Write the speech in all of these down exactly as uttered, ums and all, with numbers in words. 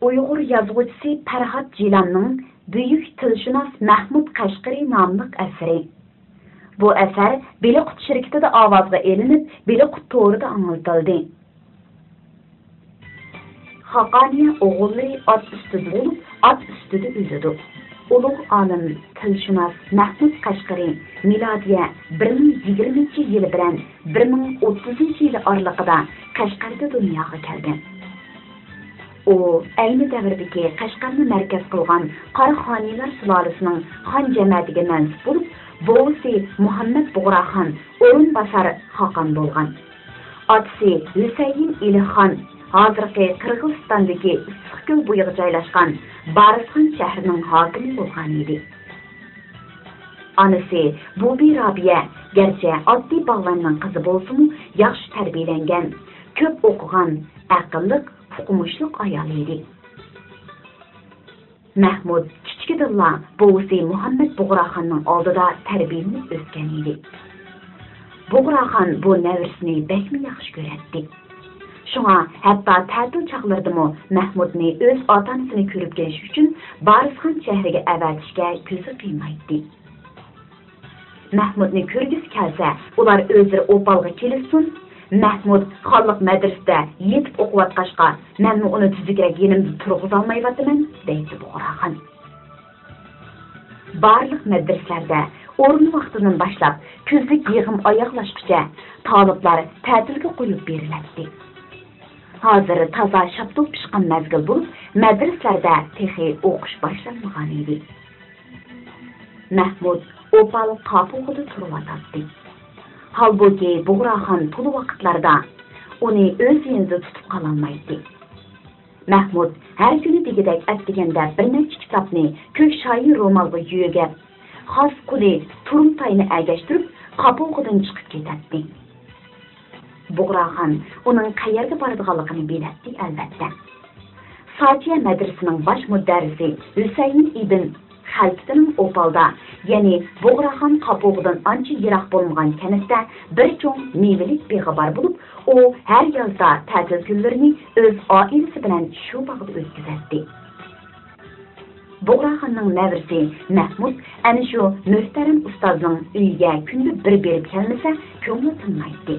ئۇيغۇر يازغۇچىسى پەرھات جىلاننىڭ بۈيۈك تىلشۇناس مەھمۇد قەشقىرى ناملىق ئەسىرى. بۇ ئەسەر بېلىققۇت شىركىتىدە ئاۋازغا ئېلىنىپ، بېلىققۇت تورىدا ئاڭلىتىلدى. خاقانىيە ئوغۇللىرى ئات ئۈستىدە بولۇپ، ئات ئۈستىدە ئۆلىدۇ. ئۇلۇغ ئالىم، تىلشۇناس مەھمۇد قەشقىرى مىلادىيە بىر مىڭ يىگىرمىنچى يىلى بىلەن بىر مىڭ ئوتتۇزىنچى يىلى ئارىلىقىدا قەشقەردە دۇنياغا كەلگەن. ئۇ ئەينى دەۋردىكى قەشقەرنى مەركەز قىلغان قاراخانىيلار سۇلالىسىنىڭ خان جەمەتىگە مەنسۇپ بولۇپ، بوۋىسى مۇھەممەد بۇغراخان ئورۇنباسار خاقان بولغان. ئاتىسى ھۈسەيىن ئېلىخان ھازىرقى قىرغىزىستاندىكى ئىسسىقكۆل بويىغا جايلاشقان بارىسخان شەھىرىنىڭ ھاكىمى بولغان ئىدى. ئانىسى بۇبى رابىيە گەرچە ئاددىي باغۋەننىڭ قىزى بولسىمۇ، ياخشى تەربىيەلەنگەن، كۆپ ئوقۇغان، ئەقىللىق، ئۇقمۇشلۇق ئايال ئىدى. مەھمۇد كىچىكىدىنلا بوۋىسى مۇھەممەد بۇغراخاننىڭ ئالدىدا تەربىيەلىنىپ ئۆسكەن ئىدى. بۇغراخان بۇ نەۋرىسىنى بەكمۇ ياخشى كۆرەتتى. شۇڭا ھەتتا تەتىل چاغلىرىدىمۇ مەھمۇدنى ئۆز ئاتا-ئانىسىنى كۆرۈپ كېلىش ئۈچۈن بارىسخان شەھىرىگە ئەۋەتىشكە كۆزى قىيمايتتى. مەھمۇدنى كۆرگۈسى كەلسە، ئۇلار ئۆزلىرى ئوپالغا كېلىشسۇن. مەھمۇد خانلىق مەدرىسىدە يېتىپ ئوقۇۋاتقاچقا، مەنمۇ ئۇنى تۈزۈكرەك يېنىمدا تۇرغۇزالمايۋاتىمەن، دەيتتى بۇغراخان. بارلىق مەدرىسىلەردە ئورۇن ۋاقتىدىن باشلاپ كۈزلۈك يىغىم ئاياغلاشقۇچە تالىپلار تەتىلگە قويۇپ بېرىلەتتى. ھازىر تازا شاپتۇل پىشقان مەزگىل بولۇپ، مەدرىسىلەردە تېخى ئوقۇش باشلانمىغان ئىدى. مەھمۇد ئوپال قاپۇغىدا تۇرۇۋاتاتتى. ھالبۇكى، بۇغراخان تولا ۋاقىتلاردا ئۇنى ئۆز يېنىدا تۇتۇپ قالالمايتتى. مەھمۇد ھەر كۈنى دېگۈدەك ئەتىگەندە بىر نەچچە كىتابنى كۆك شايى رومالغا يۆگەپ، خاس قۇلى تۇرۇمتاينى ئەگەشتۈرۈپ، قاپۇغىدىن چىقىپ كېتەتتى. بۇغراخان ئۇنىڭ قەيەرگە بارىدىغانلىقىنى بىلەتتى، ئەلۋەتتە. ساچىيە مەدرىسىنىڭ باش مۇدەررىسى ھۈسەيىن ئىبن خەلپىتىنىڭ ئوپالدا، يەنى بۇغراخان قاپۇغىدىن ئانچە يىراق بولمىغان كەنتتە بىر چوڭ مېۋىلىك بېغى بار بولۇپ، ئۇ ھەر يازدا تەتىل كۈنلىرىنى ئۆز ئائىلىسى بىلەن شۇ باغدا ئۆتكۈزەتتى. بۇغراخاننىڭ نەۋرىسى مەھمۇد ئەنە شۇ مۆھتەرەم ئۇستازنىڭ ئۆيىگە كۈندە بىر بېرىپ كەلمىسە، كۆڭلى تىنمايتتى.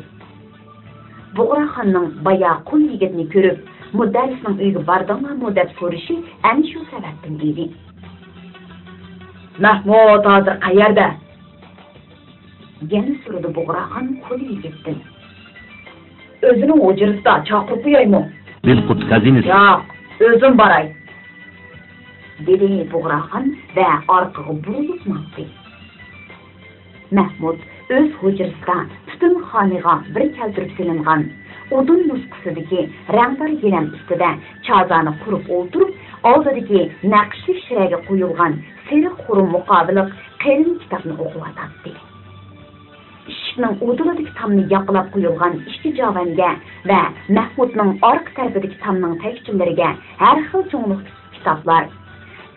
بۇغراخاننىڭ بايا قۇل يىگىتنى كۆرۈپ، مۇدەررىسنىڭ ئۆيىگە باردىڭلارمۇ دەپ سورىشى ئەنە شۇ سەۋەبتىن ئىدى. مەھمۇد ھازىر قەيەردە؟ يەنە سورىدى بۇغراخان قۇل يىگىتتىن. ئۆزىنىڭ ھۇجرىسىدا، چاقىرىپ قويايمۇ؟ بىلقۇت خەزىنىسى. ياق، ئۆزۈم باراي، دېدى بۇغراخان ۋە ئارقىغا بۇرۇلۇپ ماڭدى. مەھمۇد ئۆز ھۇجرىسىدا پۈتۈن خانىغا بىر كەلتۈرۈپ سېلىنغان ئۇدۇن نۇسخىسىدىكى رەڭدار گىلەم ئۈستىدە چازانى قۇرۇپ ئولتۇرۇپ، ئالدىدىكى نەقىشلىك شىرەگە قويۇلغان سېرىق خۇرۇم مۇقابىلىق قېلىن كىتابنى ئوقۇۋاتاتتى. ئىشىكنىڭ ئۇدۇلىدىكى تامنى ياقىلاپ قويۇلغان ئىككى جاۋەنگە ۋە مەھمۇدنىڭ ئارقا تەرىپىدىكى تامنىڭ تەكچىلىرىگە ھەر خىل چوڭلۇقتىكى كىتابلار،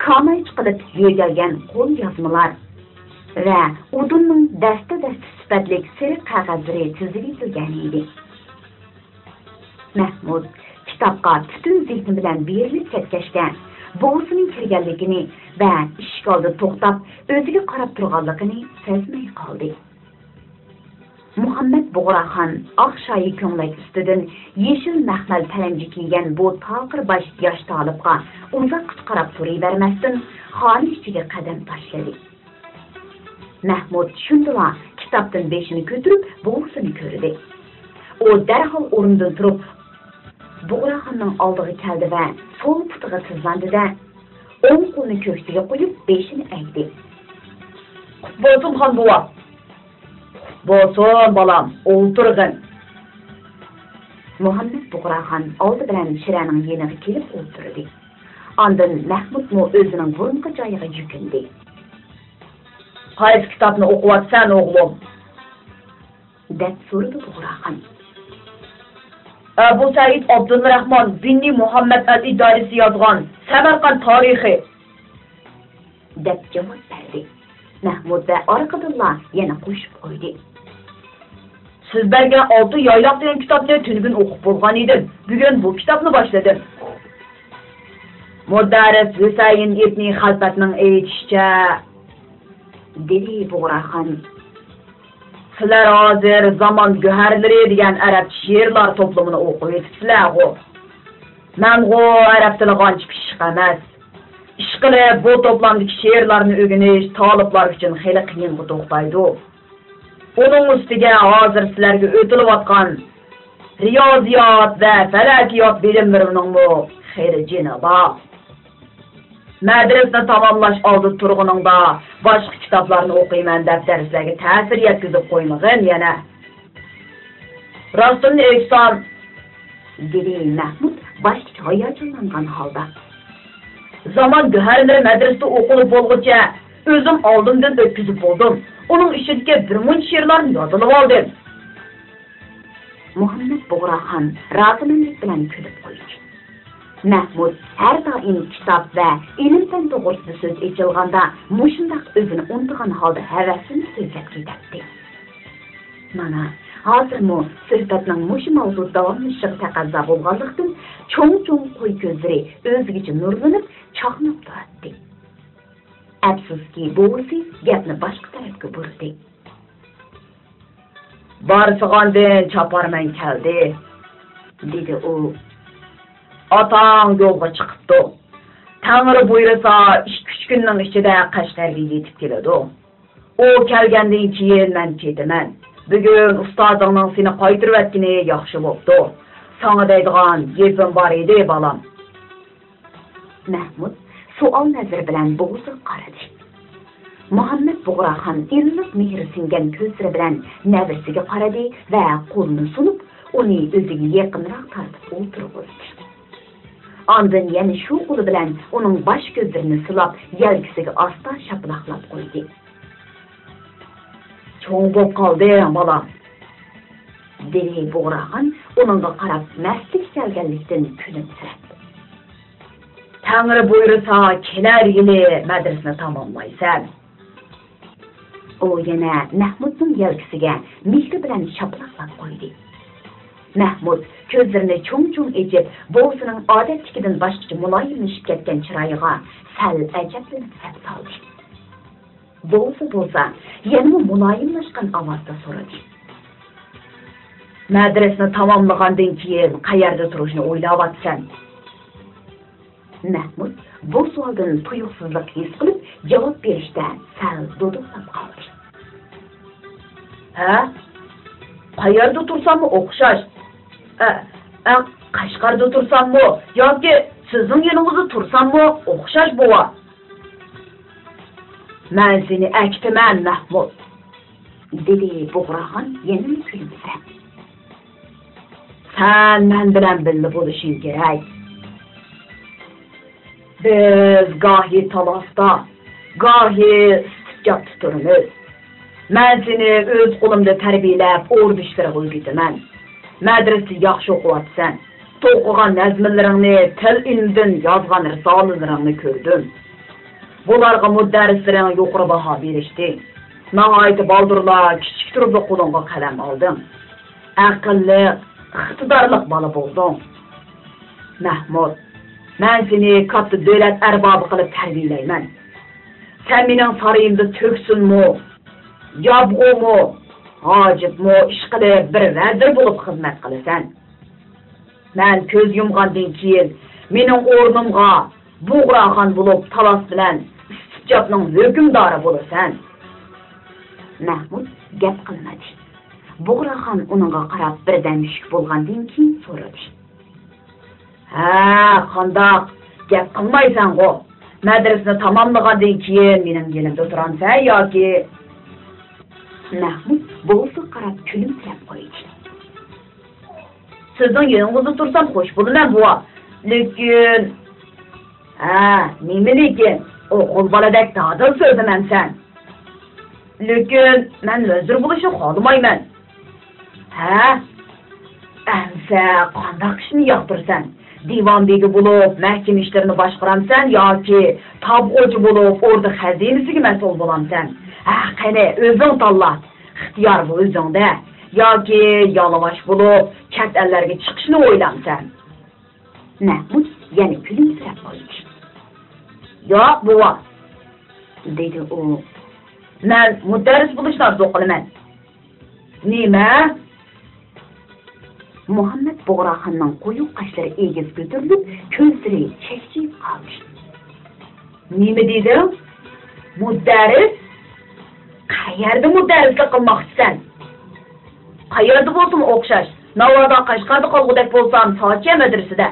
كانايچە قىلىپ يۆگەلگەن قول يازمىلار ۋە ئۇدۇننىڭ دەستە-دەستە سۈپەتلىك سېرىق قەغەزلىرى تىزىۋېتىلگەن ئىدى. مەھمۇد كىتابقا پۈتۈن زېھنى بىلەن بېرىلىپ كەتكەچكە، بوۋىسىنىڭ كىرگەنلىكىنى ۋە ئىشىك ئالدىدا توختاپ، ئۆزىگە قاراپ تۇرغانلىقىنى سەزمەي قالدى. مۇھەممەد بۇغراخان ئاق شايى كۆڭلەك ئۈستىدىن يېشىل مەخمەل پەلەنجە كىيگەن بۇ تاقىر باش ياش تالىپقا ئۇزاققىچە قاراپ تۇرۇۋەرمەستىن، خانا ئىچىگە قەدەم تاشلىدى. مەھمۇد شۇندىلا كىتابتىن بېشىنى كۆتۈرۈپ، بوۋىسىنى كۆردى. ئۇ دەرھال ئورنىدىن تۇرۇپ، بۇغراخاننىڭ ئالدىغا كەلدى ۋە سول پۇتىغا تىزلاندى-دە، ئوڭ قولىنى كۆكسىگە قويۇپ، بېشىنى ئەگدى. قۇت بولسۇن، خان بوۋا! قۇت بولسۇن، بالام، ئولتۇرغىن. مۇھەممەد بۇغراخان ئالدى بىلەن شىرەنىڭ يېنىغا كېلىپ ئولتۇردى. ئاندىن مەھمۇدمۇ ئۆزىنىڭ بۇرۇنقى جايىغا يۈكۈندى. قايسى كىتابنى ئوقۇۋاتىسەن، ئوغلۇم؟ دەپ سورىدى بۇغراخان. ئەبۇ سەئىد ئابدۇلراخمان بىننى مۇھەممەد ئەل ئىدارىسى يازغان سەمەرقەنت تارىخى، دەپ جاۋاب بەردى. مەھمۇد ۋە ئارقىدىنلا يەنە قوشۇپ قويدى. سىز بەرگەن ئالتە يايلاق دېگەن كىتابنى تۈنۈگۈن ئوقۇپ بولغان ئىدىم. بۈگۈن بۇ كىتابنى باشلىدىم. مۇدەررىس ھۈسەيىن ئىبنى خەلپەتنىڭ ئېيتىشىچە، دېدى بۇغراخان، سىلەر ھازىر زامان گۆھەرلىرى دېگەن ئەرەبچە شېئىرلار توپلىمىنى ئوقۇۋېتىپسىلەرغۇ. مەنغۇ ئەرەب تىلى ئانچە پىششىق ئەمەس. ئىشقىلىپ، بۇ توپلامدىكى شېئىرلارنى ئۆگىنىش تالىپلار ئۈچۈن خېلى قىيىنغا توختايدۇ. ئۇنىڭ ئۈستىگە ھازىر سىلەرگە ئۆتۈلۈۋاتقان رىيازىيات ۋە پەلەكىيات بىلىملىرىنىڭمۇ خېلى جېنى بار. مەدرىسىنى تاماملاش ئالدىدا تۇرغىنىڭدا، باشقا كىتابلارنى ئوقۇيمەن دەپ دەرسلەرگە تەسىر يەتكۈزۈپ قويمىغىن يەنە. راستىمنى ئېيتسام، دېدى مەھمۇد باشتىكى ھاياجانلانغان ھالدا. زامان گۆھەرلىرى مەدرىسىدە ئوقۇلۇپ بولغۇچە ئۆزۈم ئالدىمدىن ئۆتكۈزۈپ بولدۇم. ئۇنىڭ ئىچىدىكى بىر مۇنچە شېئىرلارنى يادلىۋالدىم. مۇھەممەد بۇغراخان رازىمەنلىك بىلەن كۈلۈپ قويدى. مەھمۇد ھەر دائىم كىتاب ۋە ئىلىم-پەن توغرىسىدا سۆز ئېچىلغاندا مۇشۇنداق ئۆزىنى ئۇنتۇغان ھالدا ھەۋەسلىنىپ سۆزلەپ كېتەتتى. مانا، ھازىرمۇ سۆھبەتنىڭ مۇشۇ ماۋزۇدا داۋاملىشىشىغا تەقەززا بولغانلىقتىن، چوڭ-چوڭ قوي كۆزلىرى ئۆزگىچە نۇرلىنىپ چاقناپ تۇراتتى. ئەپسۇسكى، بوۋىسى گەپنى باشقا تەرەپكە بۇردى. بارسىغاندىن چاپارمەن كەلدى، دېدى ئۇ. ئاتاڭ يولغا چىقىپتۇ. تەڭرى بۇيرۇسا، ئىككى-ئۈچ كۈننىڭ ئىچىدە قەشقەرگە يېتىپ كېلىدۇ. ئۇ كەلگەندىن كېيىن مەن كېتىمەن. بۈگۈن ئۇستازىڭنىڭ سېنى قايتۇرۇۋەتكىنى ياخشى بوپتۇ. ساڭا دەيدىغان گېپىم بار ئىدى، بالام. مەھمۇد سوئال نەزىرى بىلەن بوۋىسىغا قارىدى. مۇھەممەد بۇغراخان ئىللىق مېھرى سىڭگەن كۆزلىرى بىلەن نەۋرىسىگە قارىدى ۋە قولىنى سۇنۇپ، ئۇنى ئۆزىگە يېقىنراق تارتىپ ئولتۇرغۇزدى. ئاندىن يەنە شۇ قولى بىلەن ئۇنىڭ باش كۆزلىرىنى سىلاپ، يەلكىسىگە ئاستا شاپىلاقلاپ قويدى. چوڭ بوپ قالدىڭ، بالام، دېدى بۇغراخان ئۇنىڭغا قاراپ مەستىگە كەلگەنلىكتىن كۈلۈمسىرەپ. تەڭرى بۇيرۇسا، كېلەر يىلى مەدرىسىنى تاماملايسەن. ئۇ يەنە مەھمۇدنىڭ يەلكىسىگە مېھرى بىلەن شاپىلاقلاپ قويدى. مەھمۇد كۆزلىرىنى چوڭ-چوڭ ئېچىپ، بوۋىسىنىڭ ئادەتتىكىدىن باشقىچە مۇلايىملىشىپ كەتكەن چىرايىغا سەل ئەجەبلىنىپ سەپسالدى. بوۋىسى بولسا يەنىمۇ مۇلايىملاشقان ئاۋازدا سورىدى. مەدرىسىنى تاماملىغاندىن كېيىن قەيەردە تۇرۇشنى ئويلاۋاتىسەن؟ مەھمۇد بۇ سوئالدىن تۇيۇقسىزلىق ھېس قىلىپ، جاۋاب بېرىشتە سەل دۇدۇقلاپ قالدى. ھە؟ قەيەردە تۇرساممۇ ئوخشاش. ئە، ئە، قەشقەردە تۇرساممۇ ياكى سىزنىڭ يېنىڭىزدا تۇرساممۇ ئوخشاش، بوۋا. مەن سېنى ئەكېتىمەن، مەھمۇد، دېدى بۇغراخان يەنىلا كۈلۈمسىرەپ. سەن مەن بىلەن بىللە بولۇشۇڭ كېرەك. بىز گاھى تالاستا، گاھى ئىسسىقچاپتا تۇرىمىز. مەن سېنى ئۆز قولۇمدا تەربىيەلەپ، ئوردىشلىرىغا ئۆگىتىمەن. مەدرىسىدە ياخشى ئوقۇۋاتىسەن. توقۇغان نەزمىلىرىڭنى، تىل ئىلمىدىن يازغان رىسالىلىرىڭنى كۆردۈم. بۇلارغا مۇدەررىسلىرىڭ يۇقىرى باھا بېرىشتى. ناھايىتى بالدۇرلا كىچىك تۇرۇپلا قولۇڭغا قەلەم ئالدىڭ. ئەقىللىق، ئىقتىدارلىق بالا بولدۇڭ. مەھمۇد، مەن سېنى كاتتا دۆلەت ئەربابى قىلىپ تەربىيەلەيمەن. سەن مېنىڭ سارىيىمدا تۆكسۈنمۇ، يابغۇمۇ، ھاجىپمۇ، ئىشقىلىپ بىر ۋەزىر بولۇپ خىزمەت قىلىسەن. مەن كۆز يۇمغاندىن كېيىن مېنىڭ ئورنۇمغا بۇغراخان بولۇپ تالاس بىلەن ئىسسىقچاپنىڭ ھۆكۈمدارى بولىسەن. مەھمۇد گەپ قىلمىدى. بۇغراخان ئۇنىڭغا قاراپ بىردەم شۈك بولغاندىن كېيىن سورىدى. ھە، قانداق؟ گەپ قىلمايسەنغۇ؟ مەدرىسىنى تاماملىغاندىن كېيىن مېنىڭ يېنىمدا تۇرامسەن ياكى؟ مەھمۇد بوۋىسىغا قاراپ كۈلۈمسىرەپ قويدى. سىزنىڭ يېنىڭىزدا تۇرسام خوش بولىمەن، بوۋا. لېكىن، ھە، نېمە لېكىن؟ ئوغۇل بالىدەك دادىل سۆزلىمەمسەن. لېكىن مەن ۋەزىر بولۇشنى خالىمايمەن. ھە؟ ئەمسە قانداق ئىشنى ياقتۇرىسەن؟ دىۋان بېگى بولۇپ مەھكىمە ئىشلىرىنى باشقۇرامسەن ياكى تاپ خوجا بولۇپ ئوردا خەزىنىسىگە مەسئۇل بولامسەن؟ ھە، قېنى، ئۆزۈڭ تاللا. ئىختىيار بۇ ئۆزۈڭدە. ياكى يالىڭاچ بولۇپ چەت ئەللەرگە چىقىشنى ئويلامسەن؟ مەھمۇد يەنە كۈلۈمسىرەپ قويدى. ياق، بوۋا، دېدى ئۇ. مەن مۇدەررىس بولۇشنى ئارزۇ قىلىمەن. نېمە؟ مۇھەممەد بۇغراخاننىڭ قويۇق قاشلىرى ئېگىز كۆتۈرۈلۈپ، كۆزلىرى چەكچىيىپ قالدى. نېمە دېدىڭ؟ مۇدەررىس؟ قەيەردە مۇدەررىسلىك قىلماقچىسەن؟ قەيەردە بولسىمۇ ئوخشاش. ناۋادا قەشقەردە قالغۇدەك بولسام، ساچيا مەدرىسىدە.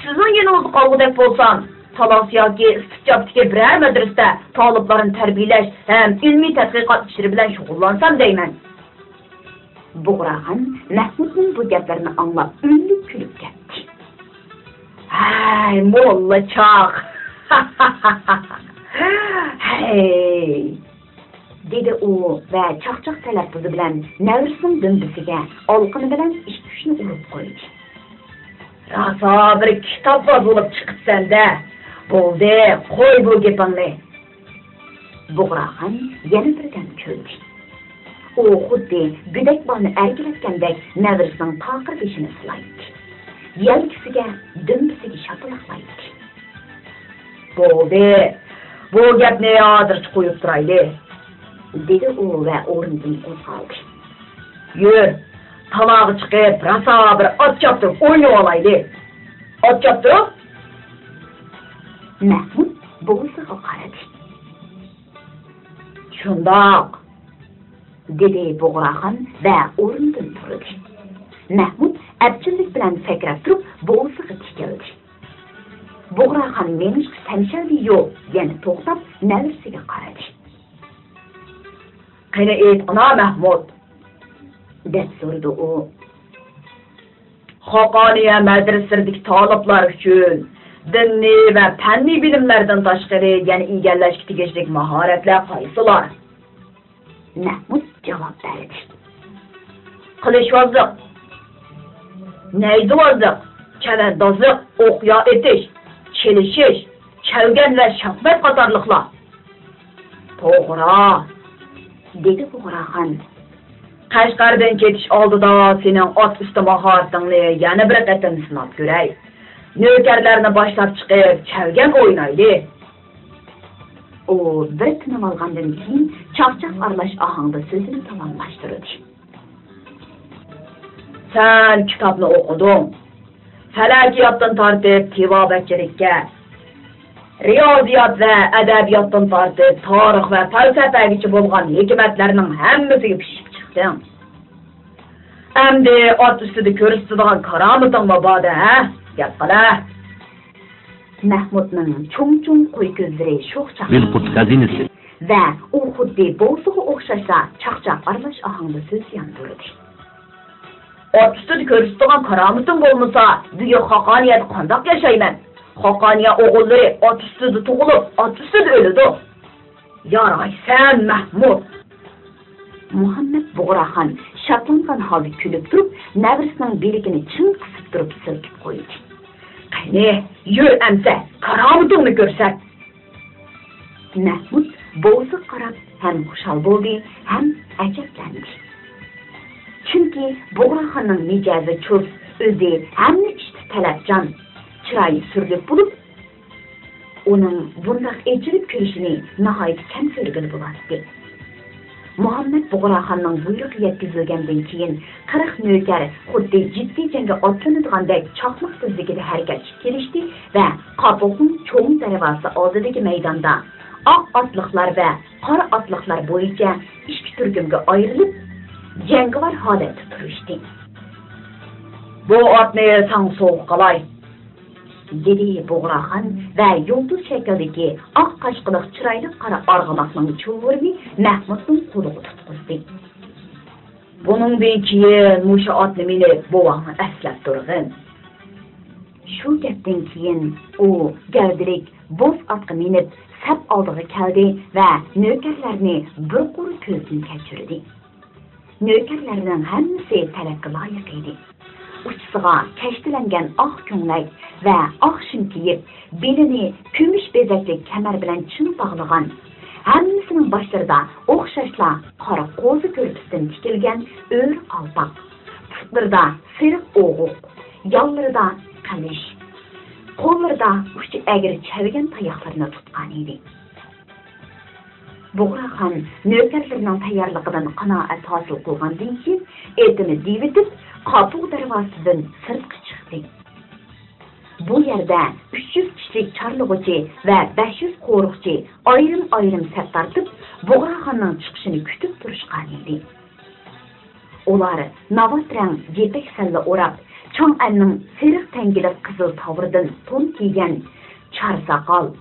سىزنىڭ يېنىڭىزدا قالغۇدەك بولسام، تالاس ياكى ئىستىپجاپتىكى بىرەر مەدرىسىدە تالىپلارنى تەربىيەلەش ھەم ئىلمىي تەتقىقات ئىشلىرى بىلەن شۇغۇللانسام دەيمەن. بۇغراخان مەھمۇدنىڭ بۇ گەپلىرىنى ئاڭلاپ ئۈنلۈك كۈلۈپ كەتتى. ھەي، موللا چاق! ھەي! دېدى ئۇ ۋە چاقچاق تەلەپپۇزى بىلەن نەۋرىسىنىڭ دۈمبىسىگە ئالىقىنى بىلەن ئىككى-ئۈچنى ئۇرۇپ قويدى. راسا بىر كىتابۋاز بولۇپ چىقىپسەن-دە! بولدى، قوي بۇ گېپىڭنى! بۇغراخان يەنە بىردەم كۈلدى. ئۇ خۇددى گۆدەك بالىنى ئەركىلەتكەندەك نەۋرىسىنىڭ تاقىر بېشىنى سىلايتتى. يەلكىسىگە، دۈمبىسىگە شاپىلاقلايتتى. بولدى، بۇ گەپنى ھازىرچە قويۇپ تۇرايلى، دېدى ئۇ ۋە ئورنىدىن قوزغالدى. يۈر، تالاغا چىقىپ، راسا بىر ئات چاپتۇرۇپ ئوينىۋالايلى. ئات چاپتۇرۇپ؟ مەھمۇد بوۋىسىغا قارىدى. شۇنداق، دېدى بۇغراخان ۋە ئورنىدىن تۇردى. مەھمۇد ئەپچىللىك بىلەن سەكرەپ تۇرۇپ بوۋىسىغا تىكىلدى. بۇغراخان مېڭىشقا سەمشەلدى-يۇ، يەنە توختاپ نەۋرىسىگە قارىدى. قېنى ئېيتقىنا، مەھمۇد، دەپ سورىدى ئۇ. خاقانىيە مەدرىسىلىرىدىكى تالىپلار ئۈچۈن دىنىي ۋە پەننىي بىلىملەردىن تاشقىرى يەنە ئىگىلەشكە تېگىشلىك ماھارەتلەر قايسىلار؟ مەھمۇد جاۋاب بەردى. قىلىچۋازلىق، نەيزىۋازلىق، چەۋەندازلىق، ئوقيا ئېتىش، چېلىشىش، چەلگەن ۋە شاھمات قاتارلىقلار. توغرا، دېدى بۇغراخان. قەشقەردىن كېتىش ئالدىدا سېنىڭ ئات ئۈستى ماھارىتىڭنى يەنە بىر قېتىم سىناپ كۆرەي. نۆكەرلەرنى باشلاپ چىقىپ، چەلگەن ئوينايلى. ئۇ بىر تىنىۋالغاندىن كېيىن، چاقچاق ئارىلاش ئاھاڭدا سۆزىنى داۋاملاشتۇردى. سەن كىتابنى ئوقۇدۇڭ. پەلەكىياتتىن تارتىپ تېبابەتچىلىككە، رىيازىيات ۋە ئەدەبىياتتىن تارتىپ تارىخ ۋە پەلسەپەگىچە بولغان ھېكمەتلەرنىڭ ھەممىسىگە پىشىپ چىقتىڭ. ئەمدى ئات ئۈستىدە كۆرسىتىدىغان كارامىتىڭمۇ بار-دە، ھە؟ گەپ قىلە. مەھمۇدنىڭ چوڭ-چوڭ قوي كۆزلىرى شوخ چاقنىدى. بىلقۇت خەزىنىسى. ۋە ئۇ خۇددى بوۋىسىغا ئوخشاشلا چاقچاق ئارىلاش ئاھاڭدا سۆز ياندۇردى. ئات ئۈستىدە كۆرسىتىدىغان كارامىتىڭ بولمىسا، بۈگۈن خاقانىيەدە قانداق ياشايمەن؟ خاقانىيە ئوغۇللىرى ئات ئۈستىدە تۇغۇلۇپ، ئات ئۈستىدە ئۆلىدۇ. يارايسەن، مەھمۇد! مۇھەممەد بۇغراخان شادلانغان ھالدا كۈلۈپ تۇرۇپ، نەۋرىسىنىڭ بىلىكىنى چىڭ قىسىپ تۇرۇپ سىلكىپ قويدى. قېنى، يۈر ئەمسە، كارامىتىڭنى كۆرسەت! مەھمۇد بوۋىسىغا قاراپ ھەم خۇشال بولدى، ھەم ئەجەبلەندى. چۈنكى بۇغراخاننىڭ مىجەزى چۇس، ئۆزى ھەممە ئىشتا تەلەپچان، چىرايى سۈرلۈك بولۇپ، ئۇنىڭ بۇنداق ئېچىلىپ كۈلۈشىنى ناھايىتى كەم كۆرگىلى بولاتتى. مۇھەممەد بۇغراخاننىڭ بۇيرۇقى يەتكۈزۈلگەندىن كېيىن، قىرىق نۆكەر خۇددى جىددىي جەڭگە ئاتلىنىدىغاندەك چاقماق تېزلىكىدە ھەرىكەتكە كېلىشتى ۋە قاپۇغنىڭ چوڭ دەرۋازىسى ئالدىدىكى مەيداندا ئاق ئاتلىقلار ۋە قارا ئاتلىقلار بويىچە ئىككى تۈركۈمگە ئايرىلىپ، جەڭگىۋار ھالەتتە تۇرۇشتى. بۇ ئاتنى ساڭا سوۋغا قىلاي، دېدى بۇغراخان ۋە يۇلتۇز شەكلىدىكى ئاق قاشقىلىق چىرايلىق قارا ئارغىماقنىڭ چۇلۋۇرىنى مەھمۇدنىڭ قولىغا تۇتقۇزدى. بۇنىڭدىن كېيىن مۇشۇ ئاتنى مىنىپ، بوۋاڭنى ئەسلەپ تۇرغىن. شۇ گەپتىن كېيىن ئۇ گەۋدىلىك بوز ئاتقا مىنىپ، سەپ ئالدىغا كەلدى ۋە نۆكەرلەرنى بىر قۇر كۆزدىن كەچۈردى. نۆكەرلەرنىڭ ھەممىسى تەلەپكە لايىق ئىدى. ئۇچىسىغا كەشتىلەنگەن ئاق كۆڭلەك ۋە ئاق شىم كىيىپ، بېلىنى كۈمۈش بېزەكلىك كەمەر بىلەن چىڭ باغلىغان، ھەممىسىنىڭ باشلىرىدا ئوخشاشلا قارا قوزا كۆرپىسىدىن تىكىلگەن ئۆرە قالپاق، پۇتلىرىدا سېرىق ئوغۇق، يانلىرىدا قىلىچ. قوللىرىدا ئۇچى ئەگرى چەۋگەن تاياقلىرىنى تۇتقان ئىدى. بۇغراخان نۆكەرلىرىنىڭ تەييارلىقىدىن قانائەت ھاسىل قىلغاندىن كېيىن، ئېتىنى دېۋىتىپ، قاپۇغ دەرۋازىسىدىن سىرتقا چىقتى. بۇ يەردە ئۈچ يۈز كىشىلىك چارلىغۇچى ۋە بەش يۈز قورۇقچى ئايرىم-ئايرىم سەپ تارتىپ، بۇغراخاننىڭ چىقىشىنى كۈتۈپ تۇرۇشقانىدى. ئۇلار ناۋات رەڭ يىپەك سەللە ئوراپ، چاڭئەننىڭ سېرىق تەڭگىلىك قىزىل تاۋۇرىدىن تون كىيگەن چار ساقال،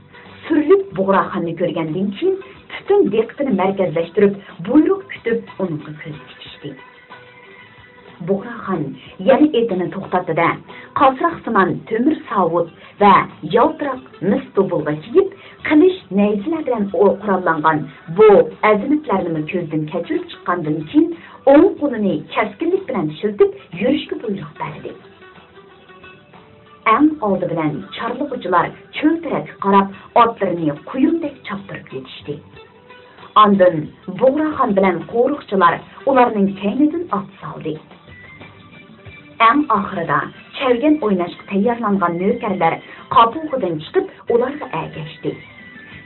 سۈرلۈك بۇغراخاننى كۆرگەندىن كېيىن، پۈتۈن دىققىتىنى مەركەزلەشتۈرۈپ، بۇيرۇق كۈتۈپ، ئۇنىڭغا كۆز تىكىشتى. بۇغراخان يەنە ئېتىنى توختاتتى-دە، قاسراقسىمان تۆمۈر ساۋۇت ۋە يالتىراق مىس دۇبۇلغا كىيىپ، قىلىچ، نەيزىلەر بىلەن ئو-، قوراللانغان بۇ ئەزىمەتلەرنىمۇ كۆزدىن كەچۈرۈپ چىققاندىن كېيىن، ئوڭ قولىنى كەسكىنلىك بىلەن شىلتىپ يۈرۈشكە بۇيرۇق بەردى. ئەڭ ئالدى بىلەن چارلىغۇچىلار چۆل تەرەپكە قاراپ ئاتلىرىنى قۇيۇندەك چاپتۇرۇپ يېتىشتى. ئاندىن بۇغراخان بىلەن قورۇقچىلار ئۇلارنىڭ كەينىدىن ئات سالدى. ئەڭ ئاخىرىدا چەۋگەن ئويناشقا تەييارلانغان نۆكەرلەر قاپۇغىدىن چىقىپ ئۇلارغا ئەگەشتى.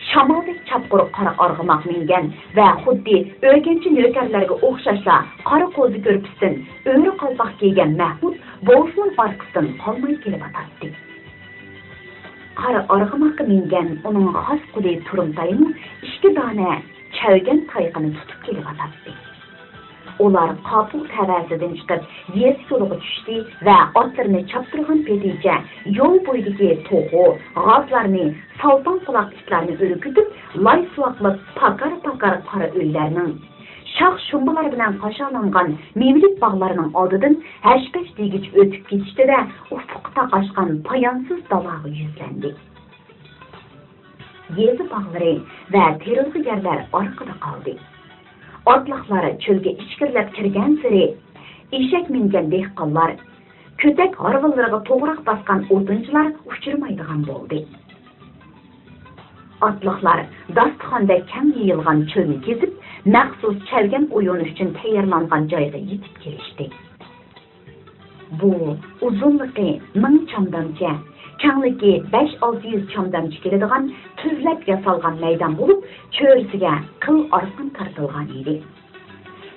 شامالدەك چاپقۇر قارا ئارغىماق مىنگەن ۋە خۇددى ئۆگەنچى نۆكەرلەرگە ئوخشاشلا قارا قوزا كۆرپىسىدىن ئۆرە قالپاق كىيگەن مەھمۇد بوۋىسىنىڭ ئارقىسىدىن قالماي كېلىۋاتاتتى. قارا ئارغىماققا مىنگەن ئۇنىڭ خاس قۇلى تۇرۇمتايمۇ ئىككى دانە چەۋگەن تايىقىنى تۇتۇپ كېلىۋاتاتتى. ئۇلار قاپۇغ تەۋەسىدىن چىقىپ، يېزا يولىغا چۈشتى ۋە ئاتلىرىنى چاپتۇرغان پېتىچە يول بويىدىكى توخۇ، غازلارنى، سالپاڭ قۇلاق ئىتلارنى ئۈركۈتۈپ، لاي سۇۋاقلاپ پاكار-پاكار قارا ئۆيلەرنىڭ، شاخ-شۇمبىلار بىلەن قاشالانغان مېۋىلىك باغلارنىڭ ئالدىدىن ھەش-پەش دېگۈچە ئۆتۈپ كېتىشتى-دە، ئۇپۇققا تاقاشقان پايانسىز دالاغا يۈزلەندى. يېزا باغلىرى ۋە تېرىلغۇ يەرلەر ئارقىدا قالدى. ئاتلىقلار چۆلگە ئىچكىرىلەپ كىرگەنسېرى، ئېشەك مىنگەن دېھقانلار، كۆتەك ھارۋىلىرىغا توغراق باسقان ئوتۇنچىلار ئۇچرىمايدىغان بولدى. ئاتلىقلار داستىخاندەك كەڭ يېيىلغان چۆلنى كېزىپ، مەخسۇس چەۋگەن ئويۇنى ئۈچۈن تەييارلانغان جايغا يېتىپ كېلىشتى. بۇ ئۇزۇنلۇقى مىڭ چامدامچە، كەڭلىكى بەش-ئالتە يۈز چامدامچە كېلىدىغان تۈزلەپ ياسالغان مەيدان بولۇپ، چۆرىسىگە قىل ئارقان تارتىلغان ئىدى.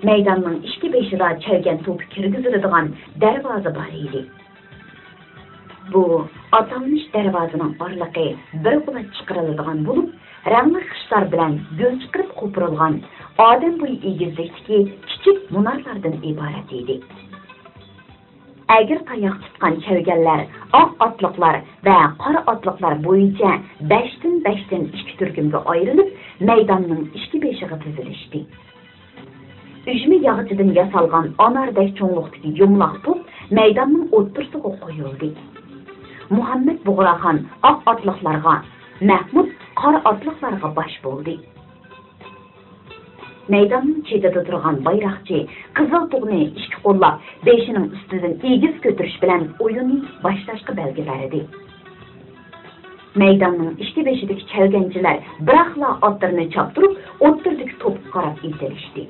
مەيداننىڭ ئىككى بېشىدا چەۋگەن توپى كىرگۈزۈلىدىغان دەرۋازا بار ئىدى. بۇ ئاتالمىش دەرۋازىنىڭ ئارىلىقى بىر قۇلاچ چىقىرىلىدىغان بولۇپ، رەڭلىك خىشلار بىلەن گۈل چىقىرىپ قوپۇرۇلغان ئادەم بويى ئېگىزلىكتىكى كىچىك مۇنارلاردىن ئىبارەت ئىدى. ئەگرى تاياق تۇتقان چەۋگەنلەر ئاق ئاتلىقلار ۋە قارا ئاتلىقلار بويىچە بەشتىن-بەشتىن ئىككى تۈركۈمگە ئايرىلىپ، مەيداننىڭ ئىككى بېشىغا تىزىلىشتى. ئۈجمە ياغىچىدىن ياسالغان ئاناردەك چوڭلۇقتىكى يۇمىلاق توپ مەيداننىڭ ئوتتۇرىسىغا قويۇلدى. مۇھەممەد بۇغراخان ئاق ئاتلىقلارغا، مەھمۇد قارا ئاتلىقلارغا باش بولدى. مەيداننىڭ چېتىدە تۇرغان بايراقچى قىزىل تۇغنى ئىككى قوللاپ، بېشىنىڭ ئۈستىدىن ئېگىز كۆتۈرۈش بىلەن ئويۇننى باشلاشقا بەلگە بەردى. مەيداننىڭ ئىككى بېشىدىكى چەۋگەنچىلەر بىراقلا ئاتلىرىنى چاپتۇرۇپ، ئوتتۇرىدىكى توپقا قاراپ ئېتىلىشتى.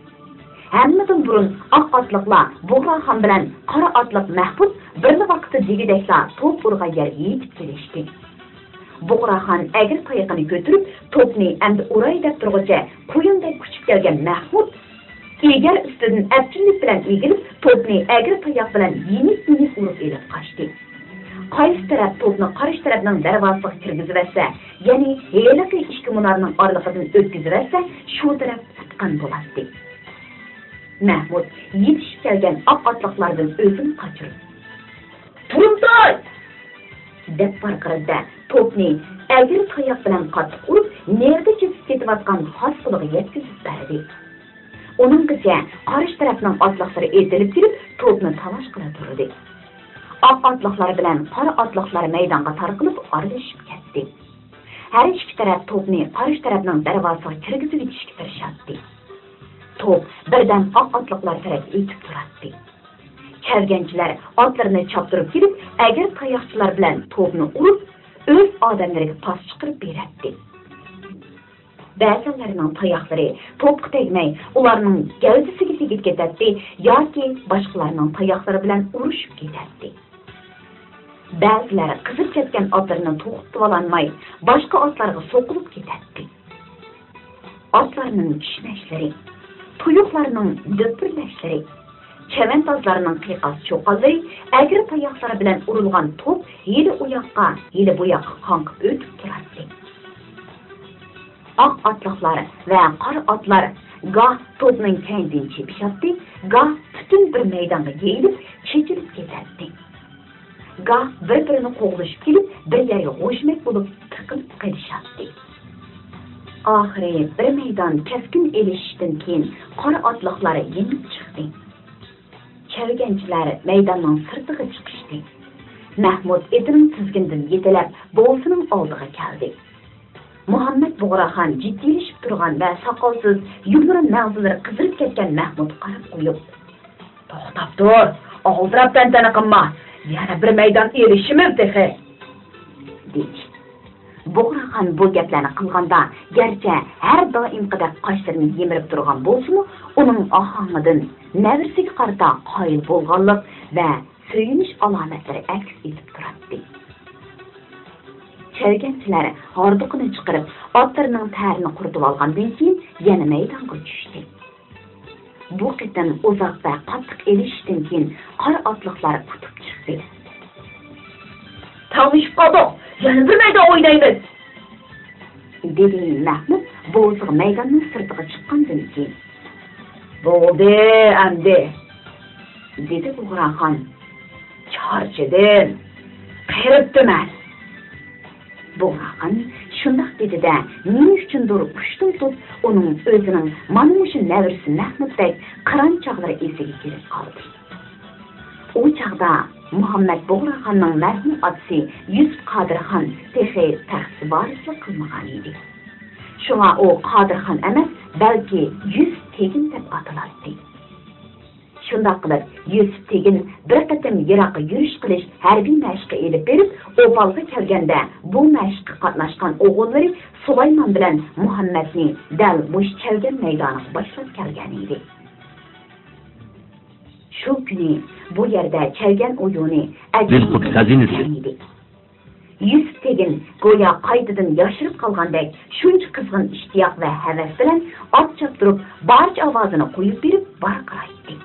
ھەممىدىن بۇرۇن ئاق ئاتلىقلار بۇغراخان بىلەن قارا ئاتلىق مەھمۇد بىرلا ۋاقىتتا دېگۈدەكلا توپ ئۇرغان يەرگە يېتىپ كېلىشتى. بۇغراخان ئەگرى تايىقىنى كۆتۈرۈپ، توپنى ئەمدى ئۇراي دەپ تۇرغۇچە، قۇيۇندەك كۇچۇپ كەلگەن مەھمۇد ئېگەر ئۈستىدىن ئەپچىللىك بىلەن ئېگىلىپ، توپنى ئەگرى تاياق بىلەن يېنىك-يېنىك ئۇرۇپ ئېلىپ قاچتى. قايسى تەرەپ توپنى قارشى تەرەپنىڭ دەرۋازىسىغا كىرگۈزۈۋەتسە، يەنى ھېلىقى ئىككى مۇنارنىڭ ئارىلىقىدىن ئۆتكۈزۈۋەتسە، شۇ تەرەپ ئۇتقان بولاتتى. مەھمۇد يېتىشىپ كەلگەن ئاق ئاتلىقلاردىن ئۆزىنى قاچۇرۇپ، «تۇرۇمتاي!» دەپ ۋارقىرىدى-دە، توپنى ئەگرى تاياق بىلەن قاتتىق ئۇرۇپ، نېرىدا چېتىپ كېتىۋاتقان خاس قۇلىغا يەتكۈزۈپ بەردى. ئۇنىڭغىچە قارشى تەرەپنىڭ ئاتلىقلىرى ئېتىلىپ كېلىپ، توپنى تاۋاشقىلى تۇردى. ئاق ئاتلىقلار بىلەن قارا ئاتلىقلار مەيدانغا تارقىلىپ ئارىلىشىپ كەتتى. ھەر ئىككى تەرەپ توپنى قارشى تەرەپنىڭ دەرۋازىسىغا كىرگۈزۈۋېتىشكە تىرىشاتتى. توپ بىردەم ئاق ئاتلىقلار تەرەپكە ئېتىپ تۇراتتى. چەۋگەنچىلەر ئاتلىرىنى چاپتۇرۇپ كېلىپ، ئەگرى تاياقچىلار بىلەن توپنى ئۇرۇپ، ئۆز ئادەملىرىگە پاس چىقىرىپ بېرەتتى. بەزىلەرنىڭ تاياقلىرى توپقا تەگمەي، ئۇلارنىڭ گەۋدىسىگە تېگىپ كېتەتتى ياكى باشقىلارنىڭ تاياقلىرى بىلەن ئۇرۇشۇپ كېتەتتى. بەزىلەر قىزىپ كەتكەن ئاتلىرىنى توختىتىۋالالماي، باشقا ئاتلارغا سوقۇلۇپ كېتەتتى. ئاتلارنىڭ كىشنەشلىرى، تۇيۇقلارنىڭ دۈپۈرلەشلىرى، چەۋەندازلارنىڭ قىيقاس چۇقانلىرى، ئەگرى تاياقلىرى بىلەن ئۇرۇلغان توپ ھېلى ئۇ ياققا، ھېلى بۇ ياققا قاڭقىپ ئۆتۈپ تۇراتتى. ئاق ئاتلىقلار ۋە قارا ئاتلار گاھ توپنىڭ كەينىدىن چېپىشاتتى، گاھ پۈتۈن بىر مەيدانغا يېيىلىپ، چېچىلىپ كېتەتتى. گاھ بىر-بىرىنى قوغلىشىپ كېلىپ، بىر يەرگە غۇژمەك بولۇپ تىقىلىپ قېلىشاتتى. ئاخىرى بىر مەيدان كەسكىن ئېلىشىشتىن كېيىن، قارا ئاتلىقلار يېڭىپ چىقتى. چەۋگەنچىلەر مەيداننىڭ سىرتىغا چىقىشتى. مەھمۇد ئېتىنىڭ تىزگىنىدىن يېتىلەپ، بوۋىسىنىڭ ئالدىغا كەلدى. مۇھەممەد بۇغراخان جىددىيلىشىپ تۇرغان ۋە ساقالسىز، يۇمران مەڭزىلىرى قىزىرىپ كەتكەن مەھمۇدقا قاراپ قويۇپ، توختاپ تۇر، ئالدىراپ تەنتەنە قىلما، يەنە بىر مەيدان ئېلىشىمىز تېخى، دېدى. بۇغراخان بۇ گەپلەرنى قىلغاندا، گەرچە ھەر دائىمقىدەك قاشلىرىنى يىمىرىپ تۇرغان بولسىمۇ، ئۇنىڭ ئاھاڭىدىن نەۋرىسىگە قارىتا قايىل بولغانلىق ۋە سۆيۈنۈش ئالامەتلىرى ئەكس ئېتىپ تۇراتتى. چەۋگەنچىلەر ھاردۇقىنى چىقىرىپ، ئاتلىرىنىڭ تەرىنى قۇرۇتۇۋالغاندىن كېيىن، يەنە مەيدانغا چۈشتى. بۇ قېتىم ئۇزاق ۋە قاتتىق ئېلىشىشتىن كېيىن، قارا ئاتلىقلار ئۇتۇپ چىقتى. تەڭلىشىپ قالدۇق، يەنە بىر مەيدان ئوينايمىز، دېدى مەھمۇد بوۋىسىغا مەيداننىڭ سىرتىغا چىققاندىن كېيىن. بولدى ئەمدى، دېدى بۇغراخان. چارچىدىم، قېرىپتىمەن. بۇغراخان شۇنداق دېدى-دە، نېمە ئۈچۈندۇر ئۇشتۇمتۇت ئۇنىڭ ئۆزىنىڭ مانا مۇشۇ نەۋرىسى مەھمۇدتەك قىران چاغلىرى ئېسىگە كېلىپ قالدى. ئۇ چاغدا مۇھەممەد بۇغراخاننىڭ مەرھۇم ئاتىسى يۈسۈپ قادىرخان تېخى تەختسە ۋارىسلىق قىلمىغان ئىدى. شۇڭا ئۇ قادىرخان ئەمەس، بەلكى يۈسۈپ تېگىن دەپ ئاتىلاتتى. شۇنداق قىلىپ، يۈسۈپ تېگىن بىر قېتىم يىراققا يۈرۈش قىلىش ھەربىي مەشقى ئېلىپ بېرىپ، ئوپالغا كەلگەندە، بۇ مەشىققە قاتناشقان ئوغۇللىرى سۇلايمان بىلەن مۇھەممەدنى دەل مۇشۇ چەۋگەن مەيدانىغا باشلاپ كەلگەن ئىدى. شۇ كۈنى بۇ يەردە چەۋگەن ئويۇنى ئەجەب دىلقۇت خەزىنىسى. ئىدى. يۈسۈپ تېگىن گويا قايتىدىن ياشىرىپ قالغاندەك شۇنچە قىزغىن ئىشتىياق ۋە ھەۋەس بىلەن ئات چاپتۇرۇپ، بارچە ئاۋازىنى قويۇپ بېرىپ ۋارقىرايتتى.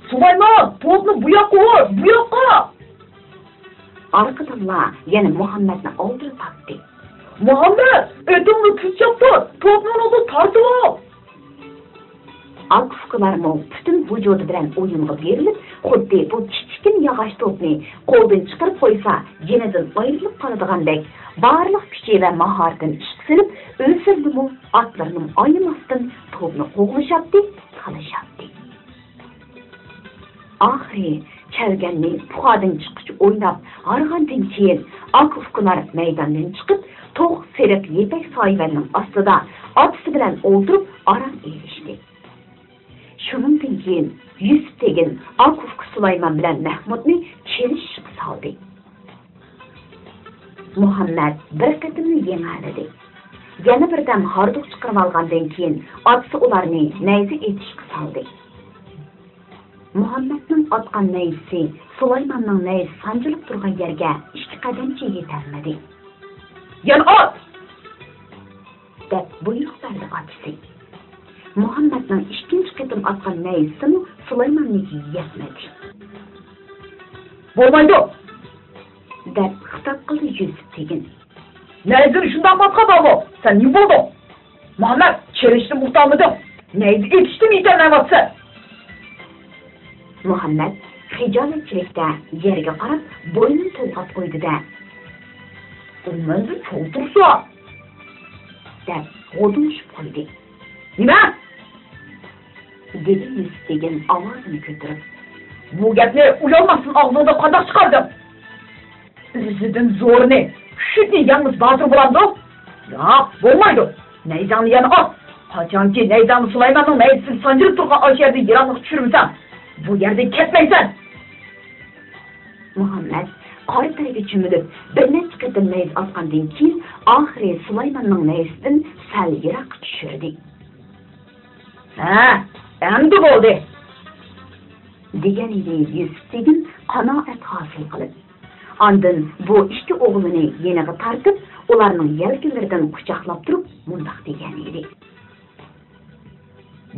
سۇلايمان، توپنى بۇ ياققا ئۇر، بۇ ياققا! ئارقىدىنلا يەنە مۇھەممەدنى ئالدىرىتاتتى. مۇھەممەد، ئېتىڭنى تېز چاپتۇر، توپنىڭ ئۇلىنى تارتىۋال! ئاكا-ئۇكىلارمۇ پۈتۈن ۋۇجۇدى بىلەن ئويۇنغا بېرىلىپ، خۇددى بۇ كىچىككىنە ياغاچ توپنى قولدىن چىقىرىپ قويسا، جېنىدىن ئايرىلىپ قالىدىغاندەك، بارلىق كۈچى ۋە ماھارىتىنى ئىشقا سېلىپ، ئۆزلىرىنىمۇ، ئاتلىرىنىمۇ ئايىماستىن توپنى قوغلىشاتتى، تالىشاتتى. ئاخىرى چەۋگەننى پۇخادىن چىققۇچە ئويناپ ھارغاندىن كېيىن، ئاكا-ئۇكىلار مەيداندىن چىقىپ، توق سېرىق يىپەك سايىۋەننىڭ ئاستىدا ئاتىسى بىلەن ئولتۇرۇپ ئارام ئېلىشتى. شۇنىڭدىن كېيىن يۈسۈپ تېگىن ئاكا-ئۇكا سۇلايمان بىلەن مەھمۇدنى چېلىشىشقا سالدى. مۇھەممەد بىر قېتىملا يېڭەلىدى. يەنە بىردەم ھاردۇق چىقىرىۋالغاندىن كېيىن، ئاتىسى ئۇلارنى نەيزە ئېتىشقا سالدى. مۇھەممەدنىڭ ئاتقان نەيزىسى سۇلايماننىڭ نەيزىسى سانجىلىپ تۇرغان يەرگە ئىككى قەدەمچە يېتەلمىدى. يەنە ئات! دەپ بۇيرۇق بەردى ئاتىسى. مۇھەممەدنىڭ ئىككىنچى قېتىم ئاتقان نەيزىسىمۇ سۇلايماننىڭكىگە يەتمىدى. بولمايدۇ! دەپ خىتاب قىلدى يۈسۈپ تېگىن. نەيزىنى شۇنداقمۇ ئاتقان بارمۇ؟ سەن نېمە بولدۇڭ؟ مۇھەممەد، چېلىشتىن توختالمىدىڭ. نەيزە ئېتىشتىن يېتەلمەيۋاتىسەن. مۇھەممەد خىجالەتچىلىكتە يەرگە قاراپ بوينىنى تولغاپ قويدى-دە. ئۇ مەندىن چوڭ تۇرسا! دەپ غودۇڭشىپ قويدى. نېمە؟ دېدى يۈسۈپ تېگىن ئاۋازىنى كۆتۈرۈپ. بۇ گەپنى ئۇيالماستىن ئاغزىڭدىن قانداق چىقاردىڭ؟ ئۆزىدىن زورىنى، كۈچلۈكنى يەڭمىسە باتۇر بولامدۇ؟ ياق، بولمايدۇ. نەيزەڭنى يەنە ئات. قاچانكى نەيزەڭنى سۇلايماننىڭ نەيزىسىگە سانجىلىپ تۇرغان ئاشۇ يەردىن يىراقلىققا چۈشۈرمىسەم، بۇ يەردىن كەتمەيسەن. مۇھەممەد قارا تەرگە چۆمۈلۈپ، بىر نەچچە قېتىم نەيزە ئاتقاندىن كېيىن، ئاخىرى سۇلايماننىڭ نەيزىسىدىن سەل يىراققا چۈشۈردى. ھە، ئەمدى بولدى! دېگەن ئىدى يۈسۈپ تېگىن قانائەت ھاسىل قىلىپ. ئاندىن بۇ ئىككى ئوغلىنى يېنىغا تارتىپ، ئۇلارنىڭ يەلكىلىرىدىن قۇچاقلاپ تۇرۇپ مۇنداق دېگەن ئىدى: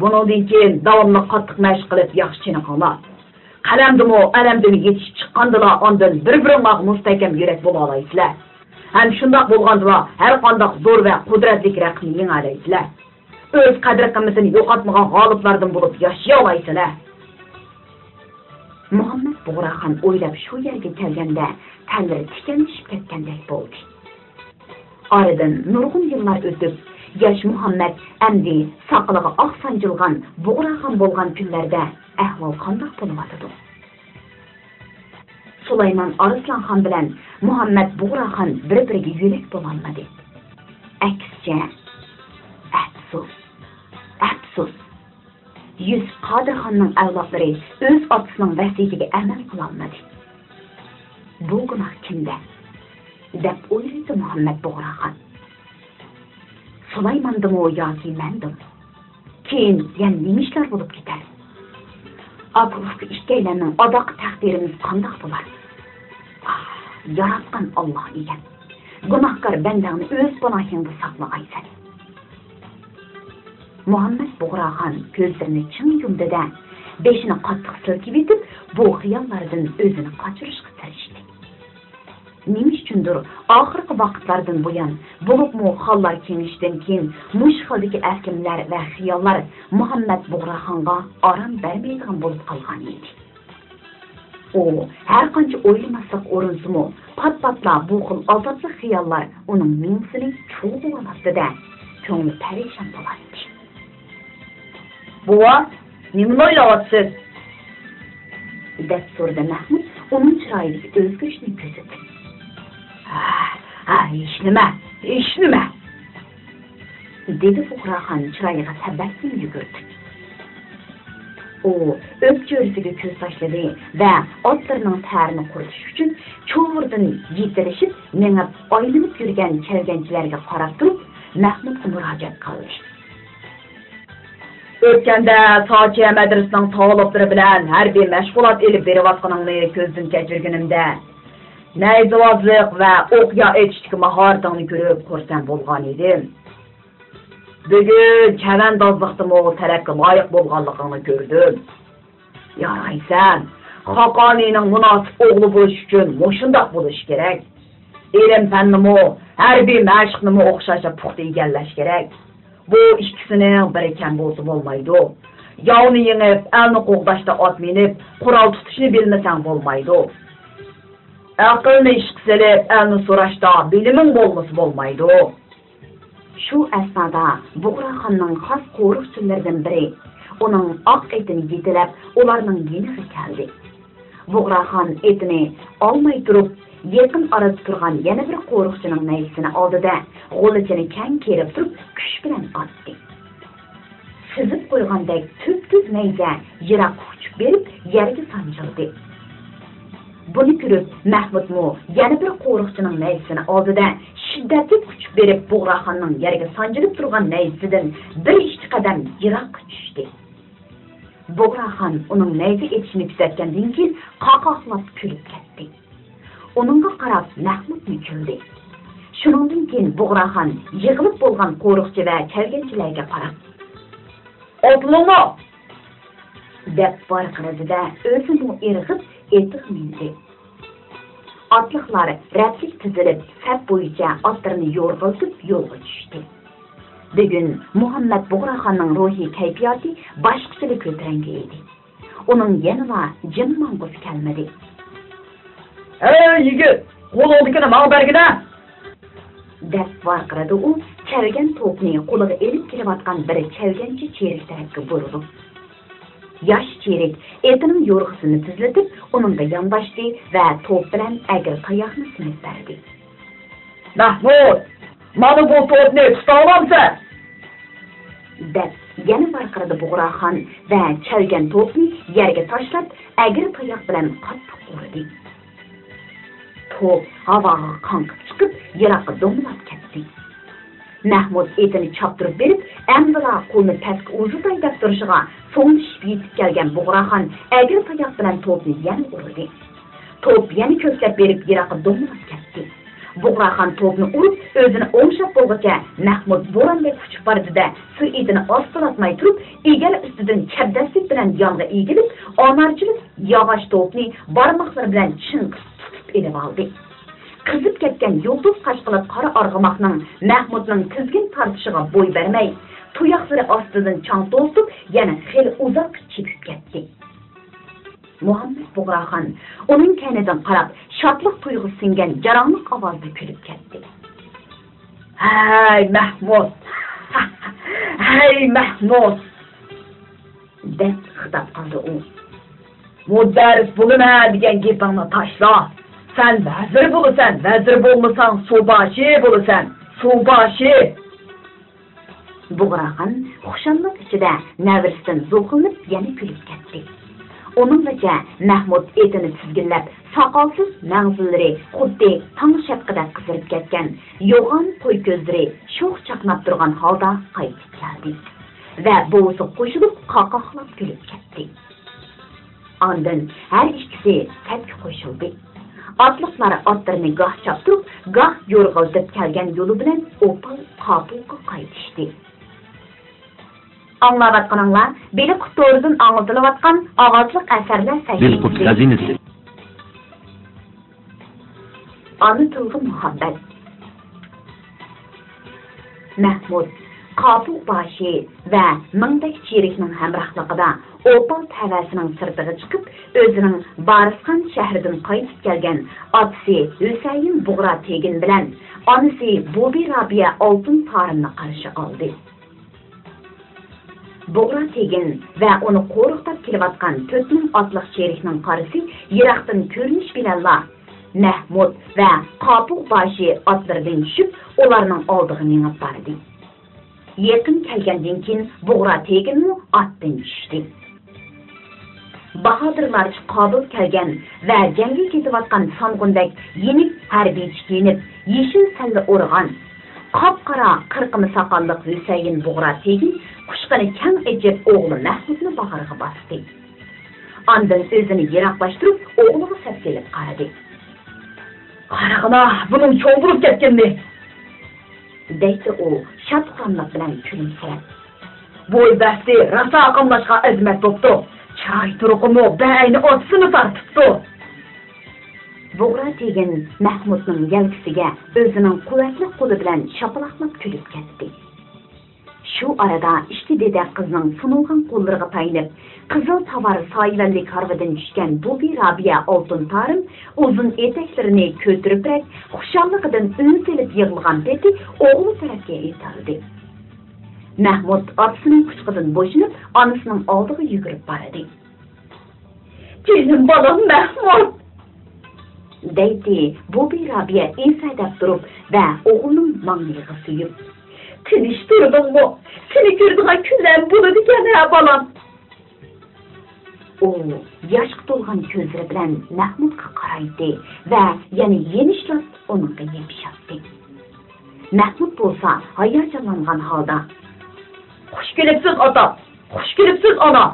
بۇنىڭدىن كېيىن داۋاملىق قاتتىق مەشىق قىلىپ ياخشى چېنىقىڭلار. قەلەمدىمۇ، ئەلەمدىمۇ يېتىشىپ چىققاندىلا ئاندىن بىر-بىرىڭلارغا مۇستەھكەم يۈرەك بولالايسىلەر. ھەم شۇنداق بولغاندىلا ھەر قانداق زور ۋە قۇدرەتلىك رەقىبنى يېڭەلەيسىلەر. ئۆز قەدىر-قىممىتىنى يوقاتمىغان غالىپلاردىن بولۇپ ياشىيالايسىلەر. مۇھەممەد بۇغراخان ئويلاپ شۇ يەرگە كەلگەندە، تەنلىرى تىكەنلىشىپ كەتكەندەك بولدى. ئارىدىن نۇرغۇن يىللار ئۆتۈپ، ياش مۇھەممەد ئەمدى ساقىلىغا ئاق سانجىلغان بۇغراخان بولغان كۈنلەردە ئەھۋال قانداق بولۇۋاتىدۇ؟ سۇلايمان ئارسلانخان بىلەن مۇھەممەد بۇغراخان بىر-بىرىگە يۆلەك بولالمىدى. ئەكسىچە، ئەپسۇس، ئەپسۇس! يۈسۈپ قادىرخاننىڭ ئەۋلادلىرى ئۆز ئاتىسىنىڭ ۋەسىيىتىگە ئەمەل قىلالمىدى. بۇ گۇناھ كىمدە؟ دەپ ئويلىدى مۇھەممەد بۇغراخان. سۇلايماندىمۇ ياكى مەندىمۇ؟ كېيىن يەنە نېمە ئىشلار بولۇپ كېتەر؟ ئاكا-ئۇكا ئىككىيلەننىڭ ئاداققى تەقدىرىمىز قانداق بولار؟ ئاھ، ياراتقان ئاللاھ ئىگەم، گۇناھكار بەندەڭنى ئۆز پاناھىڭدا ساقلىغايسەن. مۇھەممەد بۇغراخان كۆزلىرىنى چىڭ يۇمدى-دە، بېشىنى قاتتىق سىلكىۋېتىپ، بۇ خىياللاردىن ئۆزىنى قاچۇرۇشقا تىرىشتى. نېمە ئۈچۈندۇر، ئاخىرقى ۋاقىتلاردىن بۇيان، بولۇپمۇ خانلار كېڭىشىدىن كېيىن مۇشۇ خىلدىكى ئەسلىمىلەر ۋە خىياللار مۇھەممەد بۇغراخانغا ئارام بەرمەيدىغان بولۇپ قالغان ئىدى. ئۇ ھەرقانچە ئويلىماسلىق ئۇرۇنسىمۇ، پات-پاتلا بۇ خىل ئازابلىق خىياللار ئۇنىڭ مېڭىسىنى چۇلغىۋالاتتى-دە، كۆڭلى پەرىشان بولاتتى. بوۋا، نېمىنى ئويلاۋاتىسىز؟ دەپ سورىدى مەھمۇت ئۇنىڭ چىرايىدىكى ئۆزگىرىشنى كۆزىتىپ. ھە، ھە، ھېچنېمە، ھېچنېمە. دېدى بۇغراخان چىرايىغا تەبەسسۇم يۈگۈرتۈپ. ئۇ ئۆپچۆرىسىگە كۆز تاشلىدى ۋە ئاتلىرىنىڭ تەرىنى قۇرۇتۇش ئۈچۈن چۇۋۇردىن يېتىلىشىپ مېڭىپ ئايلىنىپ يۈرگەن چەۋگەنچىلەرگە قاراپ تۇرۇپ مەھمۇتقا مۇراجىئەت قىلدى. ئۆتكەندە ساچىيە مەدرىسىنىڭ تالىپلىرى بىلەن ھەربىي مەشغۇلات ئېلىپ بېرىۋاتقىنىڭنى كۆزدىن كەچۈرگىنىمدە، نەيزىۋازلىق ۋە ئوقيا ئېتىشتىكى ماھارىتىڭنى كۆرۈپ خۇرسەن بولغان ئىدىم. بۈگۈن چەۋەندازلىقتىمۇ تەلەپكە لايىق بولغانلىقىڭنى كۆردۈم. يارايسەن، خاقانىينىڭ مۇناسىپ ئوغلى بولۇش ئۈچۈن مۇشۇنداق بولۇش كېرەك. ئىلىم-پەننىمۇ، ھەربىي مەشىقنىمۇ ئوخشاشلا پۇختا ئىگىلەش كېرەك. بۇ ئىككىسىنىڭ بىرى كەم بولسا بولمايدۇ. ياۋنى يېڭىپ، ئەلنى قوغداشتا ئات مىنىپ، قورال تۇتۇشنى بىلمىسەڭ بولمايدۇ. ئەقىلنى ئىشقا سېلىپ، ئەلنى سوراشتا بىلىمىڭ بولمىسا بولمايدۇ. شۇ ئەسنادا بۇغراخاننىڭ خاس قورۇقچىلىرىدىن بىرى ئۇنىڭ ئاق ئېتىنى يېتىلەپ، ئۇلارنىڭ يېنىغا كەلدى. بۇغراخان ئېتىنى ئالماي تۇرۇپ، يېقىن ئارىدا تۇرغان يەنە بىر قورۇقچىنىڭ نەيزىسىنى ئالدى-دە، غۇلىچىنى كەڭ كېرىپ تۇرۇپ، كۈچ بىلەن ئاتتى. سىزىپ قويغاندەك تۈپتۈز نەيزە يىراققا ئۇچۇپ بېرىپ، يەرگە سانجىلدى. بۇنى كۆرۈپ، مەھمۇتمۇ يەنە بىر قورۇقچىنىڭ نەيزىسىنى ئالدى-دە، شىددەتلىك ئۇچۇپ بېرىپ، بۇغراخاننىڭ يەرگە سانجىلىپ تۇرغان نەيزىسىدىن بىر ئىككى قەدەم يىراققا چۈشتى. بۇغراخان ئۇنىڭ نەيزە ئېتىشىنى كۆزەتكەندىن كېيىن، قاقاقلاپ كۈلۈپ كەتتى. ئۇنىڭغا قاراپ مەھمۇتمۇ كۈلدى. شۇنىڭدىن كېيىن بۇغراخان يىغىلىپ بولغان قورۇقچى ۋە چەۋگەنچىلەرگە قاراپ، ئاتلىنىڭلار! دەپ ۋارقىرىدى-دە، ئۆزىمۇ ئىرغىپ ئېتىغا مىندى. ئاتلىقلار رەتلىك تىزىلىپ، سەپ بويىچە ئاتلىرىنى يورغىلىتىپ يولغا چۈشتى. بۈگۈن مۇھەممەد بۇغراخاننىڭ روھىي كەيپىياتى باشقىچىلا كۆتۈرەڭگۈ ئىدى. ئۇنىڭ يەنىلا جىم ماڭغۇسى كەلمىدى. ھەي يىگىت، قولۇڭدىكىنى ماڭا بەرگىنە! دەپ ۋارقىرىدى ئۇ چەۋگەن توپنى قولىغا ئېلىپ كېلىۋاتقان بىر چەۋگەنچى چېرىك تەرەپكە بۇرۇلۇپ. ياش چېرىك ئېتىنىڭ يورغىسىنى تېزلىتىپ، ئۇنىڭغا يانداشتى ۋە توپ بىلەن ئەگرى تاياقنى سېلىپ بەردى. مەھمۇت، مانا بۇ توپنى تۇتالامسەن؟ دەپ يەنە ۋارقىرىدى بۇغراخان ۋە چەۋگەن توپنى يەرگە تاشلاپ، ئەگرى تاياق بىلەن قاتتىق ئۇردى. توپ ھاۋاغا قاڭقىپ چىقىپ، يىراققا دومىلاپ كەتتى. مەھمۇت ئېتىنى چاپتۇرۇپ بېرىپ، ئەمدىلا قولىنى پەسكە ئۇزىتاي دەپ تۇرۇشىغا، سوڭلىشىپ يېتىپ كەلگەن بۇغراخان ئەگرى تاياق بىلەن توپنى يەنە ئۇردى. توپ يەنە كۆكلەپ بېرىپ يىراققا دومىلاپ كەتتى. بۇغراخان توپنى ئۇرۇپ، ئۆزىنى ئوڭشاپ بولغۇچە مەھمۇت بوراندەك ئۇچۇپ باردى-دە، سۈرئىتىنى ئاستىلاتماي تۇرۇپ، ئېگەر ئۈستىدىن چەبدەسلىك بىلەن يانغا ئېگىلىپ، ئانارچىلىق ياغاچ توپنى بارماقلىرى بىلەن چىڭقىپ تۇتۇپ ئېلىۋالدى. قىزىپ كەتكەن يۇلتۇز قاچقىلىق قارا ئارغىماقنىڭ مەھمۇتنىڭ تىزگىن تارتىشىغا بوي بەرمەي، تۇياقلىرى ئاستىدىن چاڭ توزۇتۇپ، يەنە خېلى ئۇزاققا چېپىپ كەتتى. مۇھەممەد بۇغراخان ئۇنىڭ كەينىدىن قاراپ، شادلىق تۇيغۇسى سىڭگەن جاراڭلىق ئاۋازدا كۈلۈپ كەتتى. «ھەي، مەھمۇت! ھەي، مەھمۇت!» دەپ خىتاب قىلدى ئۇ. «مۇدەررىس بولىمەن دېگەن گېپىڭنى تاشلا. سەن ۋەزىر بولىسەن، ۋەزىر بولمىساڭ، سۇباشى بولىسەن، سۇباشى!» بۇغراخان خۇشاللىق ئىچىدە نەۋرىسىدىن زوقلىنىپ يەنە كۈلۈپ كەتتى. ئۇنىڭغىچە مەھمۇت ئېتىنى تىزگىنلەپ، ساقالسىز مەڭزىلىرى خۇددى تاڭ شەپىقىدەك قىزىرىپ كەتكەن، يوغان قوي كۆزلىرى شوخ چاقناپ تۇرغان ھالدا قايتىپ كەلدى ۋە بوۋىسىغا قوشۇلۇپ قاقاقلاپ كۈلۈپ كەتتى. ئاندىن ھەر ئىككىسى سەپكە قوشۇلدى. ئاتلىقلار ئاتلىرىنى گاھ چاپتۇرۇپ، گاھ يورغىلىتىپ كەلگەن يولى بىلەن ئوپال قاپۇغا قايتىشتى. ئاڭلاۋاتقىنىڭلار بېلىققۇت تورىدىن ئاڭلىتىلىۋاتقان ئاۋازلىق ئەسەرلەر سەھىپىسى. بېلىققۇت خەزىنىسى. ئانا تىلغا مۇھەببەت. مەھمۇد قاپۇغ باشى ۋە مىڭبەگ چىرىكنىڭ ھەمراھلىقىدا ئوپال تەۋەسىنىڭ سىرتىغا چىقىپ، ئۆزىنىڭ بارىسخان شەھىرىدىن قايتىپ كەلگەن ئاتىسى ھۈسەيىن بۇغرا تېگىن بىلەن ئانىسى بۇبى رابىيە ئالتۇن تارىمنى قارشى ئالدى. بۇغرا تېگىن ۋە ئۇنى قورۇقلاپ كېلىۋاتقان تۆت مىڭ ئاتلىق چېرىكنىڭ قارىسى يىراقتىن كۆرۈنۈش بىلەنلا مەھمۇد ۋە قاپۇغ باشى ئاتلىرىدىن چۈشۈپ، ئۇلارنىڭ ئالدىغا مېڭىپ باردى. يېقىن كەلگەندىن كېيىن بۇغرا تېگىنمۇ ئاتتىن چۈشتى. باھادىرلارچە قابىل كەلگەن ۋە جەڭگە كېتىۋاتقان سانغۇندەك يېنىك ھەربىيچە كىيىنىپ، يېشىل سەللە ئورىغان، قاپقارا قىرقىما ساقاللىق ھۈسەيىن بۇغرا تېگىن قۇچىقىنى كەڭ ئېچىپ، ئوغلى مەھمۇدنى باغرىغا باستى. ئاندىن ئۆزىنى يىراقلاشتۇرۇپ، ئوغلىغا سەپسېلىپ قارىدى. «قارىغىنا، بۇنىڭ چوڭ بولۇپ كەتكىنىنى!» دەيتتى ئۇ شاد-خۇراملىق بىلەن كۈلۈمسىرەپ. «بوي بەستى، راسا قاملاشقان ئەزىمەت بوپتۇ. چىراي تۇرقىمۇ بەئەينى ئاتىسىنى تارتىپتۇ.» بۇغرا تېگىن مەھمۇدنىڭ يەلكىسىگە ئۆزىنىڭ قۇۋۋەتلىك قولى بىلەن شاپىلاقلاپ كۈلۈپ كەتتى. شۇ ئارىدا ئىككى دېدەك قىزنىڭ سۇنۇلغان قوللىرىغا تايىنىپ، قىزىل تاۋار سايىۋەنلىك ھارۋىدىن چۈشكەن بۇبى رابىيە ئالتۇن تارىم ئۇزۇن ئېتەكلىرىنى كۆتۈرۈپرەك، خۇشاللىقىدىن ئۈن سېلىپ يىغلىغان پېتى ئوغلى تەرەپكە ئېتىلدى. مەھمۇد ئاتىسىنىڭ قۇچىقىدىن بوشىنىپ، ئانىسىنىڭ ئالدىغا يۈگۈرۈپ باردى. «جېنىم بالام مەھمۇد!» دەيتتى بۇبى رابىيە ئېسەدەپ تۇرۇپ ۋە ئوغلىنىڭ ماڭلىيىغا سۆيۈپ. «تىنچ تۇردۇڭمۇ؟ سېنى كۆرىدىغان كۈنلەرمۇ بولىدىكەن ھە، بالام!» ئۇ ياشقا تولغان كۆزلىرى بىلەن مەھمۇدقا قارايتتى ۋە يەنە يېنىشلاپ ئۇنىڭغا يېپىشاتتى. مەھمۇد بولسا ھاياجانلانغان ھالدا، «خۇش كېلىپسىز، ئاتا! خۇش كېلىپسىز، ئانا!»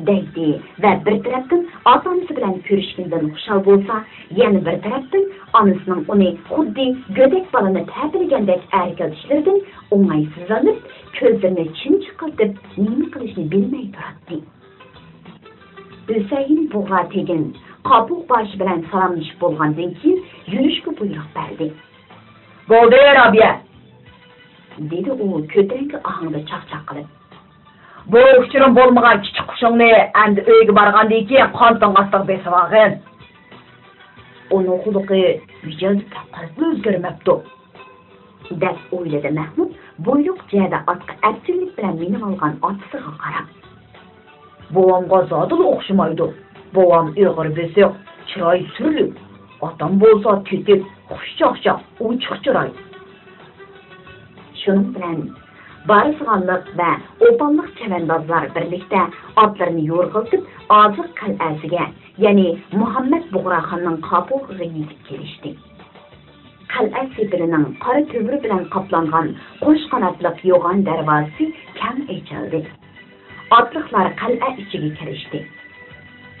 دەيتتى ۋە بىر تەرەپتىن ئاتا-ئانىسى بىلەن كۆرۈشكىنىدىن خۇشال بولسا، يەنە بىر تەرەپتىن ئانىسىنىڭ ئۇنى خۇددى گۆدەك بالىنى تەپىلىگەندەك ئەركىلىتىشلىرىدىن ئوڭايسىزلىنىپ، كۆزلىرىنى چىمچىقلىتىپ، نېمە قىلىشنى بىلمەي تۇراتتى. ھۈسەيىن بۇغرا تېگىن قاپۇغ باشى بىلەن سالاملىشىپ بولغاندىن كېيىن، يۈرۈشكە بۇيرۇق بەردى. «بولدى، رابىيە!» دېدى ئۇ كۆتۈرەڭگۈ ئاھاڭدا چاقچاق قىلىپ. «بۇ ئۇچۇرۇم بولمىغان كىچىك قۇشۇڭنى ئەمدى ئۆيگە بارغاندىن كېيىن قانىتىڭ ئاستىغا بېسىۋالغىن.» ئۇنىڭ خۇلقى مىجەزى پەقەتلا ئۆزگەرمەپتۇ، دەپ ئويلىدى مەھمۇد بۇيرۇق جەدە ئاتقا ئەپچىللىك بىلەن مىنىۋالغان ئاتىسىغا قاراپ. «بوۋامغا زادىلا ئوخشىمايدۇ. بوۋام ئېغىر بېسىق، چىرايى سۈرلۈك. ئاتام بولسا تېتىك، خۇش چاقچاق، ئوچۇق چىراي.» شۇنىڭ بىلەن بارسىغانلىق ۋە ئوپاللىق چەۋەندازلار بىرلىكتە ئاتلىرىنى يورغىلىتىپ، ئازىق قەلئەسىگە، يەنى مۇھەممەد بۇغراخاننىڭ قاپۇغىغا يېتىپ كېلىشتى. قەلئە سېپىلىنىڭ قارا تۆمۈر بىلەن قاپلانغان قوش قاناتلىق يوغان دەرۋازىسى كەڭ ئېچىلدى. ئاتلىقلار قەلئە ئىچىگە كىرىشتى.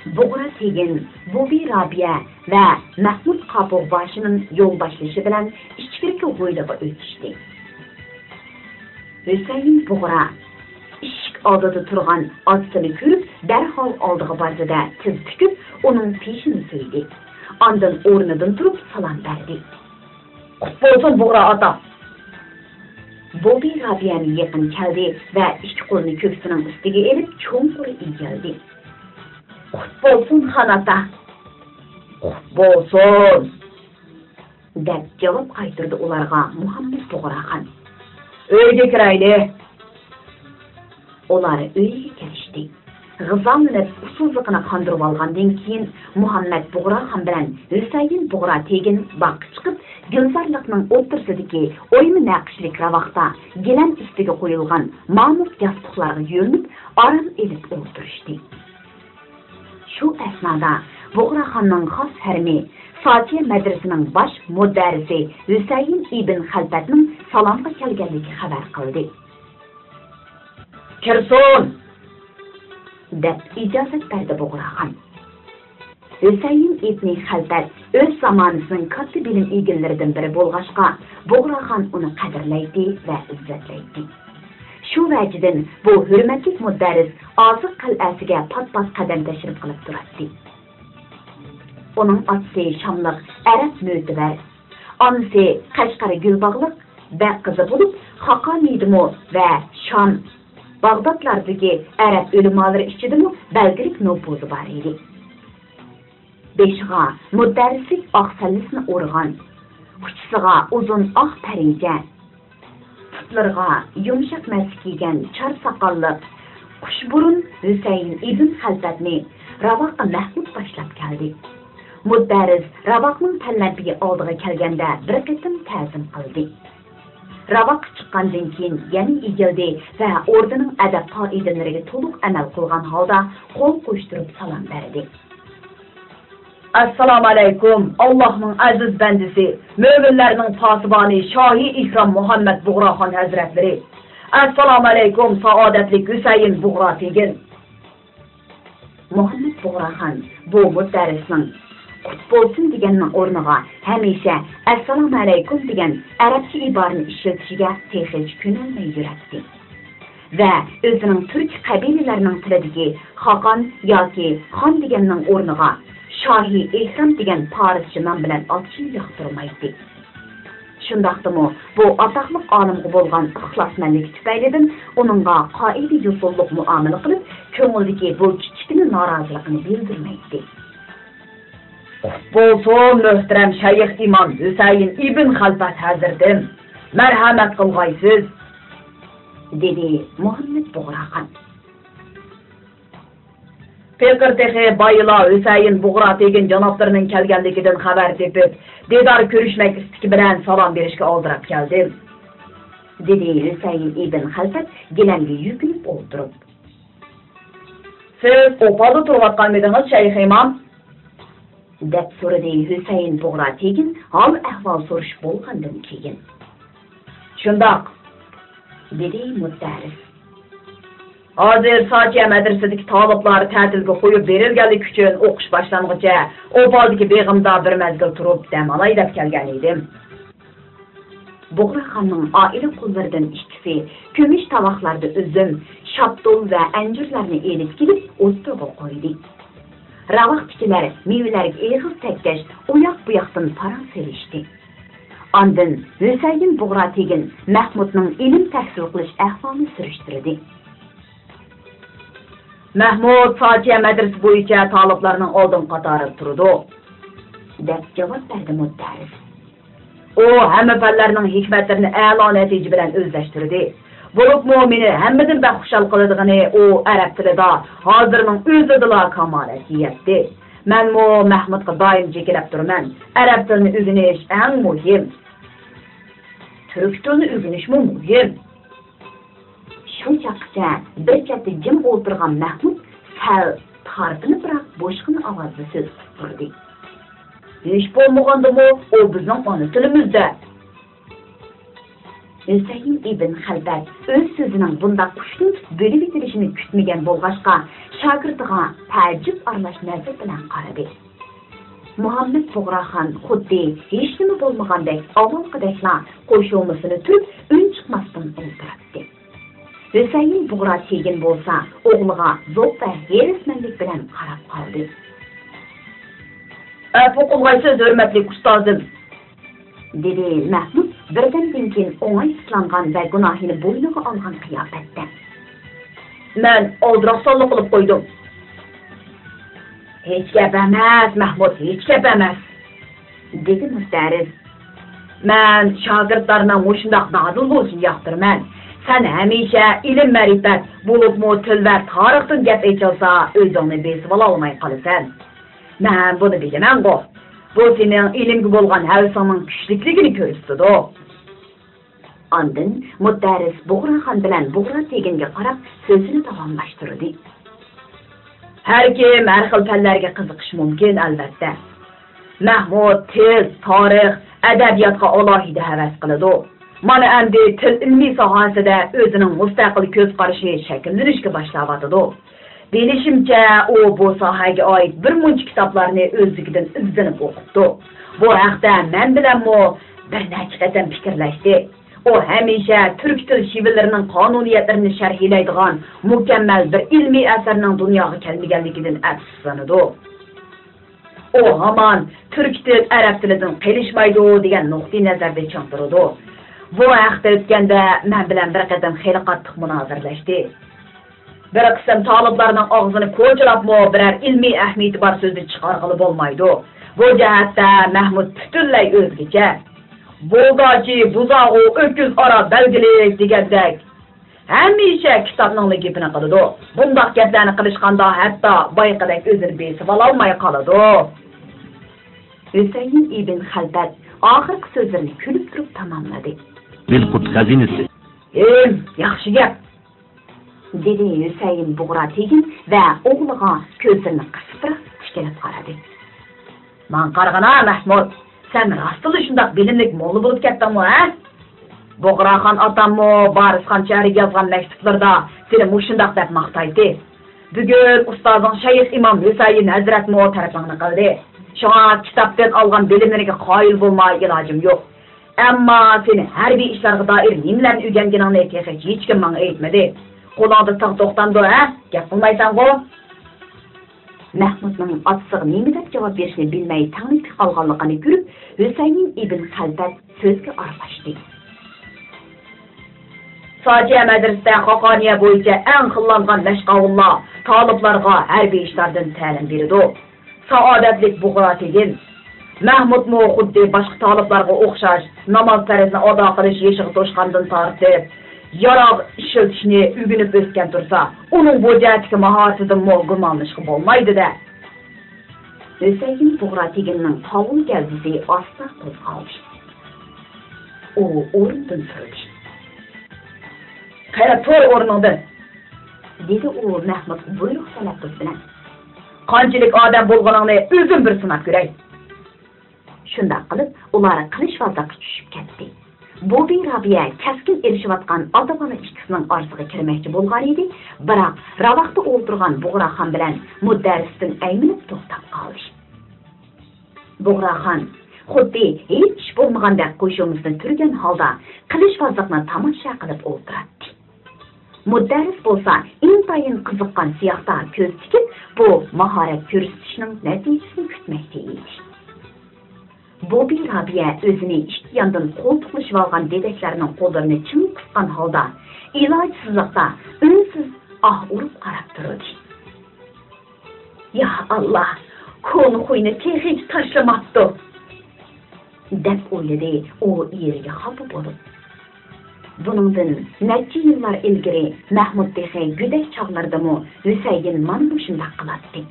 بۇغرا تېگىن، بوبى رابىيە ۋە مەھمۇد قاپۇغ باشىنىڭ يول باشلىشى بىلەن ئىچكىرىكى ھويلىغا ئۆتۈشتى. ھۈسەيىن بۇغرا ئىشىك ئالدىدا تۇرغان ئاتىسىنى كۆرۈپ، دەرھال ئالدىغا باردى-دە، تىز پۈكۈپ، ئۇنىڭ پېشىنى سۆيدى. ئاندىن ئورنىدىن تۇرۇپ سالام بەردى. «قۇت بولسۇن، بۇغرا ئاتا!» بوبى رابىيەنى يېقىن كەلدى ۋە ئىككى قولىنى كۆكسىنىڭ ئۈستىگە ئېلىپ، چوڭقۇر ئېگىلدى. «قۇت بولسۇن، خان ئاتا!» «قۇت بولسۇن!» دەپ جاۋاب قايتۇردى ئۇلارغا مۇھەممەد بۇغراخان. «ئۆيگە كىرەيلى!» ئۇلار ئۆيگە كىرىشتى. غىزالىنىپ، ئۇسسۇللۇقىنى قاندۇرۇۋالغاندىن كېيىن، مۇھەممەد بۇغراخان بىلەن ھۈسەيىن بۇغرا تېگىن باغقا چىقىپ، گۈلزارلىقنىڭ ئوتتۇرىسىدىكى ئويما نەقىشلىك راۋاقتا گىلەم ئۈستىگە قويۇلغان مامۇت ياستۇقلارغا يۆلىنىپ، ئارام ئېلىپ ئولتۇرۇشتى. شۇ ئەسنادا بۇغراخاننىڭ خاس ھەرىمى، ساچىيە مەدرىسىنىڭ باش مۇدەررىسى ھۈسەيىن ئىبن خەلپەتنىڭ سالامغا كەلگەنلىكى خەۋەر قىلدى. «كىرسۇن!» دەپ ئىجازەت بەردى بۇغراخان. ھۈسەيىن ئىبنى خەلپەت ئۆز زامانىسىنىڭ كاتتا بىلىم ئىگىلىرىدىن بىرى بولغاچقا، بۇغراخان ئۇنى قەدىرلەيتتى ۋە ئىززەتلەيتتى. شۇ ۋەجىدىن بۇ ھۆرمەتلىك مۇدەررىس ئازىق قەلئەسىگە پات-پات قەدەم تەشرىپ قىلىپ تۇراتتى. ئۇنىڭ ئاتىسى شاملىق ئەرەب مۆتىۋەر، ئانىسى قەشقەر گۈلباغلىق بەگ قىزى بولۇپ، خاقانىيدىمۇ ۋە شام، باغدادلاردىكى ئەرەب ئۆلىمالىرى ئىچىدىمۇ بەلگىلىك نوپۇزى بار ئىدى. بېشىغا مۇدەررىسلىك ئاق سەللىسىنى ئورىغان، ئۇچىسىغا ئۇزۇن ئاق پەرىجە، پۇتلىرىغا يۇمشاق مەسلىك كىيگەن چار ساقاللىق، قۇشبۇرۇن ھۈسەيىن ئىبن خەلپەتنى راۋاققا مەھمۇد باشلاپ كەلدى. مۇدەررىس راۋاقنىڭ پەللەمپىيى ئالدىغا كەلگەندە بىر قېتىم تەزىم قىلدى. راۋاققا چىققاندىن كېيىن يەنە ئېگىلدى ۋە ئوردىنىڭ ئەدەپ-قائىدىلىرىگە تولۇق ئەمەل قىلغان ھالدا قول قوشتۇرۇپ سالام بەردى. ئەسسالامۇئەلەيكۇم، ئاللاھنىڭ ئەزىز بەندىسى، مۆمىنلەرنىڭ پاسىبانى شاھى ئىكرام مۇھەممەد بۇغراخان ھەزرەتلىرى! ئەسسالامۇئەلەيكۇم، سائادەتلىك ھۈسەيىن بۇغرا تېگىن! مۇھەممەد بۇغراخان بۇ مۇدەررىسنىڭ «قۇت بولسۇن» دېگەننىڭ ئورنىغا ھەمىشە «ئەسسالامۇئەلەيكۇم» دېگەن ئەرەبچە ئىبارىنى ئىشلىتىشىگە تېخىچە كۆنەلمەي يۈرەتتى. ۋە ئۆزىنىڭ تۈركىي قەبىلىلەرنىڭ تىلىدىكى خاقان ياكى خان دېگەننىڭ ئورنىغا شاھى ئېھرام دېگەن پارسچە نام بىلەن ئاتىشىنى ياقتۇرمايتتى. شۇنداقتىمۇ بۇ ئاتاقلىق ئالىمغا بولغان ئىخلاسمەنلىكى تۈپەيلىدىن ئۇنىڭغا قائىدە-يوسۇنلۇق مۇئامىلە قىلىپ، كۆڭلىدىكى بۇ كىچىككىنە نارازىلىقىنى بىلدۈرمەيتتى. «قۇت بولسۇن، مۆھتەرەم شەيخ ئىمام ھۈسەيىن ئىبن خەلپەت ھەزرىتىم! مەرھەمەت قىلغايسىز!» دېدى مۇھەممەد بۇغراخان. پېقىر تېخى بايىلا ھۈسەيىن بۇغرا تېگىن جانابلىرىنىڭ كەلگەنلىكىدىن خەۋەر تېپىپ، دىدار كۆرۈشمەك ئىستىكى بىلەن سالام بېرىشكە ئالدىراپ كەلدىم، دېدى ھۈسەيىن ئىبن خەلپەت گىلەمگە يۈكۈنۈپ ئولتۇرۇپ. سىز ئوپالدا تۇرۇۋاتقانمىدىڭىز، شەيخ ئىمام؟ دەپ سورىدى ھۈسەيىن بۇغرا تېگىن ھال-ئەھۋال سورىشىپ بولغاندىن كېيىن. شۇنداق، دېدى مۇدەررىس. ھازىر ساچىيە مەدرىسىدىكى تالىپلار تەتىلگە قويۇپ بېرىلگەنلىكى ئۈچۈن ئوقۇش باشلانغۇچە ئوپالدىكى بېغىمدا بىر مەزگىل تۇرۇپ دەم ئالاي دەپ كەلگەن ئىدىم. بۇغراخاننىڭ ئائىلە قۇللىرىدىن ئىككىسى كۈمۈش تاۋاقلاردا ئۈزۈم، شاپتۇل ۋە ئەنجۈرلەرنى ئېلىپ كېلىپ ئوتتۇرىغا قويدى. راۋاقتىكىلەر مېۋىلەرگە ئېغىز تەگكەچ ئۇياق-بۇياقتىن پاراڭ سېلىشتى. ئاندىن ھۈسەيىن بۇغرا تېگىن مەھمۇدنىڭ ئىلىم تەھسىل قىلىش ئەھۋالىنى سۈرۈشتۈردى. مەھمۇد ساچىيە مەدرىسە بويىچە تالىپلارنىڭ ئالدىنقى قاتارىدا تۇرىدۇ، دەپ جاۋاب بەردى مۇدەررىس. ئۇ ھەممە پەنلەرنىڭ ھېكمەتلىرىنى ئەلا نەتىجە بىلەن ئۆزلەشتۈردى. بولۇپمۇ مېنى ھەممىدىن بەك خۇشال قىلىدىغىنى ئۇ ئەرەب تىلىدا ھازىرنىڭ ئۆزىدىلا كامالەتكە يەتتى. مەنمۇ مەھمۇدقا دائىم جېكىلەپ تۇرىمەن، ئەرەب تىلىنى ئۆگىنىش ئەڭ مۇھىم. تۈرك تىلىنى ئۆگىنىشمۇ مۇھىم. شۇ چاغقىچە بىر چەتتە جىم ئولتۇرغان مەھمۇد سەل تارپىنىپراق بوشقىنا ئاۋازدا سۆز قىلىپ تۇردى. ھېچ بولمىغاندىمۇ ئۇ بىزنىڭ ئانا تىلىمىز-دە. ھۈسەيىن ئىبن خەلپەت ئۆز سۆزىنىڭ بۇنداق ئۇشتۇمتۇت بۆلۈۋېتىلىشىنى كۈتمىگەن بولغاچقا، شاگىرتىغا تەئەججۈپ ئارىلاش نەزىرى بىلەن قارىدى. مۇھەممەد بۇغراخان خۇددى ھېچنېمە بولمىغاندەك ئاۋۋالقىدەكلا قوشۇمىسىنى تۈرۈپ، ئۈن چىقماستىن ئولتۇراتتى. ھۈسەيىن بۇغرا تېگىن بولسا ئوغلىغا زوق ۋە ھېرىسمەنلىك بىلەن قاراپ قالدى. ئەپۇ قىلغايسىز، ھۆرمەتلىك ئۇستازىم، دېدى مەھمۇد بىردەمدىن كېيىن ئوڭايسىزلانغان ۋە گۇناھىنى بوينىغا ئالغان قىياپەتتە. مەن ئالدىراقسانلا قىلىپ قويدۇم. ھېچ گەپ ئەمەس، مەھمۇد، ھېچ گەپ ئەمەس، دېدى مۇدەررىس. مەن شاگىرتلارنىڭ مۇشۇنداق دادىل بولۇشىنى ياقتۇرىمەن. سەن ھەمىشە ئىلىم-مەرىپەت، بولۇپمۇ تىل ۋە تارىختىن گەپ ئېچىلسا، ئۆزۈڭنى بېسىۋالالماي قالىسەن. مەن بۇنى بىلىمەنغۇ. بۇ سېنىڭ ئىلىمگە بولغان ھەۋىسىڭنىڭ كۈچلۈكلۈكىنى كۆرسىتىدۇ. ئاندىن مۇدەررىس بۇغراخان بىلەن بۇغرا تېگىنگە قاراپ سۆزىنى داۋاملاشتۇردى. ھەر كىم ھەر خىل پەنلەرگە قىزىقىشى مۇمكىن، ئەلۋەتتە. مەھمۇد تىل، تارىخ، ئەدەبىياتقا ئالاھىدە ھەۋەس قىلىدۇ. مانا ئەمدى تىل ئىلمىي ساھەسىدە ئۆزىنىڭ مۇستەقىل كۆز قارىشى شەكىللىنىشكە باشلاۋاتىدۇ. بىلىشىمچە، ئۇ بۇ ساھەگە ئائىت بىر مۇنچە كىتابلارنى ئۆزلۈكىدىن ئىزدىنىپ ئوقۇپتۇ. بۇ ھەقتە مەن بىلەنمۇ بىر نەچچە قېتىم پىكىرلەشتى. ئۇ ھەمىشە تۈرك تىل شىۋىلىرىنىڭ قانۇنىيەتلىرىنى شەرھلەيدىغان مۇكەممەل بىر ئىلمىي ئەسەرنىڭ دۇنياغا كەلمىگەنلىكىدىن ئەپسۇسلىنىدۇ. ئۇ ھامان تۈرك تىل ئەرەب تىلىدىن قېلىشمايدۇ دېگەن نۇقتىئىنەزەردە چىڭ تۇرىدۇ. بۇ ھەقتە ئۆتكەندە مەن بىلەن بىر قېتىم خېلى قاتتىق مۇنازىرىلەشتى. بىر قىسىم تالىپلارنىڭ ئاغزىنى كوچىلاپمۇ بىرەر ئىلمىي ئەھمىيىتى بار سۆزنى چىقارغىلى بولمايدۇ. بۇ جەھەتتە مەھمۇد پۈتۈنلەي ئۆزگىچە. بولداچى، بۇزاغۇ، ئۆكۈز ئارا بەلگىلىك دېگەندەك، ھەمىشە كىتابنىڭلا گېپىنى قىلىدۇ. بۇنداق گەپلەرنى قىلىشقاندا ھەتتا بايىقىدەك ئۆزىنى بېسىۋالالماي قالىدۇ. ھۈسەيىن ئىبن خەلپەت ئاخىرقى سۆزلىرىنى كۈلۈپ تۇرۇپ تاماملىدى. بىلقۇت خەزىنىسى. ھىم، ياخشى گەپ. دېدى ھۈسەيىن بۇغرا تېگىن ۋە ئوغلىغا كۆزلىرىنى قىسىپراق تىكىلىپ قارىدى. ماڭا قارىغىنا، مەھمۇد، سەن راستلا شۇنداق بىلىملىك موللا بولۇپ كەتتىڭمۇ، ھە؟ بۇغراخان ئاتاممۇ بارىسخان شەھىرىگە يازغان مەكتۇپلىرىدا سېنى مۇشۇنداق دەپ ماختايتتى. بۈگۈن ئۇستازىڭ شەيخ ئىمام ھۈسەيىن ھەزرەتمۇ تەرىپىڭنى قىلدى. شۇڭا كىتابتىن ئالغان بىلىملىرىڭگە قايىل بولماي ئىلاجىم يوق. ئەمما سېنى ھەربىي ئىشلارغا دائىر نېمىلەرنى ئۆگەنگىنىڭنى تېخىچە ھېچكىم ماڭا ئېيتمىدى. قولۇڭدا تىغ توختامدۇ، ھە؟ گەپ قىلمايسەنغۇ؟ مەھمۇدنىڭ ئاتىسىغا نېمە دەپ جاۋاب بېرىشنى بىلمەي تەڭلىكتە قالغانلىقىنى كۆرۈپ، ھۈسەيىن ئىبن خەلپەت سۆزگە ئارىلاشتى. ساجىيە مەدرىسىدە خاقانىيە بويىچە ئەڭ خىللانغان مەشقاۋۇللار تالىپلارغا ھەربىي ئىشلاردىن تەلىم بېرىدۇ. سائادەتلىك بۇغرا تېگىن. مەھمۇدمۇ خۇددى باشقا تالىپلارغا ئوخشاش ناماز پەرزنى ئادا قىلىش يېشىغا توشقاندىن تارتىپ، ياراغ ئىشلىتىشنى ئۆگىنىپ ئۆسكەن تۇرسا، ئۇنىڭ بۇ جەھەتتىكى ماھارىتىدىنمۇ گۇمانلىنىشقا بولمايدۇ-دە. ھۈسەيىن بۇغرا تېگىننىڭ تاۋۇل گەۋدىسى ئاستا قوزغالدى. ئۇ ئورنىدىن تۇردى. قېنى، تۇر ئورنۇڭدىن! دېدى ئۇ مەھمۇدقا بۇيرۇق تەلەپپۇز بىلەن. قانچىلىك ئادەم بولغىنىڭنى ئۆزۈم بىر سىناپ كۆرەي. شۇنداق قىلىپ، ئۇلار قىلىچۋازلىققا چۈشۈپ كەتتى. بۇبى رابىيە كەسكىن ئېلىشىۋاتقان ئاتا-بالا ئىككىسىنىڭ ئارىسىغا كىرمەكچى بولغانىدى، بىراق راۋاقتا ئولتۇرغان بۇغراخان بىلەن مۇدەررىستىن ئەيمىنىپ توختاپ قالدى. بۇغراخان خۇددى ھېچ ئىش بولمىغاندەك قوشۇمىسىنى تۈرگەن ھالدا قىلىچۋازلىقنى تاماشا قىلىپ ئولتۇراتتى. مۇدەررىس بولسا ئىنتايىن قىزىققان سىياقتا كۆز تىكىپ، بۇ ماھارەت كۆرسىتىشنىڭ نەتىجىسىنى كۈتمەكتە ئىدى. بۇبى رابىيە ئۆزىنى ئىككى ياندىن قولتۇقلىشىۋالغان دېدەكلەرنىڭ قوللىرىنى چىڭ قىسقان ھالدا، ئىلاجسىزلىقتا ئۈنسىز ئاھ ئۇرۇپ قاراپ تۇردى. يا ئاللا، كونا خۇينى تېخىچە تاشلىماپتۇ، دەپ ئويلىدى ئۇ ئېرىگە خاپا بولۇپ. بۇنىڭدىن نەچچە يىللار ئىلگىرى مەھمۇد تېخى گۆدەك چاغلىرىدىمۇ ھۈسەيىن مانا مۇشۇنداق قىلاتتى.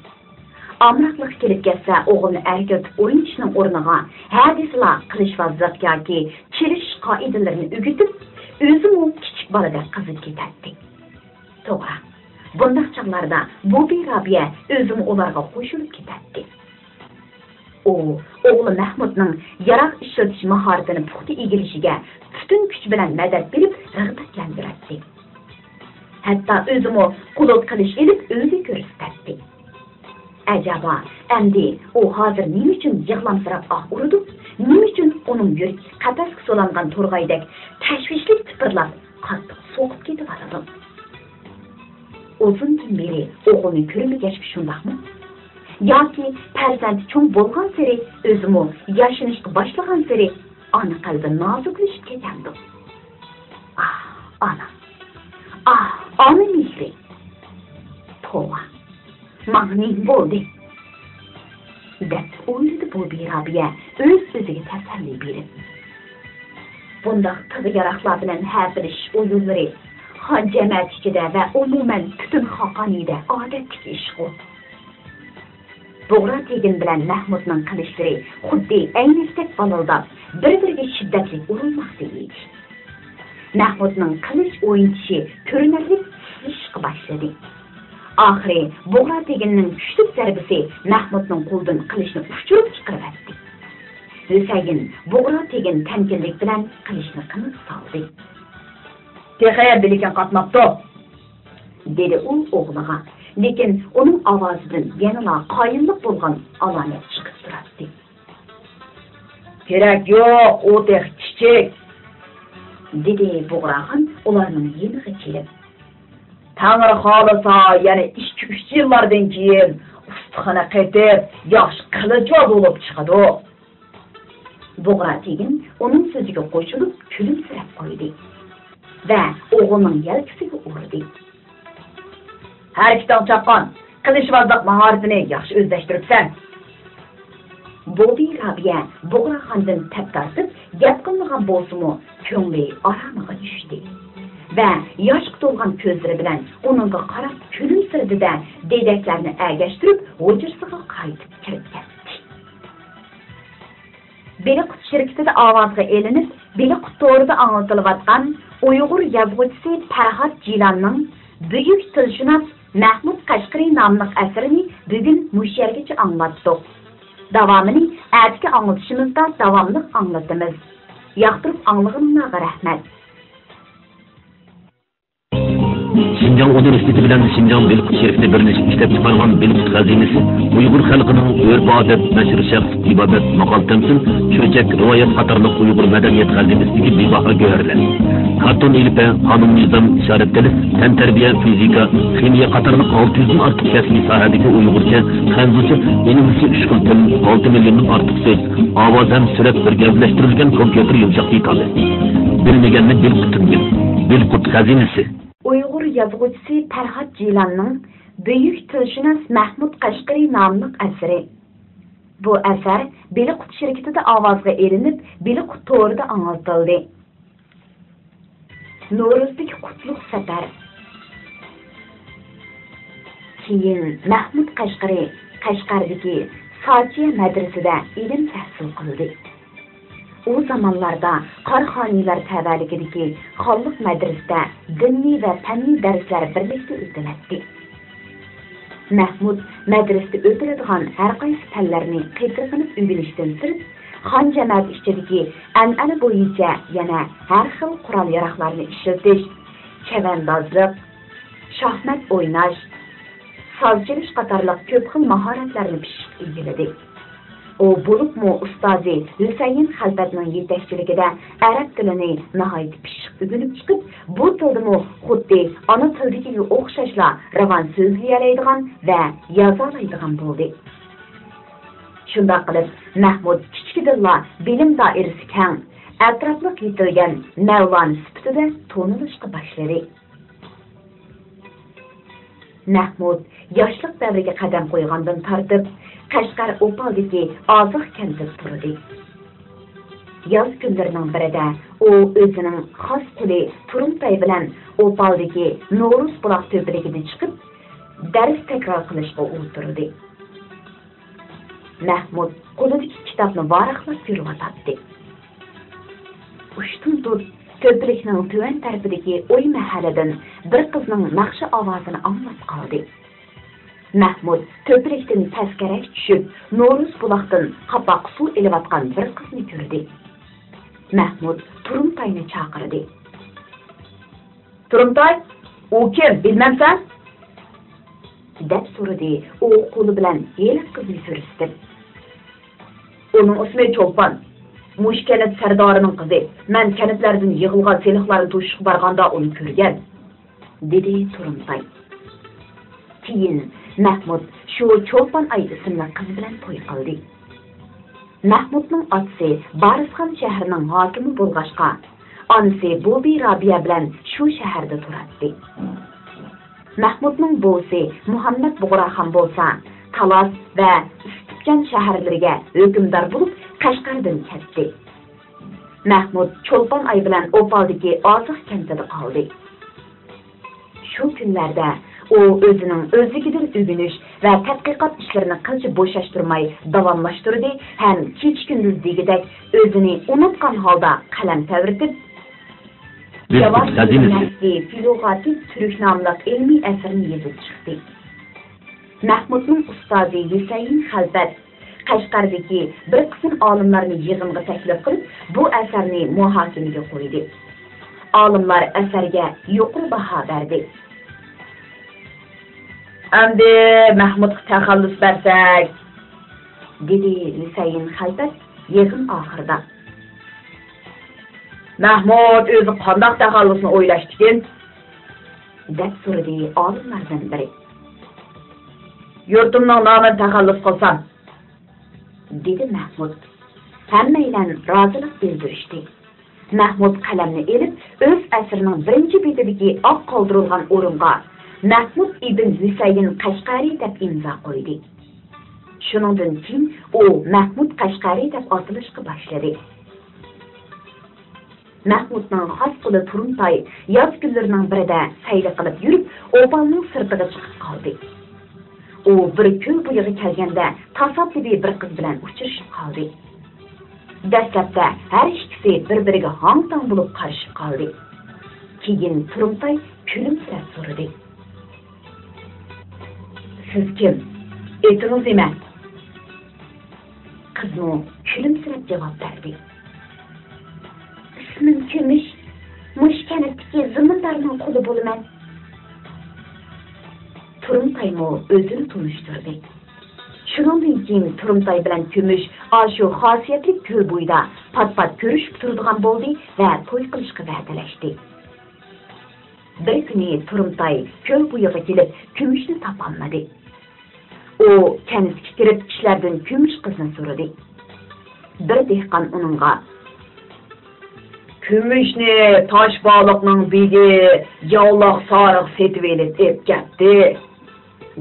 ئامراقلىقى كېلىپ كەتسە، ئوغلىنى ئەركىلىتىپ ئوينىتىشنىڭ ئورنىغا ھە دېسىلا قىلىچۋازلىق ياكى چېلىشىش قائىدىلىرىنى ئۆگىتىپ، ئۆزىمۇ كىچىك بالىدەك قىزىپ كېتەتتى. توغرا، بۇنداق چاغلاردا بۇبى رابىيە ئۆزىمۇ ئۇلارغا قوشۇلۇپ كېتەتتى. ئۇ ئوغلى مەھمۇدنىڭ ياراغ ئىشلىتىش ماھارىتىنى پۇختا ئىگىلىشىگە پۈتۈن كۈچ بىلەن مەدەت بېرىپ رىغبەتلەندۈرەتتى. ھەتتا ئۆزىمۇ قۇلۇپ قىلىچ ئېلىپ ئۆيدە كۆرسىتەتتى. ئەجەبا، ئەمدى ئۇ ھازىر نېمە ئۈچۈن يىغلامسىراپ ئاھ ئۇرىدۇ؟ نېمە ئۈچۈن ئۇنىڭ يۈرىكى قەپەسكە سولانغان تورغايدەك تەشۋىشلىك تىپىرلاپ، قاتتىق سوقۇپ كېتىۋاتىدۇ؟ ئۇزۇندىن بېرى ئوغلىنى كۆرمىگەچكە شۇنداقمۇ؟ ياكى پەرزەنتى چوڭ بولغانسېرى، ئۆزىمۇ ياشىنىشقا باشلىغانسېرى ئانا قەلبى نازۇكلىشىپ كېتەمدۇ؟ ئاھ، ئانا! ئاھ، ئانا مېھرى! توۋا! ماڭا نېمە بولدى؟ دەپ ئويلىدى بۇ بىرابىيە ئۆز-ئۆزىگە تەسەللى بېرىپ. بۇنداق تىغ-ياراقلار بىلەن ھەپىلىشىش ئويۇنلىرى خان جەمەتى ئىچىدە ۋە ئومۇمەن پۈتۈن خاقانىيدە ئادەتتىكى ئىشقۇ. بۇغرا تېگىن بىلەن مەھمۇدنىڭ قىلىچلىرى خۇددى ئەينەكتەك بالىلداپ، بىر-بىرىگە شىددەتلىك ئۇرۇلماقتا ئىدى. مەھمۇدنىڭ قىلىچ ئوينىتىشى كۆرۈنەرلىك سۇسلىشىشقا باشلىدى. ئاخىرى بۇغرا تېگىننىڭ كۈچلۈك زەربىسى مەھمۇدنىڭ قولىدىن قىلىچنى ئۇچۇرۇپ چىقىرىۋەتتى. ھۈسەيىن بۇغرا تېگىن تەمكىنلىك بىلەن قىلىچنى قىمىغا سالدى. تېخى بىلىكىڭ قاتماپتۇ، دېدى ئۇ ئوغلىغا، لېكىن ئۇنىڭ ئاۋازىدىن يەنىلا قايىللىق بولغان ئالامەت چىقىپ تۇراتتى. كېرەك يوق، ئۇ تېخى كىچىك، دېدى بۇغراخان ئۇلارنىڭ يېنىغا كېلىپ. تەڭرى خالىسا، يەنە ئىككى-ئۈچ يىللاردىن كېيىن ئۇستىخىنى قېتىپ، ياخشى قىلىچۋاز بولۇپ چىقىدۇ. بۇغرا تېگىن ئۇنىڭ سۆزىگە قوشۇلۇپ كۈلۈمسىرەپ قويدى ۋە ئوغلىنىڭ يەلكىسىگە ئۇردى. ھەرىكىتىڭ چاققان، قىلىچۋازلىق ماھارىتىنى ياخشى ئۆزلەشتۈرۈپسەن. بۇ بىرابىيە بۇغراخاندىن تەپ تارتىپ گەپ قىلمىغان بولسىمۇ، كۆڭلى ئارامىغا چۈشتى ۋە ياشقا تولغان كۆزلىرى بىلەن ئۇنىڭغا قاراپ كۈلۈمسىرىدى-دە، دېدەكلەرنى ئەگەشتۈرۈپ ھۇجرىسىغا قايتىپ كىرىپ كەتتى. بېلىققۇت شىركىتىدە ئاۋازغا ئېلىنىپ، بېلىققۇت تورىدا ئاڭلىتىلىۋاتقان ئۇيغۇر يازغۇچىسى پەرھات جىلاننىڭ بۈيۈك تىلشۇناس مەھمۇد قەشقىرى ناملىق ئەسىرىنى بۈگۈن مۇشۇ يەرگىچە ئاڭلاتتۇق. داۋامىنى ئەتىكى ئاڭلىتىشىمىزدا داۋاملىق ئاڭلىتىمىز. ياقتۇرۇپ ئاڭلىغىنىڭلارغا رەھمەت. شىنجاڭ ئۇنىۋېرسىتېتى بىلەن شىنجاڭ بېلىققۇت شىركىتى بىرلىشىپ ئىشلەپچىقارغان بېلىققۇت خەزىنىسى ئۇيغۇر خەلقىنىڭ ئۆرپ-ئادەت، نەشر شەخس، تېبابەت، ماقال-تەمسىل، چۆچەك، رىۋايەت قاتارلىق ئۇيغۇر مەدەنىيەت خەزىنىسىدىكى بىباھا گۆھەرلەر. كارتون ئېلىپبە، قانۇن-نىزام، ئىشارەت تىلى، تەنتەربىيە، فىزىكا، خىمىيە قاتارلىق ئالتە يۈزدىن ئارتۇق كەسپىي ساھەدىكى ئۇيغۇرچە، خەنزۇچە، ئىنگلىزچە ئۈچ خىل تىل، ئالتە مىليوندىن ئارتۇق سۆز، ئاۋاز ھەم سۈرەت بىر گەۋدىلەشتۈرۈلگەن كومپيۇتېر يۇمشاق دېتالى. بىلمىگەننى بىلقۇتۇم بىل. بىلقۇت خەزىنىسى. ئۇيغۇر يازغۇچىسى پەرھات جىلاننىڭ بۈيۈك تىلشۇناس مەھمۇد قەشقىرى ناملىق ئەسىرى. بۇ ئەسەر بېلىققۇت شىركىتىدە ئاۋازغا ئېلىنىپ، بېلىققۇت تورىدا ئاڭلىتىلدى. نورۇزدىكى قۇتلۇق سەپەر. كېيىن مەھمۇد قەشقىرى قەشقەردىكى ساچىيە مەدرىسىدە ئىلىم تەھسىل قىلدى. ئۇ زامانلاردا قاراخانىيلار تەۋەلىكىدىكى خانلىق مەدرىسىدە دىنىي ۋە پەننىي دەرسلەر بىرلىكتە ئۆتۈلەتتى. مەھمۇد مەدرىسىدە ئۆتۈلىدىغان ھەرقايسى پەنلەرنى قېتىرقىنىپ ئۆگىنىشتىن سىرت، خان جەمەتى ئىچىدىكى ئەنئەنە بويىچە يەنە ھەر خىل قورال-ياراغلارنى ئىشلىتىش، چەۋەندازلىق، شاھمات ئويناش، ساز چېلىش قاتارلىق كۆپ خىل ماھارەتلەرنى پىششىق ئىگىلىدى. ئۇ بولۇپمۇ ئۇستازى ھۈسەيىن خەلپەتنىڭ يېتەكچىلىكىدە ئەرەب تىلىنى ناھايىتى پىششىق ئۆگىنىپ چىقىپ، بۇ تىلدىمۇ خۇددى ئانا تىلدىكىگە ئوخشاشلا راۋان سۆزلىيەلەيدىغان ۋە يازالايدىغان بولدى. شۇنداق قىلىپ، مەھمۇد كىچىكىدىنلا بىلىم دائىرىسى كەڭ، ئەتراپلىق يېتىلگەن مەۋلانا سۈپىتىدە تونۇلۇشقا باشلىدى. مەھمۇد ياشلىق دەۋرىگە قەدەم قويغاندىن تارتىپ، قەشقەر ئوپالدىكى ئازاق كەنتىدە تۇردى. ياز كۈنلىرىنىڭ بىرىدە ئۇ ئۆزىنىڭ خاس قۇلى تۇرۇمتاي بىلەن ئوپالدىكى نورۇز بۇلاق تۆپىلىكىدە چىقىپ، دەرس تەكرار قىلىشقا ئولتۇردى. مەھمۇد قولىدىكى كىتابنى ۋاراقلاپ يۈرۈۋاتاتتى. ئۇشتۇمتۇت تۆپىلىكنىڭ تۆۋەن تەرىپىدىكى ئوي مەھەللىدىن بىر قىزنىڭ ناخشا ئاۋازىنى ئاڭلاپ قالدى. مەھمۇد تۆپىلىكتىن پەسكىرەك چۈشۈپ، نورۇز بۇلاقتىن قاپاققا سۇ ئېلىۋاتقان بىر قىزنى كۆردى. مەھمۇد تۇرۇمتاينى چاقىردى. تۇرۇمتاي، ئۇ كىم، بىلمەمسەن؟ دەپ سورىدى ئۇ قولى بىلەن ھېلىقى قىزنى كۆرسىتىپ. ئۇنىڭ ئىسمى چولپان. مۇشۇ كەنت سەردارىنىڭ قىزى. مەن كەنتلەردىن يىغىلغان سېلىقلارنى توشۇشقا بارغاندا ئۇنى كۆرگەن، دېدى تۇرۇمتاي. كېيىن مەھمۇد شۇ چولپان ئاي ئىسىملىك قىز بىلەن توي قىلدى. مەھمۇدنىڭ ئاتىسى بارىسخان شەھىرىنىڭ ھاكىمى بولغاچقا، ئانىسى بوبى رابىيە بىلەن شۇ شەھەردە تۇراتتى. مەھمۇدنىڭ بوۋىسى مۇھەممەد بۇغراخان بولسا تالاس ۋە ئىستىپچان شەھەرلىرىگە ھۆكۈمدار بولۇپ، قەشقەردىن كەتتى. مەھمۇد چولپان ئاي بىلەن ئوپالدىكى ئازىق كەنتىدە قالدى. شۇ كۈنلەردە ئۇ ئۆزىنىڭ ئۆزلۈكىدىن ئۆگىنىش ۋە تەتقىقات ئىشلىرىنى قىلچە بوشاشتۇرماي داۋاملاشتۇردى ھەم كېچە-كۈندۈز دېگۈدەك ئۆزىنى ئۇنتقان ھالدا قەلەم تەۋرىتىپ، بىز جاۋاب ئىقتىسادىيمىز. نەسلى فىلۇغاتى تۈرك ناملىق ئىلمىي ئەسىرىنى يېزىپ چىقتى. مەھمۇدنىڭ ئۇستازى ھۈسەيىن خەلپەت قەشقەردىكى بىر قىسىم ئالىملارنى يىغىنغا تەكلىپ قىلىپ، بۇ ئەسەرنى مۇھاكىمىگە قويدى. ئالىملار ئەسەرگە يۇقىرى باھا بەردى. ئەمدى مەھمۇدقا تەخەللۇس بەرسەك، دېدى ھۈسەيىن خەلپەت يىغىن ئاخىرىدا. مەھمۇد ئۆزى قانداق تەخەللۇسنى ئويلاشتىكىن؟ دەپ سورىدى ئالىملاردىن بىرى. يۇرتۇمنىڭ نامىنى تەخەللۇس قىلسام، دېدى مەھمۇد. ھەممەيلەن رازىلىق بىلدۈرۈشتى. مەھمۇد قەلەمنى ئېلىپ، ئۆز ئەسىرىنىڭ بىرىنچى بېتىدىكى ئاق قالدۇرۇلغان ئورۇنغا مەھمۇد ئىبن ھۈسەيىن قەشقەرى دەپ ئىمزا قويدى. شۇنىڭدىن كېيىن ئۇ مەھمۇد قەشقەرى دەپ ئاتىلىشقا باشلىدى. مەھمۇدنىڭ خاس قۇلى تۇرۇمتاي ياز كۈنلىرىنىڭ بىرىدە سەيلە قىلىپ يۈرۈپ، ئوپالنىڭ سىرتىغا چىقىپ قالدى. ئۇ بىر كۆل بويىغا كەلگەندە، تاسادىپىي بىر قىز بىلەن ئۇچرىشىپ قالدى. دەسلەپتە ھەر ئىككىسى بىر-بىرىگە ھاڭ-تاڭ بولۇپ قارىشىپ قالدى. كېيىن تۇرۇمتاي كۈلۈمسىرەپ سورىدى. سىز كىم؟ ئېتىڭىز نېمە؟ قىزمۇ كۈلۈمسىرەپ جاۋاب بەردى. ئىسمىم كۈمۈش، مۇشۇ كەنتتىكى زېمىندارنىڭ قۇلى بولىمەن. تۇرۇمتايمۇ ئۆزىنى تونۇشتۇردى. شۇنىڭدىن كېيىن تۇرۇمتاي بىلەن كۈمۈش ئاشۇ خاسىيەتلىك كۆل بويىدا پات-پات كۆرۈشۈپ تۇرىدىغان بولدى ۋە توي قىلىشقا ۋەدىلەشتى. بىر كۈنى تۇرۇمتاي كۆل بويىغا كېلىپ، كۈمۈشنى تاپالمىدى. ئۇ كەنتكە كىرىپ، كىشىلەردىن كۈمۈش قىزنى سورىدى. بىر دېھقان ئۇنىڭغا، كۈمۈشنى تاشبالىقنىڭ بېگى ياۋلاق سارىغ سېتىۋېلىپ ئېلىپ كەتتى،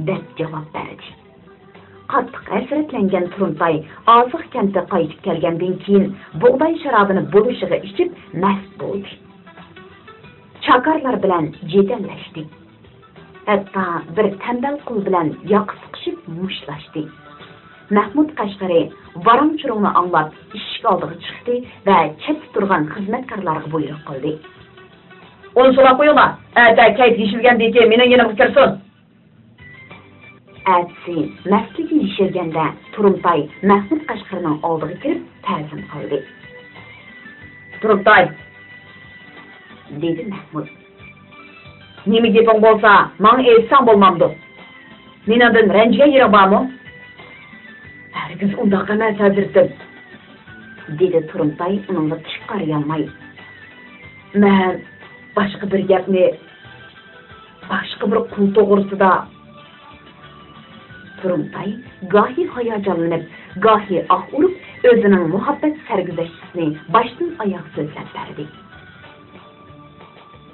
دەپ جاۋاب بەردى. قاتتىق ھەسرەتلەنگەن تۇرۇمتاي ئازىق كەنتتە قايتىپ كەلگەندىن كېيىن، بۇغداي شارابىنى بولۇشىغا ئىچىپ، مەست بولدى. چاكارلار بىلەن جېدەللەشتى. ھەتتا بىر تەمبەل قۇل بىلەن ياقا سىقىشىپ مۇشتلاشتى. مەھمۇد قەشقىرى ۋاراڭ-چۇرۇڭنى ئاڭلاپ، ئىشىك ئالدىغا چىقتى ۋە چەتتە تۇرغان خىزمەتكارلارغا بۇيرۇق قىلدى. ئۇنى سولاپ قويۇڭلار، ئەتە كەيپ يېشىلگەندىن كېيىن مېنىڭ يېنىمغا كىرسۇن. ئەتىسى مەستلىكى يېشىلگەندە، تۇرۇمتاي مەھمۇد قەشقىرىنىڭ ئالدىغا كىرىپ تەزىم قىلدى. تۇرۇمتاي، دېدى مەھمۇد. نېمە گېپىڭ بولسا، ماڭا ئېيتساڭ بولمامدۇ؟ مېنىڭدىن رەنجىگەن يېرىڭ بارمۇ؟ ھەرگىز ئۇنداق ئەمەس، ھەزرىتىم، دېدى تۇرۇمتاي ئۇنىڭغا تىك قارىيالماي. مەن باشقا بىر گەپنى، باشقا بىر قۇل توغرىسىدا. تۇرۇمتاي گاھى ھاياجانلىنىپ، گاھى ئاھ ئۇرۇپ، ئۆزىنىڭ مۇھەببەت سەرگۈزەشتىسىنى باشتىن ئاياغ سۆزلەپ بەردى.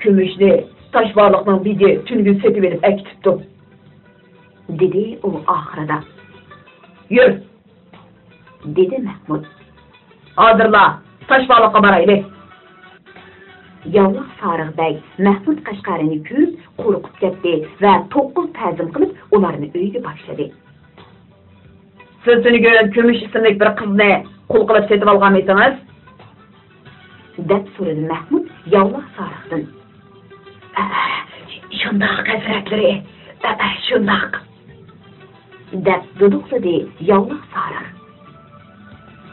كۈمۈشنى تاشبالىقنىڭ بېگى تۈنۈگۈن سېتىۋېلىپ ئەكېتىپتۇ، دېدى ئۇ ئاخىرىدا. يۈر! دېدى مەھمۇد. ھازىرلا تاشبالىققا بارايلى. ياۋلاق سارىغ بەگ مەھمۇد قەشقەرىنى كۆرۈپ قورقۇپ كەتتى ۋە توققۇز تەزىم قىلىپ ئۇلارنى ئۆيگە باشلىدى. سىز تۈنۈگۈن كۈمۈش ئىسىملىك بىر قىزنى قۇل قىلىپ سېتىۋالغانمىدىڭىز؟ دەپ سورىدى مەھمۇد ياۋلاق سارىقتىن. ئە، شۇنداق ھەزرەتلىرى، ئە، شۇنداق. دەپ دۇدۇقلىدى ياۋلاق سارىق.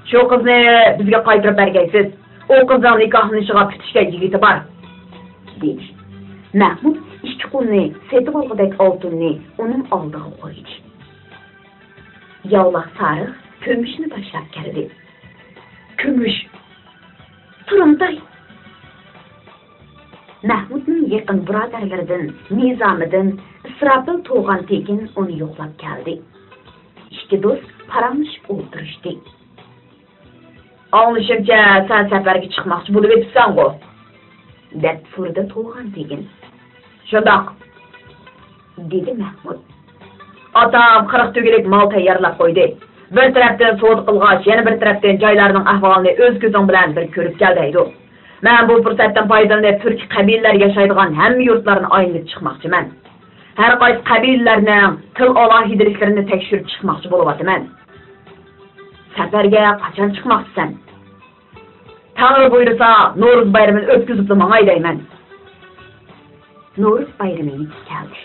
شۇ قىزنى بىزگە قايتۇرۇپ بەرگەيسىز. ئۇ قىزنىڭ نىكاھلىنىشىغا پۈتۈشكەن يىگىتى بار، دېدى. مەھمۇد ئىككى ئۇنى سېتىۋالغۇدەك ئالتۇننى ئۇنىڭ ئالدىغا قويدى. ياۋلاق سارىغ كۈمۈشنى باشلاپ كەلدى. كۈمۈش! تۇرۇمتاي! مەھمۇدنىڭ يېقىن بۇرادەرلىرىدىن نىزامىدىن، ئىسراپىل تۇغان تېكىن ئۇنى يوقلاپ كەلدى. ئىككى دوست پاراڭلىشىپ ئولتۇرۇشتى. ئاڭلىشىمچە، سەن سەپەرگە چىقماقچى بولۇۋېتىپسەنغۇ؟ دەپ سورىدى تۇغان تېگىن. شۇنداق، دېدى مەھمۇد. ئاتام قىرىق تۈگىلىك مال تەييارلاپ قويدى. بىر تەرەپتىن سودا قىلغاچ، يەنە بىر تەرەپتىن جايلارنىڭ ئەھۋالىنى ئۆز كۆزۈڭ بىلەن بىر كۆرۈپ كەل دەيدۇ. مەن بۇ پۇرسەتتىن پايدىلىنىپ، تۈركىي قەبىلىلەر ياشايدىغان ھەممە يۇرتلارنى ئايلىنىپ چىقماقچىمەن. ھەر قايسى قەبىلىلەرنىڭ تىل ئالاھىدىلىكلىرىنى تەكشۈرۈپ چىقماقچى بولۇۋاتىمەن. سەپەرگە قاچان چىقماقچىسەن؟ تەڭرى بۇيرۇسا، نورۇز بايرىمىنى ئۆتكۈزۈپلا ماڭاي دەيمەن. نورۇز بايرىمى يېتىپ كەلدى.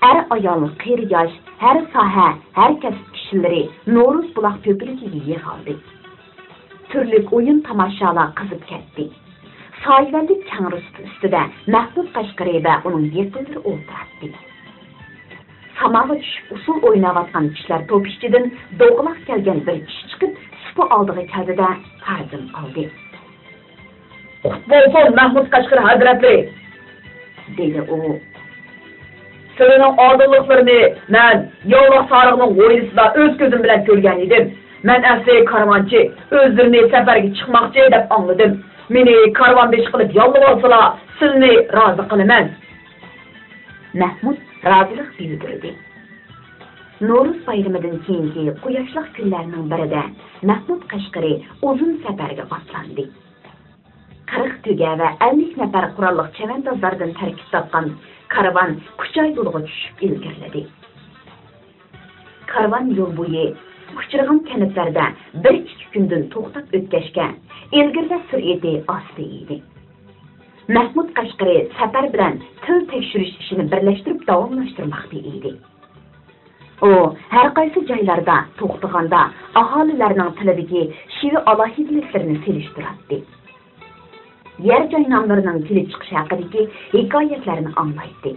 ئەر-ئايال، قېرى-ياش، ھەر ساھە، ھەر كەسىپ كىشىلىرى نورۇز بۇلاق كۆپرىكىگە يىغىلدى. تۈرلۈك ئويۇن-تاماشالار قىزىپ كەتتى. سايىۋەنلىك كەڭرى سۇپا ئۈستىدە مەھمۇد قەشقىرى ۋە ئۇنىڭ يېقىنلىرى ئولتۇراتتى. ساماغا چۈشۈپ ئۇسسۇل ئويناۋاتقان كىشىلەر توپى ئىچىدىن دوغىلاق كەلگەن بىر كىشى چىقىپ، سۇپا ئالدىغا كەلدى-دە، تازىم قىلدى. قۇتلۇق بولسۇن، مەھمۇد قەشقىرى ھەزرەتلىرى! دېدى ئۇ. سىلىنىڭ ئادىللىقلىرىنى مەن ياۋلاق سارىغنىڭ ھويلىسىدا ئۆز كۆزۈم بىلەن كۆرگەن ئىدىم. مەن ئەسلى كارۋانچى، ئۆزلىرىنى سەپەرگە چىقماقچى دەپ ئاڭلىدىم. مېنى كارۋان بېشى قىلىپ ياللىۋالسىلا، سىلىنى رازى قىلىمەن. مەھمۇد رازىلىق بىلدۈردى. نورۇز بايرىمىدىن كېيىنكى قۇياشلىق كۈنلەرنىڭ بىرىدە مەھمۇد قەشقىرى ئۇزۇن سەپەرگە ئاتلاندى. قىرىق تۆگە ۋە ئەللىك نەپەر قوراللىق چەۋەندازلاردىن تەركىب تاپقان كارۋان كۇچا يولىغا چۈشۈپ ئىلگىرىلىدى. كارۋان يول بويى ئۇچرىغان كەنتلەردە بىر-ئىككى كۈندىن توختاپ ئۆتكەچكە، ئىلگىرىلەش سۈرئىتى ئاستا ئىدى. مەھمۇد قەشقىرى سەپەر بىلەن تىل تەكشۈرۈش ئىشىنى بىرلەشتۈرۈپ داۋاملاشتۇرماقتا ئىدى. ئۇ ھەر قايسى جايلاردا توختىغاندا، ئاھالىلەرنىڭ تىلىدىكى شېۋە ئالاھىدىلىكلىرىنى سېلىشتۇراتتى. يەر-جاي ناملىرىنىڭ كېلىپ چىقىشى ھەققىدىكى ھېكايەتلەرنى ئاڭلايتتى.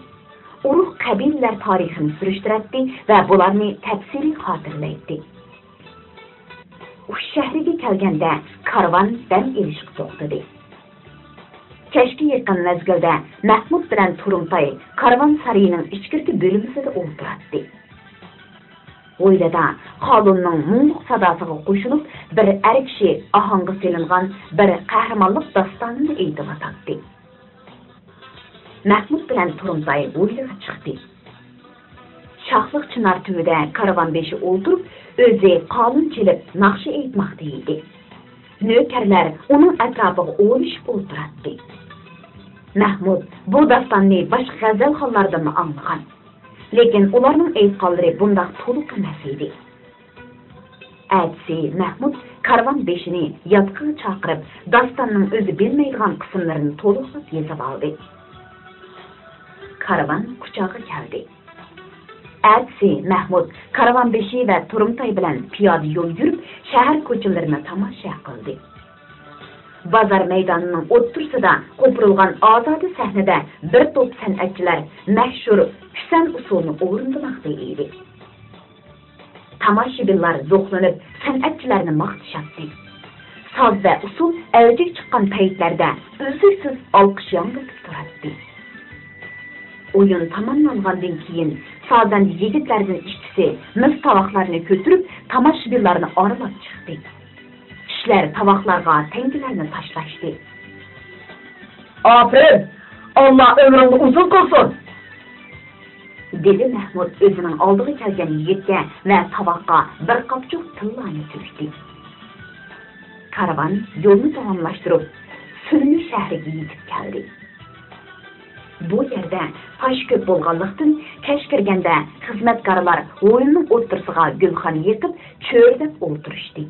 ئۇرۇق-قەبىلىلەر تارىخىنى سۈرۈشتۈرەتتى ۋە بۇلارنى تەپسىلىي خاتىرىلەيتتى. ئۇش شەھىرىگە كەلگەندە كارۋان دەم ئېلىشقا توختىدى. كەچكە يېقىن مەزگىلدە مەھمۇد بىلەن تۇرۇمتاي كارۋان سارىيىنىڭ ئىچكىرىكى بۆلمىسىدە ئولتۇراتتى. ھويلىدا قالۇننىڭ مۇڭلۇق ساداسىغا قوشۇلۇپ، بىر ئەر كىشى ئاھاڭغا سېلىنغان بىر قەھرىمانلىق داستانىنى ئېيتىۋاتاتتى. مەھمۇد بىلەن تۇرۇمتاي ھويلىغا چىقتى. شاخلىق چىنار تۈۋىدە كارۋان بېشى ئولتۇرۇپ، ئۆزى قالۇن چېلىپ، ناخشا ئېيتماقتا ئىدى. نۆكەرلەر ئۇنىڭ ئەتراپىغا ئولىشىپ ئولتۇراتتى. مەھمۇد بۇ داستاننى باشقا غەزەلخانلاردىنمۇ ئاڭلىغان. لېكىن ئۇلارنىڭ ئېيتقانلىرى بۇنداق تولۇق ئەمەس ئىدى. ئەتىسى مەھمۇد كارۋان بېشىنى ياتىقىغا چاقىرىپ، داستاننىڭ ئۆزى بىلمەيدىغان قىسىملىرىنى تولۇقلاپ يېزىۋالدى. كارۋان كۇچاغا كەلدى. ئەتىسى مەھمۇد كارۋان بېشى ۋە تۇرۇمتاي بىلەن پىيادە يول يۈرۈپ، شەھەر كوچىلىرىنى تاماشا قىلدى. بازار مەيدانىنىڭ ئوتتۇرىسىدا قوپۇرۇلغان ئازادە سەھنىدە بىر توپ سەنئەتچىلەر مەشھۇر كۈسەن ئۇسسۇلنى ئورۇندىماقتا ئىدى. تاماشىبىنلار زوقلىنىپ، سەنئەتچىلەرنى ماختىشاتتى. ساز ۋە ئۇسسۇل ئەۋجىگە چىققان پەيتلەردە ئۈزلۈكسىز ئالقىش ياڭرىتىپ تۇراتتى. ئويۇن تاماملانغاندىن كېيىن، سازەندە يىگىتلەردىن ئىككىسى مىس تاۋاقلارنى كۆتۈرۈپ، تاماشىبىنلارنى ئارىلاپ چىقتى. كىشىلەر تاۋاقلارغا تەڭگىلەرنى تاشلاشتى. ئاپىرىن! ئاللا ئۆمرۈڭنى ئۇزۇن قىلسۇن! دېدى مەھمۇد ئۆزىنىڭ ئالدىغا كەلگەن يىگىتكە ۋە تاۋاققا بىر قاپچۇق تىللانى تۆكتى. كارۋان يولنى داۋاملاشتۇرۇپ، سۈلمى شەھىرىگە يېتىپ كەلدى. بۇ يەردە پاش كۆپ بولغانلىقتىن، كەچ كىرگەندە خىزمەتكارلار ھويلىنىڭ ئوتتۇرىسىغا گۈلخان يېقىپ، چۆرىدەپ ئولتۇرۇشتى.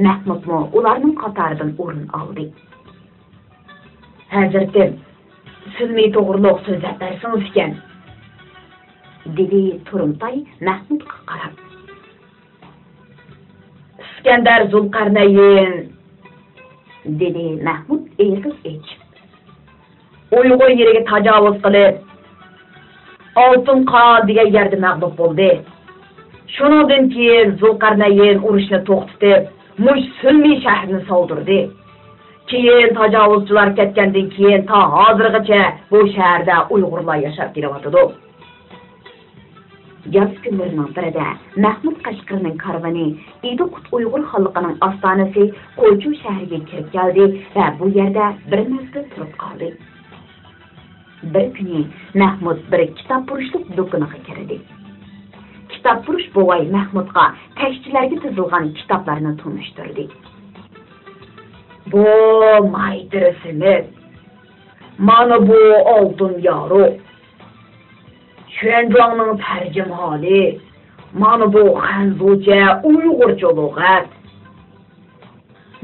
مەھمۇدمۇ ئۇلارنىڭ قاتارىدىن ئورۇن ئالدى. ھەزرىتىم، سىلمى توغرۇلۇق سۆزلەپ بەرسىڭىز ئىكەن، دېدى تۇرۇمتاي مەھمۇدقا قاراپ. ئىسكەندەر زۇلقەرنەين، دېدى مەھمۇد ئېغىز ئېچىپ. ئۇيغۇر يېرىگە تاجاۋۇز قىلىپ، ئالتۇن قان دېگەن يەردە مەغلۇپ بولدى. شۇنىڭدىن كېيىن زۇلقەرنەين ئۇرۇشنى توختىتىپ، مۇشۇ سۈلمى شەھىرىنى سالدۇردى. كېيىن تاجاۋۇزچىلار كەتكەندىن كېيىن تا ھازىرغىچە بۇ شەھەردە ئۇيغۇرلار ياشاپ كېلىۋاتىدۇ. ياز كۈنلىرىنىڭ بىرىدە مەھمۇد قەشقىرىنىڭ كارۋىنى ئىدىقۇت ئۇيغۇر خانلىقىنىڭ ئاستانىسى قوچۇ شەھىرىگە كىرىپ كەلدى ۋە بۇ يەردە بىر مەزگىل تۇرۇپ قالدى. بىر كۈنى مەھمۇد بىر كىتابپۇرۇشلۇق دۇكىنىغا كىردى. كىتابپۇرۇش بوۋاي مەھمۇدقا تەكشىلەرگە تىزىلغان كىتابلارنى تونۇشتۇردى. بۇ مايترى سېمىت، مانا بۇ ئالتۇن يارۇق، چۈەنجۇاڭنىڭ تەرجىمىھالى، مانا بۇ خەنزۇچە، ئۇيغۇرچە لۇغەت.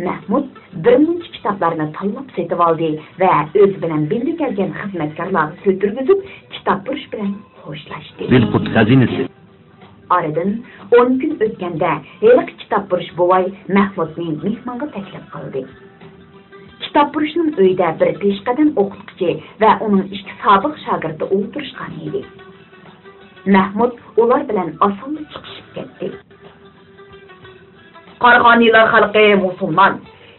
مەھمۇد بىر مۇنچە كىتابلارنى تاللاپ سېتىۋالدى ۋە ئۆزى بىلەن بىللە كەلگەن خىزمەتكارلارغا كۆتۈرگۈزۈپ، كىتابپۇرۇش بىلەن خوشلاشتى. دىلقۇت خەزىنىسى. ئارىدىن ئون كۈن ئۆتكەندە، ھېلىقى كىتابپۇرۇش بوۋاي مەھمۇدنى مېھمانغا تەكلىپ قىلدى. كىتابپۇرۇشنىڭ ئۆيىدە بىر پېشقەدەم ئوقۇتقۇچى ۋە ئۇنىڭ ئىككى سابىق شاگىرتى ئولتۇرۇشقان ئىدى. مەھمۇد ئۇلار بىلەن ئاسانلا چىقىشىپ كەتتى. قاراخانىيلار خەلقى مۇسۇلمان،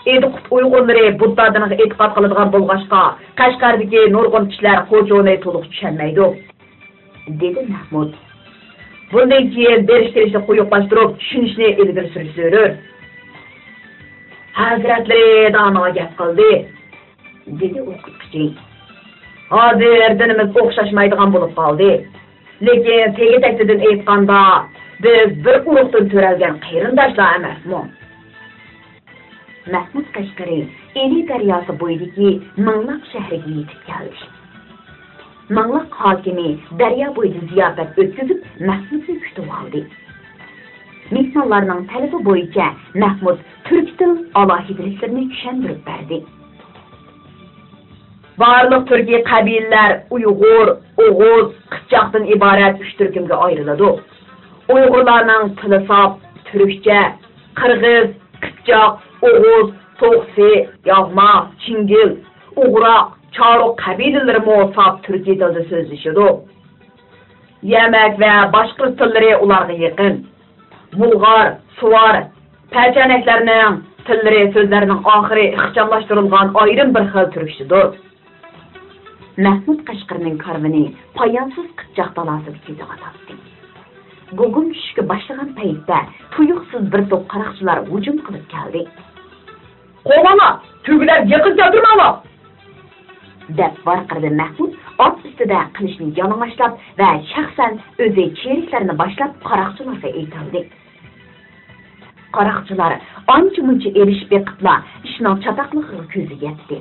ئىدىقۇت ئۇيغۇرلىرى بۇددا دىنىغا ئېتىقاد قىلىدىغان بولغاچقا، قەشقەردىكى نۇرغۇن كىشىلەر قوچۇنى تولۇق چۈشەنمەيدۇ، دېدى مەھمۇد. بۇندىن كېيىن بېرىش-كېلىشنى قويۇقلاشتۇرۇپ، چۈشىنىشنى ئىلگىرى سۈرۈش زۆرۈر. ھەزرەتلىرى دانىغا گەپ قىلدى، دېدى ئوقۇتقۇچى. ھازىر دىنىمىز ئوخشاشمايدىغان بولۇپ قالدى. لېكىن تېگى-تەكتىدىن ئېيتقاندا، بىز بىر ئۇرۇقتىن تۆرەلگەن قېرىنداشلار ئەمەسمۇ؟ مەھمۇد قەشقىرى ئىلى دەرياسى بويىدىكى مىڭلاق شەھىرىگە يېتىپ كەلدى. مىڭلاق ھاكىمى دەريا بويىدا زىياپەت ئۆتكۈزۈپ، مەھمۇدنى كۈتۈۋالدى. مېھمانلارنىڭ تەلىپى بويىچە مەھمۇد تۈركىي تىل ئالاھىدىلىكلىرىنى چۈشەندۈرۈپ بەردى. بارلىق تۈركىي قەبىلىلەر ئۇيغۇر، ئوغۇز، قىپچاقتىن ئىبارەت ئۈچ تۈركۈمگە ئايرىلىدۇ. ئۇيغۇرلارنىڭ تىلى ساپ تۈركچە، قىرغىز، قىپچاق، ئوغۇز، توخسى، ياغما، چىڭگىل، ئۇغراق، چارۇق قەبىلىلىرىمۇ ساپ تۈركىي تىلدا سۆزلىشىدۇ. يەمەك ۋە باشقۇرۇش تىللىرى ئۇلارغا يېقىن. بۇلغار، سۇۋار، پەرچەنەكلەرنىڭ تىللىرى سۆزلەرنىڭ ئاخىرى ئىخچاملاشتۇرۇلغان ئايرىم بىر خىل تۈركچىدۇر. مەھمۇد قەشقىرىنىڭ كارۋىنى پايانسىز قىپچاق دالاسىدا كېتىۋاتاتتى. گۇگۇم چۈشۈشكە باشلىغان پەيتتە تۇيۇقسىز بىر توپ قاراقچىلار ھۇجۇم قىلىپ كەلدى. قوۋۇڭلار! تۆگىلەرگە يېقىن كەلتۈرمەڭلار! دەپ ۋارقىرىدى مەھمۇد ئات ئۈستىدە قىلىچنى يالىڭاچلاپ ۋە شەخسەن ئۆزى چېرىكلەرنى باشلاپ قاراقچىلارغا ئېتىلدى. قاراقچىلار ئانچە-مۇنچە ئېلىشىپ بېقىپلا ئىشنىڭ چاتاقلىقىغا كۆزى يەتتى.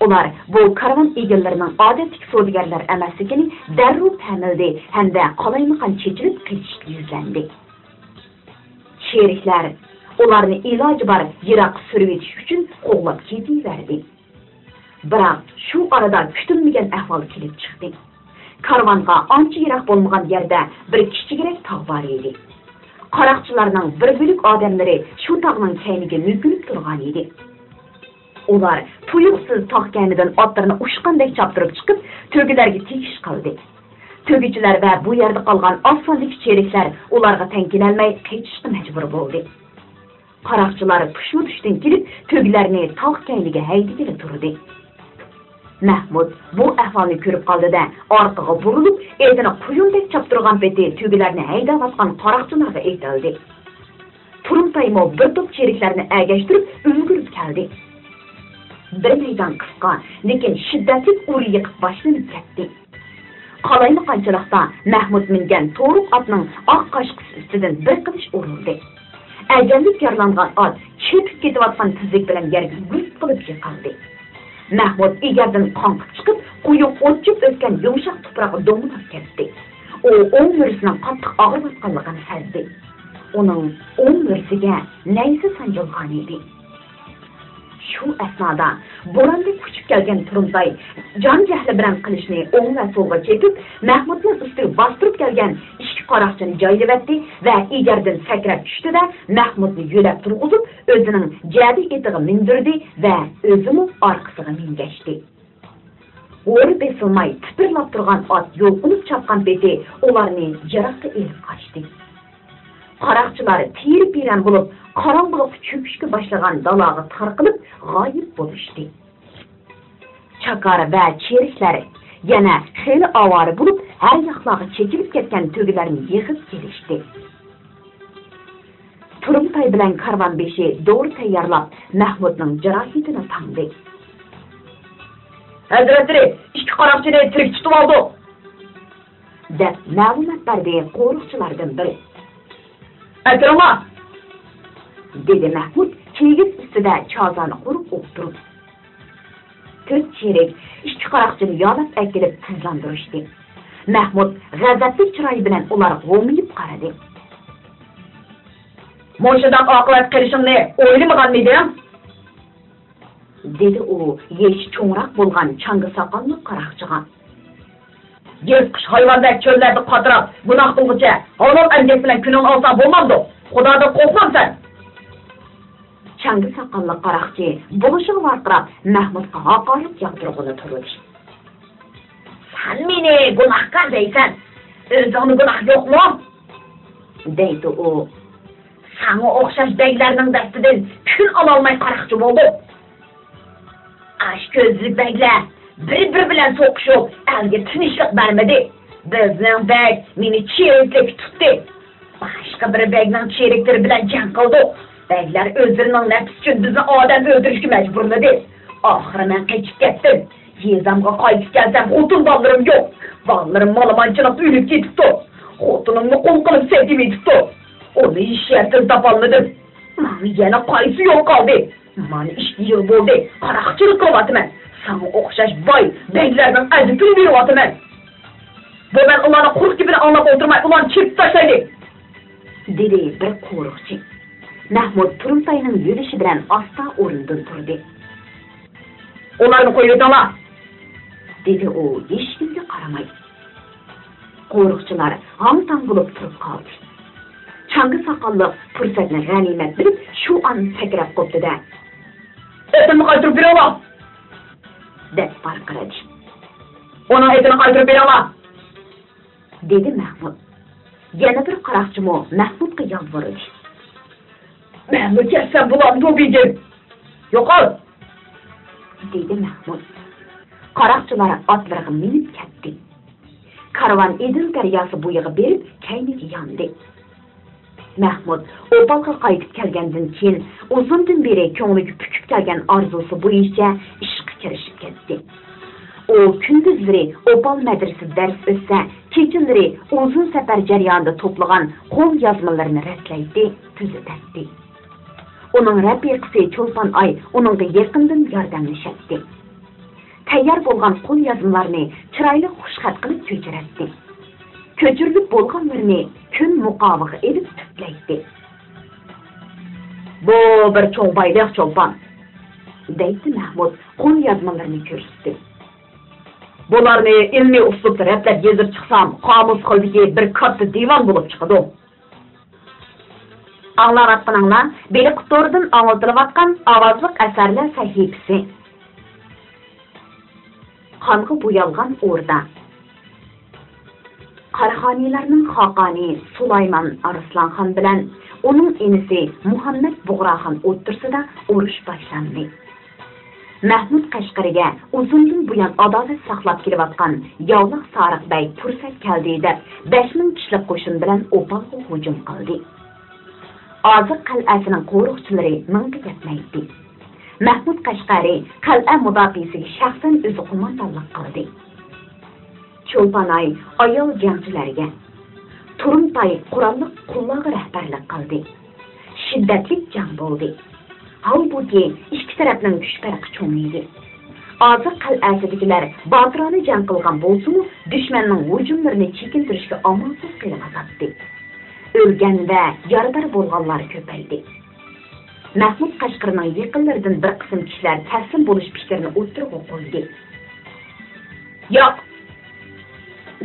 ئۇلار بۇ كارۋان ئىگىلىرىنىڭ ئادەتتىكى سودىگەرلەر ئەمەسلىكىنى دەررۇ پەملىدى ھەمدە قالايمىقان چېچىلىپ قېچىشقا يۈزلەندى. چېرىكلەر ئۇلارنى ئىلاجى بار يىراققا سۈرۈۋېتىش ئۈچۈن قوغلاپ كېتىۋەردى. بىراق، شۇ ئارىدا كۈتۈلمىگەن ئەھۋال كېلىپ چىقتى. كارۋانغا ئانچە يىراق بولمىغان يەردە بىر كىچىكرەك تاغ بار ئىدى. قاراقچىلارنىڭ بىر بۆلەك ئادەملىرى شۇ تاغنىڭ كەينىگە مۆكۈنۈپ تۇرغان ئىدى. ئۇلار تۇيۇقسىز تاغ كەينىدىن ئاتلىرىنى ئۇچقاندەك چاپتۇرۇپ چىقىپ، تۆگىلەرگە تېگىش قىلدى. تۆگىچىلەر ۋە بۇ يەردە قالغان ئاز ساندىكى چېرىكلەر ئۇلارغا تەڭ كېلەلمەي قېچىشقا مەجبۇر بولدى. قاراقچىلار تۇشمۇتۇشتىن كېلىپ، تۆگىلەرنى تاغ كەينىگە ھەيدىگىلى تۇردى. مەھمۇد بۇ ئەھۋالنى كۆرۈپ قالدى-دە، ئارقىغا بۇرۇلۇپ، ئېتىنى قۇيۇندەك چاپتۇرغان پېتى تۆگىلەرنى ھەيدەۋاتقان قاراقچىلارغا ئېتىلدى. تۇرۇمتايمۇ بىر توپ چېرىكلەرنى ئەگەشتۈرۈپ ئۈلگۈرۈپ كەلدى. بىر مەيدان قىسقا، لېكىن شىددەتلىك ئۇرۇ يېقىپ باشلىنىپ كەتتى. قالايمىقانچىلىقتا مەھمۇد مىنگەن تورۇق ئاتنىڭ ئاق قاشقىسى ئۈستىدىن بىر قىلىچ ئۇرۇلدى. ئەجەللىك يارىلانغان ئات چېپىپ كېتىۋاتقان تېزلىك بىلەن يەرگە گۈرۈپ قىلىپ يىقىلدى. مەھمۇد ئېگەردىن قاڭقىپ چىقىپ، قويۇق ئوت-چۆپ ئۆسكەن يۇمشاق تۇپراققا دومىلاپ كەتتى. ئۇ ئوڭ مۈرىسىنىڭ قاتتىق ئاغرىۋاتقانلىقىنى سەزدى. ئۇنىڭ ئوڭ مۈرىسىگە نەيزە سانجىلغان ئىدى. شۇ ئەسنادا بوراندەك ئۇچۇپ كەلگەن تۇرۇمتاي جان جەھلى بىلەن قىلىچنى ئوڭ ۋە سولغا چېپىپ، مەھمۇدنىڭ ئۈستىگە باستۇرۇپ كەلگەن ئىككى قاراقچىنى جايلىۋەتتى ۋە ئېگەردىن سەكرەپ چۈشتى-دە، مەھمۇدنى يۆلەپ تۇرغۇزۇپ، ئۆزىنىڭ جەدە ئېتىغا مىندۈردى ۋە ئۆزىمۇ ئارقىسىغا مىنگەشتى. غورى بېسىلماي تىپىرلاپ تۇرغان ئات يۇلقۇنۇپ چاپقان پېتى ئۇلارنى يىراققا ئېلىپ قاچتى. قاراقچىلار تېرە-پېرەن بولۇپ، قاراڭغۇلۇققا چۆكۈشكە باشلىغان دالاغا تارقىلىپ غايىب بولۇشتى. چاكار ۋە چېرىكلەر يەنە خېلى ئاۋارە بولۇپ، ھەر ياقلارغا چېچىلىپ كەتكەن تۆگىلەرنى يىغىپ كېلىشتى. تۇرۇمتاي بىلەن كارۋان بېشى دورا تەييارلاپ، مەھمۇدنىڭ جاراھىتىنى تاڭدى. ھەزرەتلىرى، ئىككى قاراقچىنى تىرىك تۇتۇۋالدۇق، دەپ مەلۇمات بەردى قورۇقچىلاردىن بىرى. ئەكىرىڭلار! دېدى مەھمۇد كىگىز ئۈستىدە چازانى قۇرۇپ ئولتۇرۇپ. تۆت چېرىك ئىككى قاراقچىنى يالاپ ئەكېلىپ تىزلاندۇرۇشتى. مەھمۇد غەزەپلىك چىراي بىلەن ئۇلارغا غومىيىپ قارىدى. مۇشۇنداق ئاقىۋەت قىلىشىڭنى ئويلىمىغانمىدىڭ؟ دېدى ئۇ يېشى چوڭراق بولغان چاڭگا ساقاللىق قاراقچىغا. يىرتقۇچ ھايۋاندەك چۆللەردە قاتراپ گۇناھ قىلغۇچە، ھالال ئەمگەك بىلەن كۈنۈڭنى ئالساڭ بولمامدۇ؟ خۇدادىن قورقمامسەن؟ چاڭگا ساقاللىق قاراقچى بولۇشىغا ۋارقىراپ، مەھمۇدقا ھاقارەت ياغدۇرغىلى تۇردى. سەن مېنى گۇناھكار دەيسەن، ئۆزۈڭدە گۇناھ يوقمۇ؟ دەيدۇ ئۇ. ساڭا ئوخشاش بەگلەرنىڭ دەستىدىن كۈن ئالالماي قاراقچى بولدۇق. ئاچ كۆزلۈك بەگلەر بىر-بىرى بىلەن سوقۇشۇپ، ئەلگە تىنچلىق بەرمىدى. بىزنىڭ بەگ مېنى چېرىكلىك تۇتتى. باشقا بىر بەگنىڭ چېرىكلىرى بىلەن جەڭ قىلدۇق. بەگلەر ئۆزلىرىنىڭ نەپسى ئۈچۈن بىزنى ئادەم ئۆلتۈرۈشكە مەجبۇرلىدى. ئاخىرى مەن قېچىپ كەتتىم. يېزامغا قايتىپ كەلسەم، خوتۇن بالىلىرىم يوق. بالىلىرىم مالىمانچىلىقتا ئۆلۈپ كېتىپتۇ. خوتۇنۇممۇ قۇل قىلىپ سېتىۋېتىپتۇ. ئۇنى ھېچ يەردىن تاپالمىدىم. ماڭا يەنە قايسى يول قالدى؟ مانا ئىككى يىل بولدى، قاراقچىلىق قىلىۋاتىمەن. ساڭا ئوخشاش باي بەگلەرنىڭ ئەدىپىنى بېرىۋاتىمەن. بۇ مەن ئۇلارنىڭ قۇرۇق گېپىنى ئاڭلاپ ئولتۇرماي، ئۇلارنى چېپىپ تاشلايلى. دېدى بىر قورۇقچى. مەھمۇد تۇرۇمتاينىڭ يۆلىشى بىلەن ئاستا ئورنىدىن تۇردى. ئۇلارنى قويۇۋېتىڭلار! دېدى ئۇ ھېچكىمگە قارىماي. قورۇقچىلار ھاڭ-تاڭ بولۇپ تۇرۇپ قالدى. چاڭگا ساقاللىق پۇرسەتنى غەنىيمەت بىلىپ، شۇ ئان سەكرەپ قوپتى-دە، ئېتىمنى قايتۇرۇپ بېرىڭلار! دەپ ۋارقىرىدى. ئۇنىڭ ئېتىنى قايتۇرۇپ بېرىڭلار! دېدى مەھمۇد. يەنە بىر قاراقچىمۇ مەھمۇدقا يالۋۇردى. مەنمۇ كەتسەم بولامدۇ، بېگىم؟ يوقال! دېدى مەھمۇد. قاراقچىلار ئاتلىرىغا مىنىپ كەتتى. كارۋان ئېدىل دەرياسى بويىغا بېرىپ، كەينىگە ياندى. مەھمۇد ئوپالغا قايتىپ كەلگەندىن كېيىن، ئۇزۇندىن بېرى كۆڭلىگە پۈكۈپ كەلگەن ئارزۇسى بويىچە ئىشقا كىرىشىپ كەتتى. ئۇ كۈندۈزلىرى ئوپال مەدرىسىدە دەرس ئۆتسە، كېچىلىرى ئۇزۇن سەپەر جەريانىدا توپلىغان قول يازمىلىرىنى رەتلەيتتى، تۈزىتەتتى. ئۇنىڭ رەپىقىسى چولپان ئاي ئۇنىڭغا يېقىندىن ياردەملىشەتتى. تەييار بولغان قول يازمىلارنى چىرايلىق خۇشخەت قىلىپ كۆچۈرەتتى. كۆچۈرۈلۈپ بولغانلىرىنى كۈن مۇقاۋىغا ئېلىپ تۈپلەيتتى. بۇ بىر چوڭ بايلىق، چولپان، دەيتتى مەھمۇد قول يازمىلىرىنى كۆرسىتىپ. بۇلارنى ئىلمىي ئۇسلۇبتا رەتلەپ يېزىپ چىقسام، قامۇس خىلدىكى بىر كاتتا دىۋان بولۇپ چىقىدۇ. ئاڭلاۋاتقىنىڭلار بېلىق توردىن ئاڭلىتىلىۋاتقان ئاۋازلىق ئەسەرلەر سەھىپىسى. قانغا بويالغان ئوردا. قاراخانىيلارنىڭ خاقانى سۇلايمان ئارسلانخان بىلەن ئۇنىڭ ئىنىسى مۇھەممەد بۇغراخان ئوتتۇرىسىدا ئۇرۇش باشلاندى. مەھمۇد قەشقەرىگە ئۇزۇندىن بۇيان ئاداۋەت ساقلاپ كېلىۋاتقان ياۋلاق سارىق بەگ پۇرسەت كەلدى دەپ، بەش مىڭ كىشىلىك قوشۇن بىلەن ئوپالغا ھۇجۇم قىلدى. ئازىق قەلئەسىنىڭ قورۇقچىلىرى مىڭغا يەتمەيتتى. مەھمۇد قەشقەرى قەلئە مۇداپىئىسىگە شەخسەن ئۆزى قوماندانلىق قىلدى. چولپانئاي ئايال جەڭچىلەرگە، تۇرۇمتاي قوراللىق قۇللارغا رەھبەرلىك قىلدى. شىددەتلىك جەڭ بولدى. ھالبۇكى، ئىككى تەرەپنىڭ كۈچ پەرقى چوڭ ئىدى. ئازىق قەلئەسىدىكىلەر باتۇرانە جەڭ قىلغان بولسىمۇ، دۈشمەننىڭ ھۇجۇملىرىنى چېكىندۈرۈشكە ئامالسىز قېلىۋاتاتتى. ئۆلگەن ۋە يارىدار بولغانلار كۆپەيدى. مەھمۇد قەشقىرىنىڭ يېقىنلىرىدىن بىر قىسىم كىشىلەر تەسلىم بولۇش پىكرىنى ئوتتۇرىغا قويدى. ياق!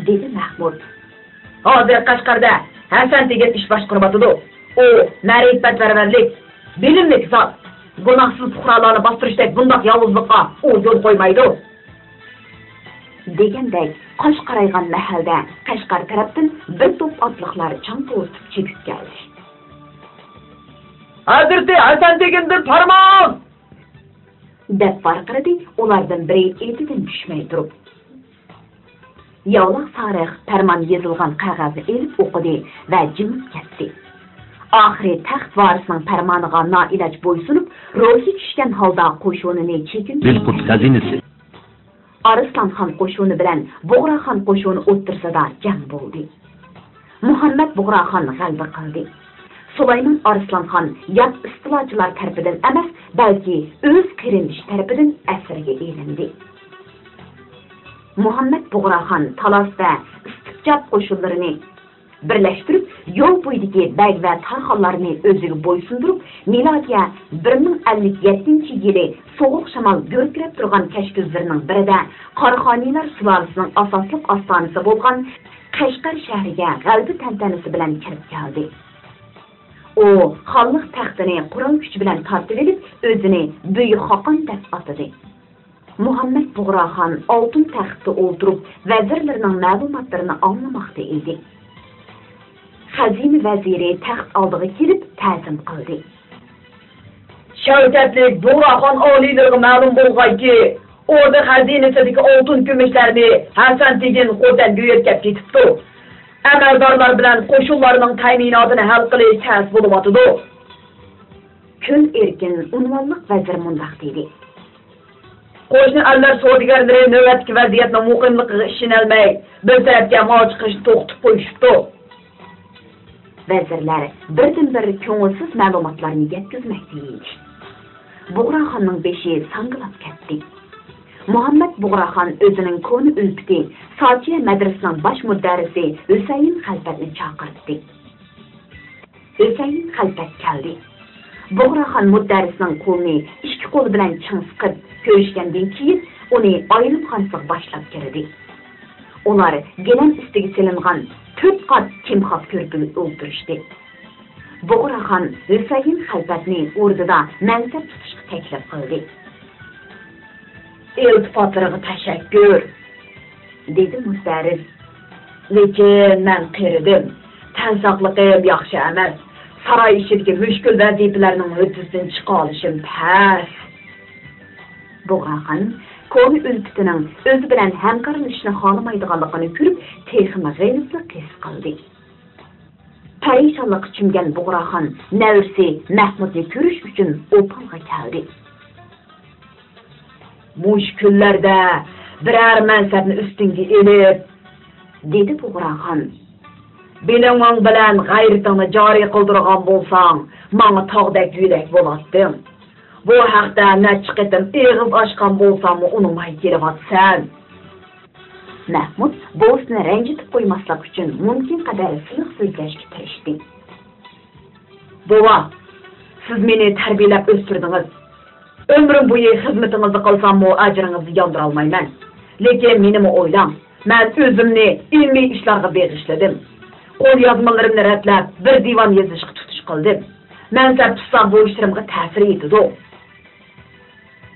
دېدى مەھمۇد. ھازىر قەشقەردە ھەسەن دېگەن ئىش باشقۇرۇۋاتىدۇ. ئۇ مەرىپەتپەرۋەرلىك، بىلىملىك زات. گۇناھسىز پۇقرالارنى باستۇرۇشتەك بۇنداق ياۋۇزلۇققا ئۇ يول قويمايدۇ. دېگەندەك قاش قارايغان مەھەلدە قەشقەر تەرەپتىن بىر توپ ئاتلىقلار چاڭ توزۇتۇپ چېپىپ كەلدى. ھەزرىتى ھەسەن تېگىندىن پەرمان! دەپ ۋارقىرىدى ئۇلاردىن بىرى ئېتىدىن چۈشمەي تۇرۇپ. ياۋلاق سارىخ پەرمان يېزىلغان قەغەزنى ئېلىپ ئوقۇدى ۋە جىمىپ كەتتى. ئاخىرى تەخت ۋارىسىنىڭ پەرمانىغا نائىلاج بويسۇنۇپ، روھى چۈشكەن ھالدا قوشۇنىنى چېكىندۈرۈپ بىلقۇت خەزىنىسى. ئارسلانخان قوشۇنى بىلەن بۇغراخان قوشۇنى ئوتتۇرىسىدا جەڭ بولدى. مۇھەممەد بۇغراخان غەلىبە قىلدى. سۇلايمان ئارسلانخان يات ئىستىلاچىلار تەرىپىدىن ئەمەس، بەلكى ئۆز قېرىندىشى تەرىپىدىن ئەسىرگە ئېلىندى. مۇھەممەد بۇغراخان تالاس ۋە ئىستىپجاپ قوشۇنلىرىنى بىرلەشتۈرۈپ، يول بويىدىكى بەگ ۋە تارخانلارنى ئۆزىگە بويسۇندۇرۇپ، مىلادىيە بىر مىڭ ئەللىك يەتتىنچى يىلى سوغۇق شامال گۈركىرەپ تۇرغان كەچ كۈنلىرىنىڭ بىرىدە قاراخانىيلار سۇلالىسىنىڭ ئاساسلىق ئاستانىسى بولغان قەشقەر شەھىرىگە غەلىبە تەنتەنىسى بىلەن كىرىپ كەلدى. ئۇ خانلىق تەختىنى قورال كۈچى بىلەن تارتىۋېلىپ، ئۆزىنى بۈيۈك خاقان دەپ ئاتىدى. مۇھەممەد بۇغراخان ئالتۇن تەختتە ئولتۇرۇپ، ۋەزىرلىرىنىڭ مەلۇماتلىرىنى ئاڭلىماقتا ئىدى. خەزىنە ۋەزىرى تەخت ئالدىغا كېلىپ تەزىم قىلدى. شەۋكەتلىك بۇغراخان ئالىيلىرىغا مەلۇم بولغايكى، ئوردا خەزىنىسىدىكى ئالتۇن كۈمۈشلەرنى ھەسەن تېگىن خوتەنگە يۆتكەپ كېتىپتۇ. ئەمەلدارلار بىلەن قوشۇنلارنىڭ تەمىناتىنى ھەل قىلىش تەس بولۇۋاتىدۇ. كۈن ئېركىن ئۇنۋانلىق ۋەزىر مۇنداق دېدى. قوشنا ئەللەر سودىگەرلىرى نۆۋەتتىكى ۋەزىيەتنىڭ مۇقىملىقىغا ئىشىنەلمەي، بىر تەرەپكە مال چىقىرىشنى توختىتىپ قويۇشۇپتۇ. ۋەزىرلەر بىردىنبىر كۆڭۈلسىز مەلۇماتلارنى يەتكۈزمەكتە ئىدى. بۇغراخاننىڭ بېشى ساڭگىلاپ كەتتى. مۇھەممەد بۇغراخان ئۆزىنىڭ كونا ئۈلپىتى ساچىيە مەدرىسىنىڭ باش مۇدەررىسى ھۈسەيىن خەلپەتنى چاقىرتتى. ھۈسەيىن خەلپەت كەلدى. بۇغراخان مۇدەررىسنىڭ قولىنى ئىككى قولى بىلەن چىڭ سىقىپ كۆرۈشكەندىن كېيىن، ئۇنى ئايلىمخانىسىغا باشلاپ كىردى. ئۇلار گىلەم ئۈستىگە سېلىنغان تۆت قات كىمخاب كۆرپىگە ئولتۇرۇشتى. بۇغراخان ھۈسەيىن خەلپەتنى ئوردىدا مەنسەپ تۇتۇشقا تەكلىپ قىلدى. ئىلتىپاتلىرىغا تەشەككۈر، دېدى مۇدەررىس. لېكىن مەن قېرىدىم. تەن ساقلىقىم ياخشى ئەمەس. ساراي ئىچىدىكى مۈشكۈل ۋەزىپىلەرنىڭ ھۆددىسىدىن چىقالىشىم تەس. بۇغراخان كونا ئۈلپىتىنىڭ ئۆزى بىلەن ھەمكارلىشىشنى خالىمايدىغانلىقىنى كۆرۈپ، تېخىمۇ غەيۋەتلىك ھېس قىلدى. پەرىشانلىققا چۆمگەن بۇغراخان نەۋرىسى مەھمۇدنى كۆرۈش ئۈچۈن ئوپالغا كەلدى. مۇشۇ كۈنلەردە بىرەر مەنسەپنى ئۈستۈڭگە ئېلىپ، دېدى بۇغراخان. بىلىمىڭ بىلەن غەيرىتىڭنى جارى قىلدۇرغان بولساڭ، ماڭا تاغدەك يۆلەك بولاتتىڭ. بۇ ھەقتە نەچچە قېتىم ئېغىز ئاچقان بولساڭمۇ ئۇنىماي كېلىۋاتىسەن. مەھمۇد بوۋىسىنى رەنجىتىپ قويماسلىق ئۈچۈن مۇمكىن قەدەر سىلىق سۆزلەشكە تىرىشتى. بوۋا، سىز مېنى تەربىيەلەپ ئۆستۈردىڭىز. ئۆمرۈم بويى خىزمىتىڭىزنى قىلساممۇ ئەجرىڭىزنى ياندۇرالمايمەن. لېكىن مېنىمۇ ئويلاڭ، مەن ئۆزۈمنى ئىلمىي ئىشلارغا بېغىشلىدىم. قوليازمىلىرىمنى رەتلەپ، بىر دىۋان يېزىشقا تۇتۇش قىلدىم. مەنسەپ تۇتسام بۇ ئىشلىرىمغا تەسىر يېتىدۇ.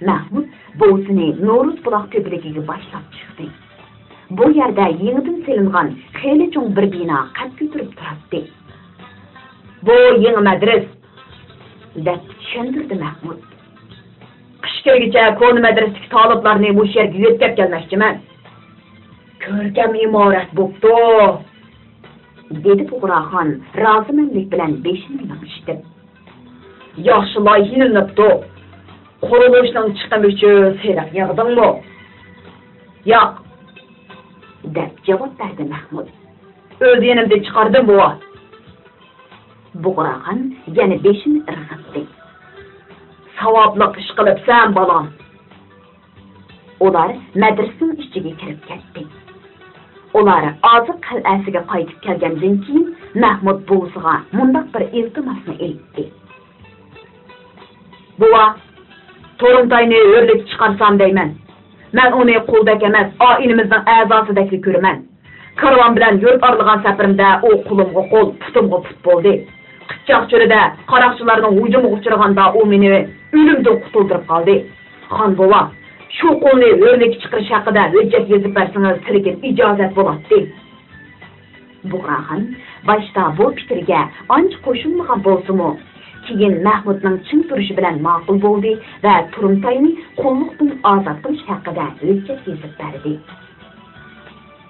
مەھمۇد بوۋىسىنى نورۇز بۇلاق تۆپىلىكىگە باشلاپ چىقتى. بۇ يەردە يېڭىدىن سېلىنغان خېلى چوڭ بىر بىنا قەد كۆتۈرۈپ تۇراتتى. بۇ يېڭى مەدرىس، دەپ چۈشەندۈردى مەھمۇد. قىش كىرگىچە كونا مەدرىستىكى تالىپلارنى مۇشۇ يەرگە يۆتكەپ كەلمەكچىمەن. كۆركەم ئىمارەت بوپتۇ، دېدى بۇغراخان رازىمەنلىك بىلەن بېشىنى لىڭشىتىپ. ياخشى لايىھىلىنىپتۇ. قۇرۇلۇشنىڭ چىقىمى ئۈچۈن سېلىق يىغدىڭمۇ؟ ياق، دەپ جاۋاب بەردى مەھمۇد. ئۆز يېنىمدىن چىقاردىم، بوۋا. بۇغراخان يەنە بېشىنى ئىرغىتتى. ساۋابلىق ئىش قىلىپسەن، بالام. ئۇلار مەدرىسىنىڭ ئىچىگە كىرىپ كەتتى. ئۇلار ئازىق قەلئەسىگە قايتىپ كەلگەندىن كېيىن، مەھمۇد بوۋىسىغا مۇنداق بىر ئىلتىماسنى ئېيتتى. بوۋا، تۇرۇمتاينى ھۆرلۈككە چىقارسام دەيمەن. مەن ئۇنى قۇلدەك ئەمەس، ئائىلىمىزنىڭ ئەزاسىدەكلا كۆرىمەن. كارۋان بىلەن يۇرت ئارىلىغان سەپىرىمدە ئۇ قولۇمغا قول، پۇتۇمغا پۇت بولدى. قىپچاق چۆلىدە قاراقچىلارنىڭ ھۇجۇمىغا ئۇچرىغاندا ئۇ مېنى ئۆلۈمدىن قۇتۇلدۇرۇپ قالدى. خان بوۋا، شۇ قۇلنى ھۆرلۈككە چىقىرىش ھەققىدە ھۆججەت يېزىپ بەرسىڭىز تىلىكىم ئىجازەت بولاتتى. بۇغراخان باشتا بۇ پىكىرگە ئانچە قوشۇلمىغان بولسىمۇ، كېيىن مەھمۇدنىڭ چىڭ تۇرۇشى بىلەن ماقۇل بولدى ۋە تۇرۇمتاينى قۇللۇقتىن ئازاد قىلىش ھەققىدە ھۆججەت يېزىپ بەردى.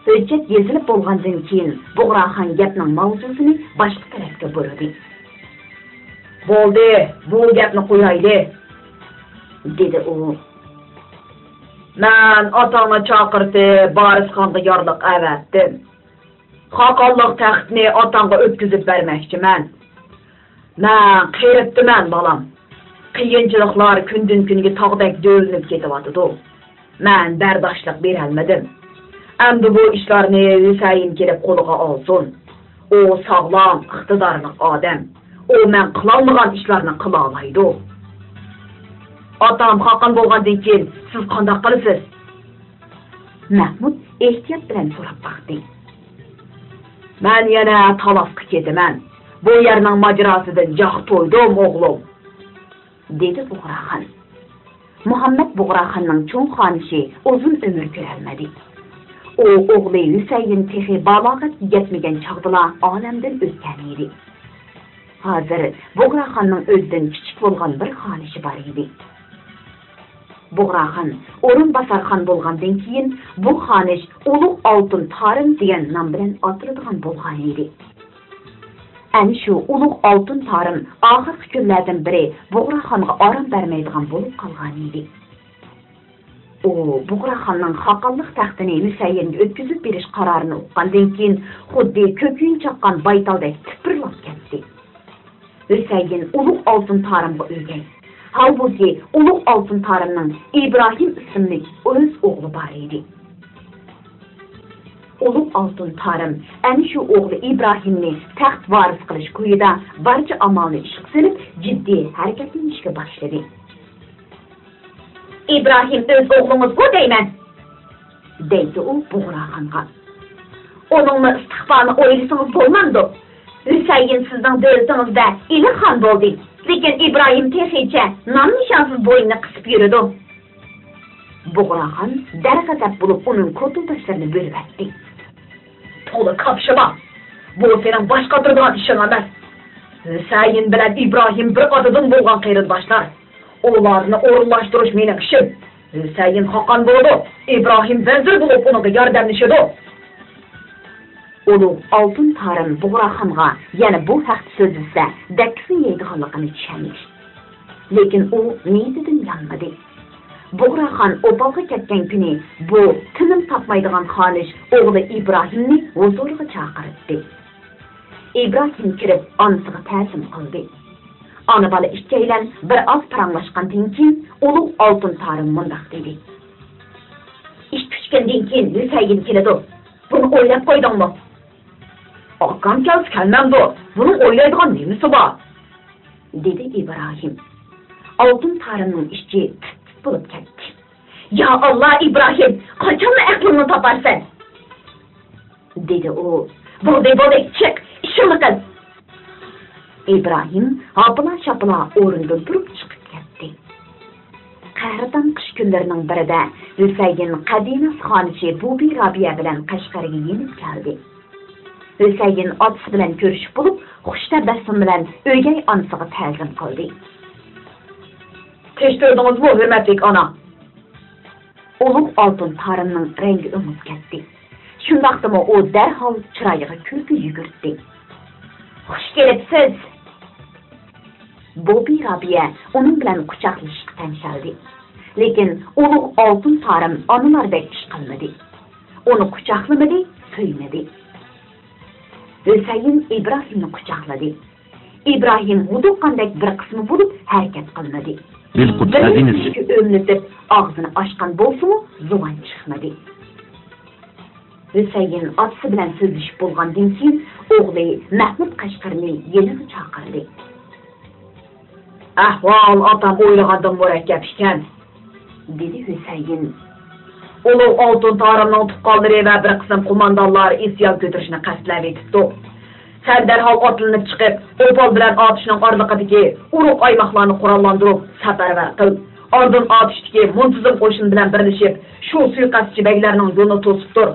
ھۆججەت يېزىلىپ بولغاندىن كېيىن، بۇغراخان گەپنىڭ ماۋزۇسىنى باشقا تەرەپكە بۇرىدى. بولدى، بۇ گەپنى قويايلى، دېدى ئۇ. مەن ئاتاڭنى چاقىرتىپ، بارىسخانغا يارلىق ئەۋەتتىم. خاقانلىق تەختنى ئاتاڭغا ئۆتكۈزۈپ بەرمەكچىمەن. مەن قېرىپتىمەن، بالام. قىيىنچىلىقلار كۈندىن-كۈنگە تاغدەك دۆۋىلىنىپ كېتىۋاتىدۇ. مەن بەرداشلىق بېرەلمىدىم. ئەمدى بۇ ئىشلارنى ھۈسەيىن كېلىپ قولىغا ئالسۇن. ئۇ ساغلام، ئىقتىدارلىق ئادەم. ئۇ مەن قىلالمىغان ئىشلارنى قىلالايدۇ. ئاتام خاقان بولغاندىن كېيىن سىز قانداق قىلىسىز؟ مەھمۇد ئېھتىيات بىلەن سوراپ باقتى. مەن يەنە تالاسقا كېتىمەن. بۇ يەرنىڭ ماجىراسىدىن جاق تويدۇم، ئوغلۇم، دېدى بۇغراخان. مۇھەممەد بۇغراخاننىڭ چوڭ خانىشى ئۇزۇن ئۆمۈر كۆرەلمىدى. ئۇ ئوغلى ھۈسەيىن تېخى بالاغەتكە يەتمىگەن چاغدىلا ئالەمدىن ئۆتكەن ئىدى. ھازىر بۇغراخاننىڭ ئۆزىدىن كىچىك بولغان بىر خانىشى بار ئىدى. بۇغراخان ئورۇنباسارخان بولغاندىن كېيىن، بۇ خانىش ئۇلۇغ ئالتۇن تارىم دېگەن نام بىلەن ئاتىلىدىغان بولغان ئىدى. ئەنە شۇ ئۇلۇغ ئالتۇن تارىم ئاخىرقى كۈنلەردىن بىرى بۇغراخانغا ئارام بەرمەيدىغان بولۇپ قالغان ئىدى. ئۇ بۇغراخاننىڭ خاقانلىق تەختىنى ھۈسەيىنگە ئۆتكۈزۈپ بېرىش قارارىنى ئۇققاندىن كېيىن، خۇددى كۆكۈيۈن چاققان بايتالدەك تىپىرلاپ كەتتى. ھۈسەيىن ئۇلۇغ ئالتۇن تارىمغا ئۆگەي. ھالبۇكى، ئۇلۇغ ئالتۇن تارىمنىڭ ئىبراھىم ئىسىملىك ئۆز ئوغلى بار ئىدى. ئۇلۇغ ئالتۇن تارىم ئەنە شۇ ئوغلى ئىبراھىمنى تەخت ۋارىس قىلىش كويىدا بارچە ئامالنى ئىشقا سېلىپ، جىددىي ھەرىكەتلىنىشكە باشلىدى. ئىبراھىم ئۆز ئوغلىڭىزغۇ دەيمەن، دەيدۇ ئۇ بۇغراخانغا. ئۇنىڭمۇ ئىستىقبالىنى ئويلىسىڭىز بولمامدۇ؟ ھۈسەيىن سىزنىڭ دۆلىتىڭىزدە ئىلى خان بولدى، لېكىن ئىبراھىم تېخىچە نام-نىشانسىز بوينىنى قىسىپ يۈرىدۇ. بۇغراخان دەرغەزەپ بولۇپ ئۇنىڭ كوتۇلداشلىرىنى بۆلۈۋەتتى. تولا كاپشىما! بۇ سېنىڭ باش قاتۇرىدىغان ئىشىڭ ئەمەس. ھۈسەيىن بىلەن ئىبراھىم بىر ئاتىدىن بولغان قېرىنداشلار. ئۇلارنى ئورۇنلاشتۇرۇش مېنىڭ ئىشىم. ھۈسەيىن خاقان بولىدۇ، ئىبراھىم ۋەزىر بولۇپ ئۇنىڭغا ياردەملىشىدۇ. ئۇلۇغ ئالتۇن تارىم بۇغراخانغا يەنە بۇ ھەقتە سۆزلىسە، دەككىسىنى يەيدىغانلىقىنى چۈشەنگەن. لېكىن ئۇ نىيىتىدىن يانمىدى. بۇغراخان ئوپالغا كەتكەن كۈنى بۇ تىنىم تاپمايدىغان خانىش ئوغلى ئىبراھىمنى ھۇزۇرىغا چاقىرتتى. ئىبراھىم كىرىپ ئانىسىغا تەزىم قىلدى. ئانا-بالا ئىككىيلەن بىر ئاز پاراڭلاشقاندىن كېيىن، ئۇلۇغ ئالتۇن تارىم مۇنداق دېدى: ئىككى-ئۈچ كۈندىن كېيىن ھۈسەيىن كېلىدۇ. بۇنى ئويلاپ قويدۇڭمۇ؟ ئاكام كەلسە كەلمەمدۇ؟ بۇنىڭ ئويلايدىغان نېمىسى بار؟ دېدى ئىبراھىم. ئالتۇن تارىمنىڭ ئىچى پىت-پىت بولۇپ كەتتى. يا ئاللا، ئىبراھىم، قاچانلا ئەقلىڭنى تاپارسەن؟ دېدى ئۇ. بولدى، بولدى، چىق، ئىشىڭنى قىل. ئىبراھىم ھاپىلا-شاپىلا ئورنىدىن تۇرۇپ چىقىپ كەتتى. قەھرىتان قىش كۈنلىرىنىڭ بىرىدە ھۈسەيىن قەدىناس خانىشى بۇبى رابىيە بىلەن قەشقەرگە يېنىپ كەلدى. ھۈسەيىن ئاتىسى بىلەن كۆرۈشۈپ بولۇپ، خۇش تەبەسسۇم بىلەن ئۆگەي ئانىسىغا تەزىم قىلدى. كەچتۈردىڭىزمۇ، ھۆرمەتلىك ئانا؟ ئۇلۇغ ئالتۇن تارىمنىڭ رەڭگى ئۆڭۈپ كەتتى. شۇنداقتىمۇ ئۇ دەرھال چىرايىغا كۈلكە يۈگۈرتتى. خۇش كېلىپسىز! بوبى رابىيە ئۇنىڭ بىلەن قۇچاقلىشىشقا تەڭشەلدى. لېكىن ئۇلۇغ ئالتۇن تارىم ئانىلاردەك ئىش قىلمىدى. ئۇنى قۇچاقلىمىدى، سۆيمىدى. ھۈسەيىن ئىبراھىمنى قۇچاقلىدى. ئىبراھىم ھودۇققاندەك بىر قىسمى بولۇپ ھەرىكەت قىلمىدى. بىلقۇت بىر خەزىنىسى. مىنۇت ئۆملىتىپ ئاغزىنى ئاچقان بولسىمۇ، زۇۋان چىقمىدى. ھۈسەيىن ئاتىسى بىلەن سۆزلىشىپ بولغاندىن كېيىن، ئوغلى مەھمۇد قەشقەرنى يېنىغا چاقىردى. ئەھۋال ئاتام ئويلىغاندىن مۇرەككەپ ئىكەن، دېدى ھۈسەيىن. ئۇلۇغ ئالتۇن تارىمنىڭ تۇغقانلىرى ۋە بىر قىسىم قوماندانلار ئىسيان كۆتۈرۈشنى قەستلەۋېتىپتۇ. سەن دەرھال ئاتلىنىپ چىقىپ، ئوپال بىلەن ئاتۇشنىڭ ئارىلىقىدىكى ئۇرۇق ئايماقلارنى قوراللاندۇرۇپ سەپەرۋەر قىل. ئاندىن ئاتۇشتىكى مۇنتىزىم قوشۇن بىلەن بىرلىشىپ، شۇ سۇيىقەستچى بەگلەرنىڭ يولىنى توسۇپتۇر.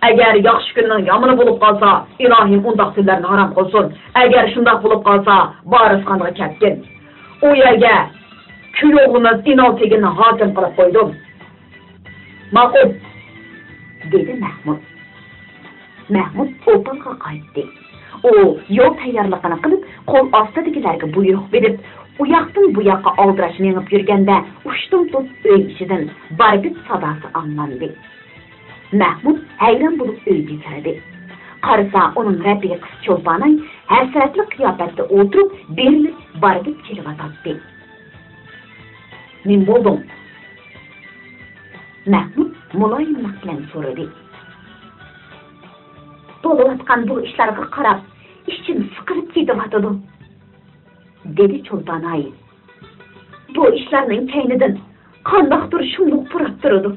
ئەگەر ياخشى كۈننىڭ يامىنى بولۇپ قالسا، ئىلاھىم ئۇنداق كۈنلەرنى ھارام قىلسۇن. ئەگەر شۇنداق بولۇپ قالسا، بارىسخانغا كەتكىن. ئۇ يەرگە كۈيئوغلىمىز ئىنالتېگىننى ھاكىم قىلىپ قويدۇم. ماقۇل، دېدى مەھمۇد. مەھمۇد ئوپالغا قايتتى. ئۇ يول تەييارلىقىنى قىلىپ، قول ئاستىدىكىلەرگە بۇيرۇق بېرىپ، ئۇياقتىن بۇياققا ئالدىراش مېڭىپ يۈرگەندە، ئۇشتۇمتۇت ئۆي ئىچىدىن بارگۈت ساداسى ئاڭلاندى. مەھمۇد ھەيران بولۇپ ئۆيگە كىردى. قارىسا، ئۇنىڭ رەپىقىسى چولپاناي ھەسرەتلىك قىياپەتتە ئولتۇرۇپ، بېرىلىپ بارگۈت چېلىۋاتاتتى. نېمە بولدۇڭ؟ مەھمۇد مۇلايىملىق بىلەن سورىدى. بولۇۋاتقان بۇ ئىشلارغا قاراپ، ئىچىم سىقىلىپ كېتىۋاتىدۇ، دېدى چولپاناي. بۇ ئىشلارنىڭ كەينىدىن قانداقتۇر شۇملۇق پۇراپ تۇرىدۇ.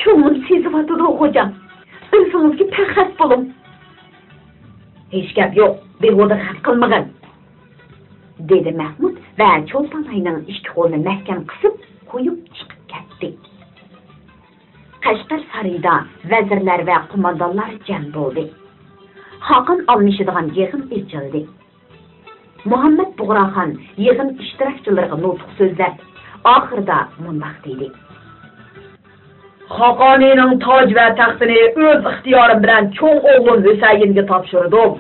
كۆڭلۈم سېزىۋاتىدۇ، خوجام. ئۆزىڭىزگە پەخەس بولۇڭ. ھېچ گەپ يوق، بىھۇدە غەم قىلمىغىن، دېدى مەھمۇد ۋە چولپاناينىڭ ئىككى قولىنى مەھكەم قىسىپ، قويۇپ چىقىپ كەتتى. قەشقەر سارىيىدا ۋەزىرلەر ۋە قوماندانلار جەم بولدى. خاقان ئالمىشىدىغان يىغىن ئېچىلدى. مۇھەممەد بۇغراخان يىغىن ئىشتىراكچىلىرىغا نۇتۇق سۆزلەپ، ئاخىرىدا مۇنداق دېدى: خاقانىينىڭ تاج ۋە تەختىنى ئۆز ئىختىيارىم بىلەن چوڭ ئوغلۇم ھۈسەيىنگە تاپشۇردۇم.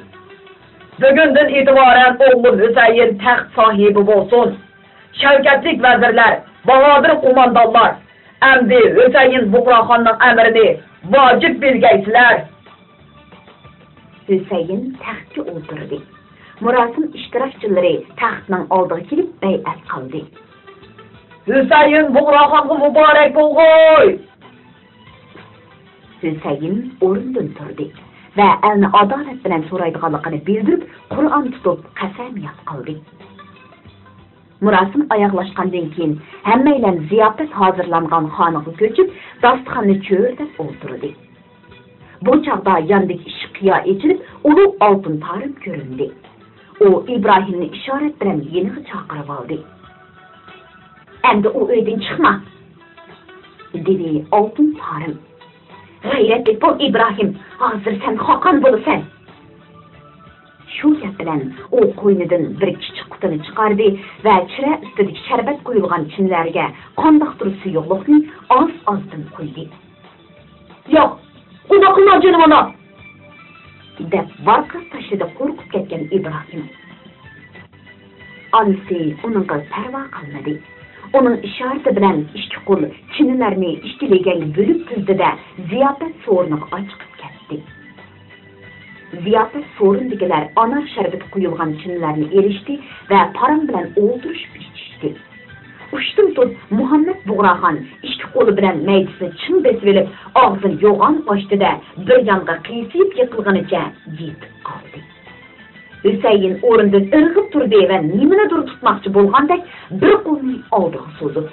بۈگۈندىن ئېتىبارەن ئوغلۇم ھۈسەيىن تەخت ساھىبى بولسۇن. شەۋكەتلىك ۋەزىرلەر، باھادىر قوماندانلار، ئەمدى ھۈسەيىن بۇغراخاننىڭ ئەمرىنى ۋاجىپ بىلگەيسىلەر. ھۈسەيىن تەختكە ئولتۇردى. مۇراسىم ئىشتىراكچىلىرى تەختنىڭ ئالدىغا كېلىپ بەيئەت قىلدى. ھۈسەيىن بۇغراخانغا مۇبارەك بولغاي! ھۈسەيىن ئورنىدىن تۇردى ۋە ئەلنى ئادالەت بىلەن سورايدىغانلىقىنى بىلدۈرۈپ، قۇرئان تۇتۇپ، قەسەمياد قىلدى. مۇراسىم ئاياغلاشقاندىن كېيىن، ھەممەيلەن زىياپەت ھازىرلانغان خانىغا كۆچۈپ، داستىخاننى چۆرىدەپ ئولتۇردى. بۇ چاغدا ياندىكى ئىشىك قىيا ئېچىلىپ، ئۇلۇغ ئالتۇن تارىم كۆرۈندى. ئۇ ئىبراھىمنى ئىشارەت بىلەن يېنىغا چاقىرىۋالدى. ئەمدى ئۇ ئۆيدىن چىقما! دېدى ئالتۇن تارىم. غەيرەتلىك بول، ئىبراھىم، ھازىر سەن خاقان بولىسەن! شۇ گەپ بىلەن ئۇ قوينىدىن بىر كىچىك قۇتىنى چىقاردى ۋە چىرە ئۈستىدىكى شەربەت قۇيۇلغان چىنىلەرگە قانداقتۇر سۇيۇقلۇقنى ئاز-ئازدىن قۇيدى. ياق، ئۇنداق قىلما، جېنىم ئانا! دەپ ۋارقىراپ تاشلىدى قورقۇپ كەتكەن ئىبراھىم. ئانىسى ئۇنىڭغا پەرۋا قىلمىدى. ئۇنىڭ ئىشارىتى بىلەن ئىككى قول چىنىلەرنى ئىككى لېگەنگە بۆلۈپ تىزدى-دە، زىياپەت سورۇنىغا ئاچىقىپ كەتتى. زىياپەت سورۇنىدىكىلەر ئانار شەربىتى قۇيۇلغان چىنىلەرنى ئېلىشتى ۋە پاراڭ بىلەن ئولتۇرۇشۇپ ئىچىشتى. ئۇشتۇمتۇت مۇھەممەد بۇغراخان ئىككى قولى بىلەن مەيدىسىنى چىڭ بېسىۋېلىپ، ئاغزىنى يوغان ئاچتى-دە، بىر يانغا قىيسىيىپ يىقىلغىنىچە يېتىپ قالدى. ھۈسەيىن ئورنىدىن ئىرغىپ تۇردى ۋە نېمىنىدۇر تۇتماقچى بولغاندەك بىر قولىنى ئالدىغا سوزۇپ،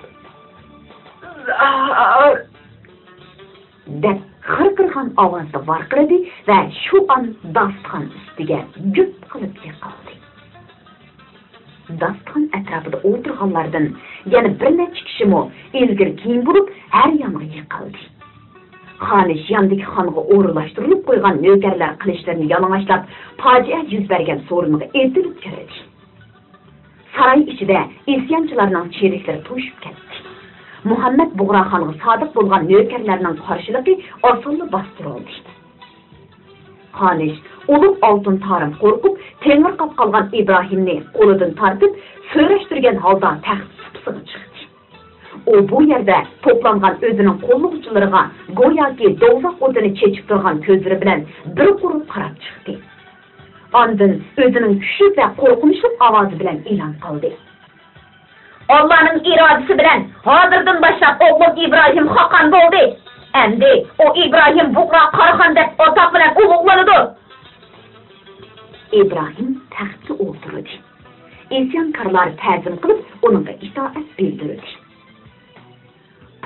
دەپ خىرقىرىغان ئاۋازدا ۋارقىرىدى ۋە شۇ ئان داستىخان ئۈستىگە گۈپ قىلىپ يىقىلدى. داستىخان ئەتراپىدا ئولتۇرغانلاردىن يەنە بىر نەچچە كىشىمۇ ئىلگىرى كېيىن بولۇپ ھەر يانغا يىقىلدى. خانىش ياندىكى خانغا ئورۇنلاشتۇرۇلۇپ قويغان نۆكەرلەر قىلىچلىرىنى يالىڭاچلاپ، پاجىئە يۈز بەرگەن سورۇنغا ئېتىلىپ كىردى. ساراي ئىچىدە ئىسيانچىلارنىڭ چېلىكلىرى توشۇپ كەتتى. مۇھەممەد بۇغراخانغا سادىق بولغان نۆكەرلەرنىڭ قارشىلىقى ئاسانلا باستۇرۇلدى. خانىش ئۇلۇغ ئالتۇن تارىم قورقۇپ، تېڭىرقاپ قالغان ئىبراھىمنى قولىدىن تارتىپ، سۆرەشتۈرگەن ھالدا تەخت سۇپىسىغا چىقتى. ئۇ بۇ يەردە توپلانغان ئۆزىنىڭ قوللىغۇچىلىرىغا گوياكى دوزاخ ئوتىنى چېچىپ تۇرغان كۆزلىرى بىلەن بىر قۇر قاراپ چىقتى. ئاندىن ئۆزىنىڭ كۈچلۈك ۋە قورقۇنچلۇق ئاۋازى بىلەن ئېلان قىلدى. ئاللانىڭ ئىرادىسى بىلەن ھازىردىن باشلاپ ئوغلۇم ئىبراھىم خاقان بولدى. ئەمدى ئۇ ئىبراھىم بۇغرا قاراخان دەپ ئاتاق بىلەن ئۇلۇغلىنىدۇ. ئىبراھىم تەختكە ئولتۇردى. ئىسيانكارلار تەزىم قىلىپ، ئۇنىڭغا ئىتائەت بىلدۈردى.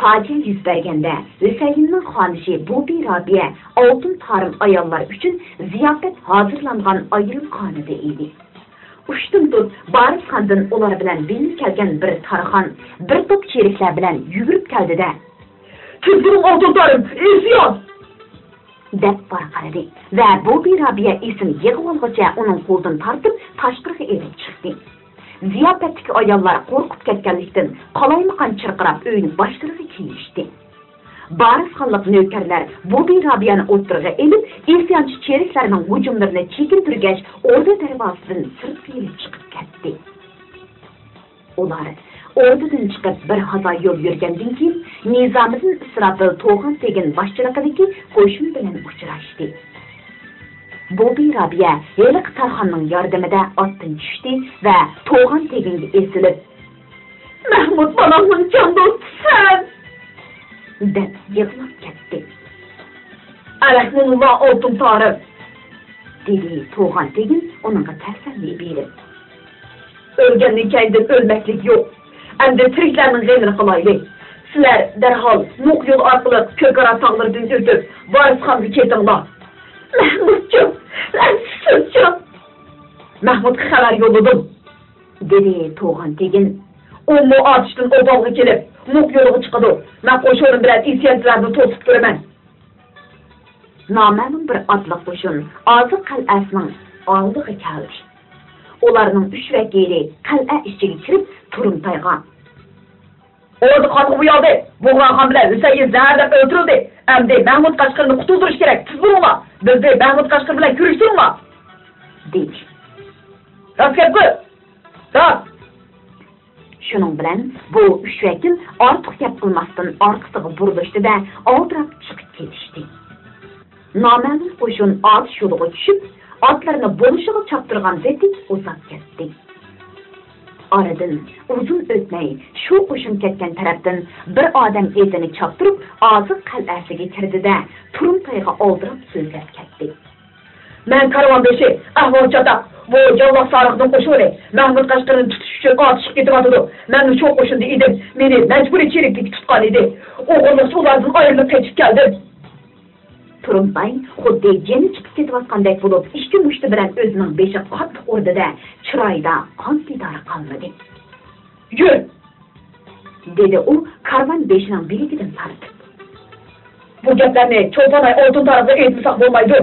پاجىئە يۈز بەرگەندە، ھۈسەيىننىڭ خانىشى بۇبى رابىيە ئالتۇن تارىم ئاياللار ئۈچۈن زىياپەت ھازىرلانغان ئايرىم خانىدا ئىدى. ئۇشتۇمتۇت بارىسخاندىن ئۇلار بىلەن بىللە كەلگەن بىر تارخان بىر توپ چېرىكلەر بىلەن يۈگۈرۈپ كەلدى-دە، «تېز بولۇڭ، ئالتۇن تارىم، ئىسيان!» دەپ ۋارقىرىدى ۋە بوبى رابىيە ئېسىنى يىغىۋالغۇچە ئۇنىڭ قولىدىن تارتىپ تاشقىرىغا ئېلىپ چىقتى. زىياپەتتىكى ئاياللار قورقۇپ كەتكەنلىكتىن، قالايمىقان چىرقىراپ ئۆينى باشلىرىغا كىيىشتى. بارىسخانلىق نۆكەرلەر بوبى رابىيەنى ئوتتۇرىغا ئېلىپ، ئىسيانچى چېرىكلەرنىڭ ھۇجۇملىرىنى چېكىندۈرگەچ، ئوردا دەرۋازىسىدىن سىرتقا ئېلىپ چىقىپ كەتتى. ئۇلار ئوردىدىن چىقىپ بىر ھازا يول يۈرگەندىن كېيىن، نىزامىدىن ئىسراپىل توغان تېگىن باشچىلىقىدىكى قوشۇن بىلەن ئۇچراشتى. بوبى رابىيە ھېلىقى تارخاننىڭ ياردىمىدە ئاتتىن چۈشتى ۋە توغان تېگىنگە ئېسىلىپ، «مەھمۇد بالامنىڭ جان دوستى سەن!» دەپ يىغلاپ كەتتى. «ئەلەھمۇنۇللا، ئالتۇن تارىم!» دېدى توغان تېگىن ئۇنىڭغا تەسەللى بېرىپ. «ئۆلگەندىن كەينىدىن ئۆلمەكلىك يوق. ئەمدى تىرىكلەرنىڭ غېمىنى قىلايلى. سىلەر دەرھال مۇق يول ئارقىلىق كۆكارا تاغلىرىدىن ئۆتۈپ، ۋارىسخانغا كېتىڭلار.» «مەھمۇدجۇ، ئەپسۇسجۇ!» «مەھمۇدقا خەۋەر يوللىدىم.» دېدى توغان تېگىن. «ئۇمۇ ئاتۇشتىن ئوپالغا كېلىپ، مۇق يولىغا چىقىدۇ. مەن قوشۇنۇم بىلەن ئىسيانچىلارنى توسۇپ تۇرىمەن.» نامەلۇم بىر ئاتلىق قوشۇن ئازىق قەلئەسىنىڭ ئالدىغا كەلدى. ئۇلارنىڭ ئۈچ ۋەكىلى قەلئە ئىچىگە كىرىپ، تۇرۇمتايغا، «ئوردا قانغا بويالدى. بۇغراخان بىلەن ھۈسەيىن زەھەرلەپ ئۆلتۈرۈلدى. ئەمدى مەھمۇد قەشقىرىنى قۇتۇلدۇرۇش كېرەك. تېز بولۇڭلار. بىزنى مەھمۇد قەشقىرى بىلەن كۆرۈشتۈرۈڭلار.» دېدى. «راست گەپقۇ؟ راست.» شۇنىڭ بىلەن بۇ ئۈچ ۋەكىل ئارتۇق گەپ قىلماستىن ئارقىسىغا بۇرۇلۇشتى-دە، ئالدىراپ چىقىپ كېتىشتى. نامەلۇم قوشۇن ئاتۇش يولىغا چۈشۈپ، ئاتلىرىنى بولۇشىغا چاپتۇرغان زېتى ئۇزاپ كەتتى. ئارىدىن ئۇزۇن ئۆتمەي، شۇ قوشۇن كەتكەن تەرەپتىن بىر ئادەم ئېتىنى چاپتۇرۇپ، ئازىق قەلئەسىگە كىردى-دە، تۇرۇمتايغا ئالدىراپ سۆزلەپ كەتتى. «مەن كارۋان بېشى ئەھۋال چاتاق. بۇ ياۋلاق سارىقنىڭ قوشۇنى مەھمۇد قەشقىرىنى تۇتۇش ئۈچۈن ئاتۇشقا كېتىۋاتىدۇ. مەنمۇ شۇ قوشۇندا ئىدىم. مېنى مەجبۇرىي چېرىكلىككە تۇتقان ئىدى. ئوغرىلىقچە ئۇلاردىن ئايرىلىپ قېچىپ كەلدىم.» تۇرۇمتاي خۇددى جېنى چىقىپ كېتىۋاتقاندەك بولۇپ، ئىككى مۇشتى بىلەن ئۆزىنىڭ بېشىغا قاتتىق ئۇردى-دە، چىرايىدا قان دىدارى قالمىدى. «يۈر!» دېدى ئۇ كارۋان بېشىنىڭ بىلىكىدىن تارتىپ. «بۇ گەپلەرنى چولپاناي ئالتۇن تارىغا ئېيتمىساق بولمايدۇ.»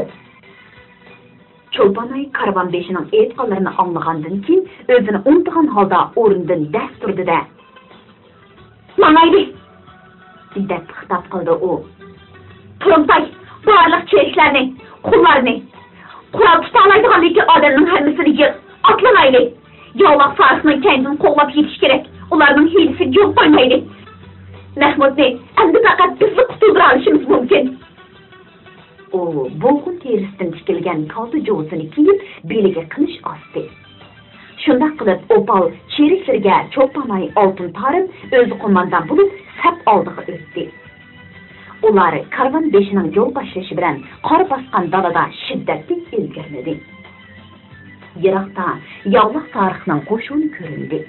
چولپاناي كارۋان بېشىنىڭ ئېيتقانلىرىنى ئاڭلىغاندىن كېيىن، ئۆزىنى ئۇنتۇغان ھالدا ئورنىدىن دەس تۇردى-دە، «ماڭايلى!» دەپ خىتاب قىلدى ئۇ. «تۇرۇمتاي، بارلىق چېرىكلەرنى، قۇللارنى، قورال تۇتالايدىغان لېكىن ئادەمنىڭ ھەممىسىنى يىغ، ئاتلىنايلى! ياۋلاق سارىقنىڭ كەينىدىن قوغلاپ يېتىش كېرەك، ئۇلارنىڭ ھىيلىسىگە يول قويمايلى! مەھمۇدنى ئەمدى پەقەت بىزلا قۇتۇلدۇرالىشىمىز مۇمكىن.» ئۇ بوغۇن تېرىسىدىن تىكىلگەن كالتە جۇۋىسىنى كىيىپ، بېلىگە قىلىچ ئاستى. شۇنداق قىلىپ، ئوپال چېرىكلىرىگە چولپاناي ئالتۇن تارىم ئۆزى قوماندان بولۇپ سەپ ئالدىغا ئۆتتى. ئۇلار كارۋان بېشىنىڭ يول باشلىشى بىلەن قار باسقان دالىدا شىددەتلىك ئىلگىرىلىدى. يىراقتا ياۋلاق سارىقنىڭ قوشۇنى كۆرۈندى.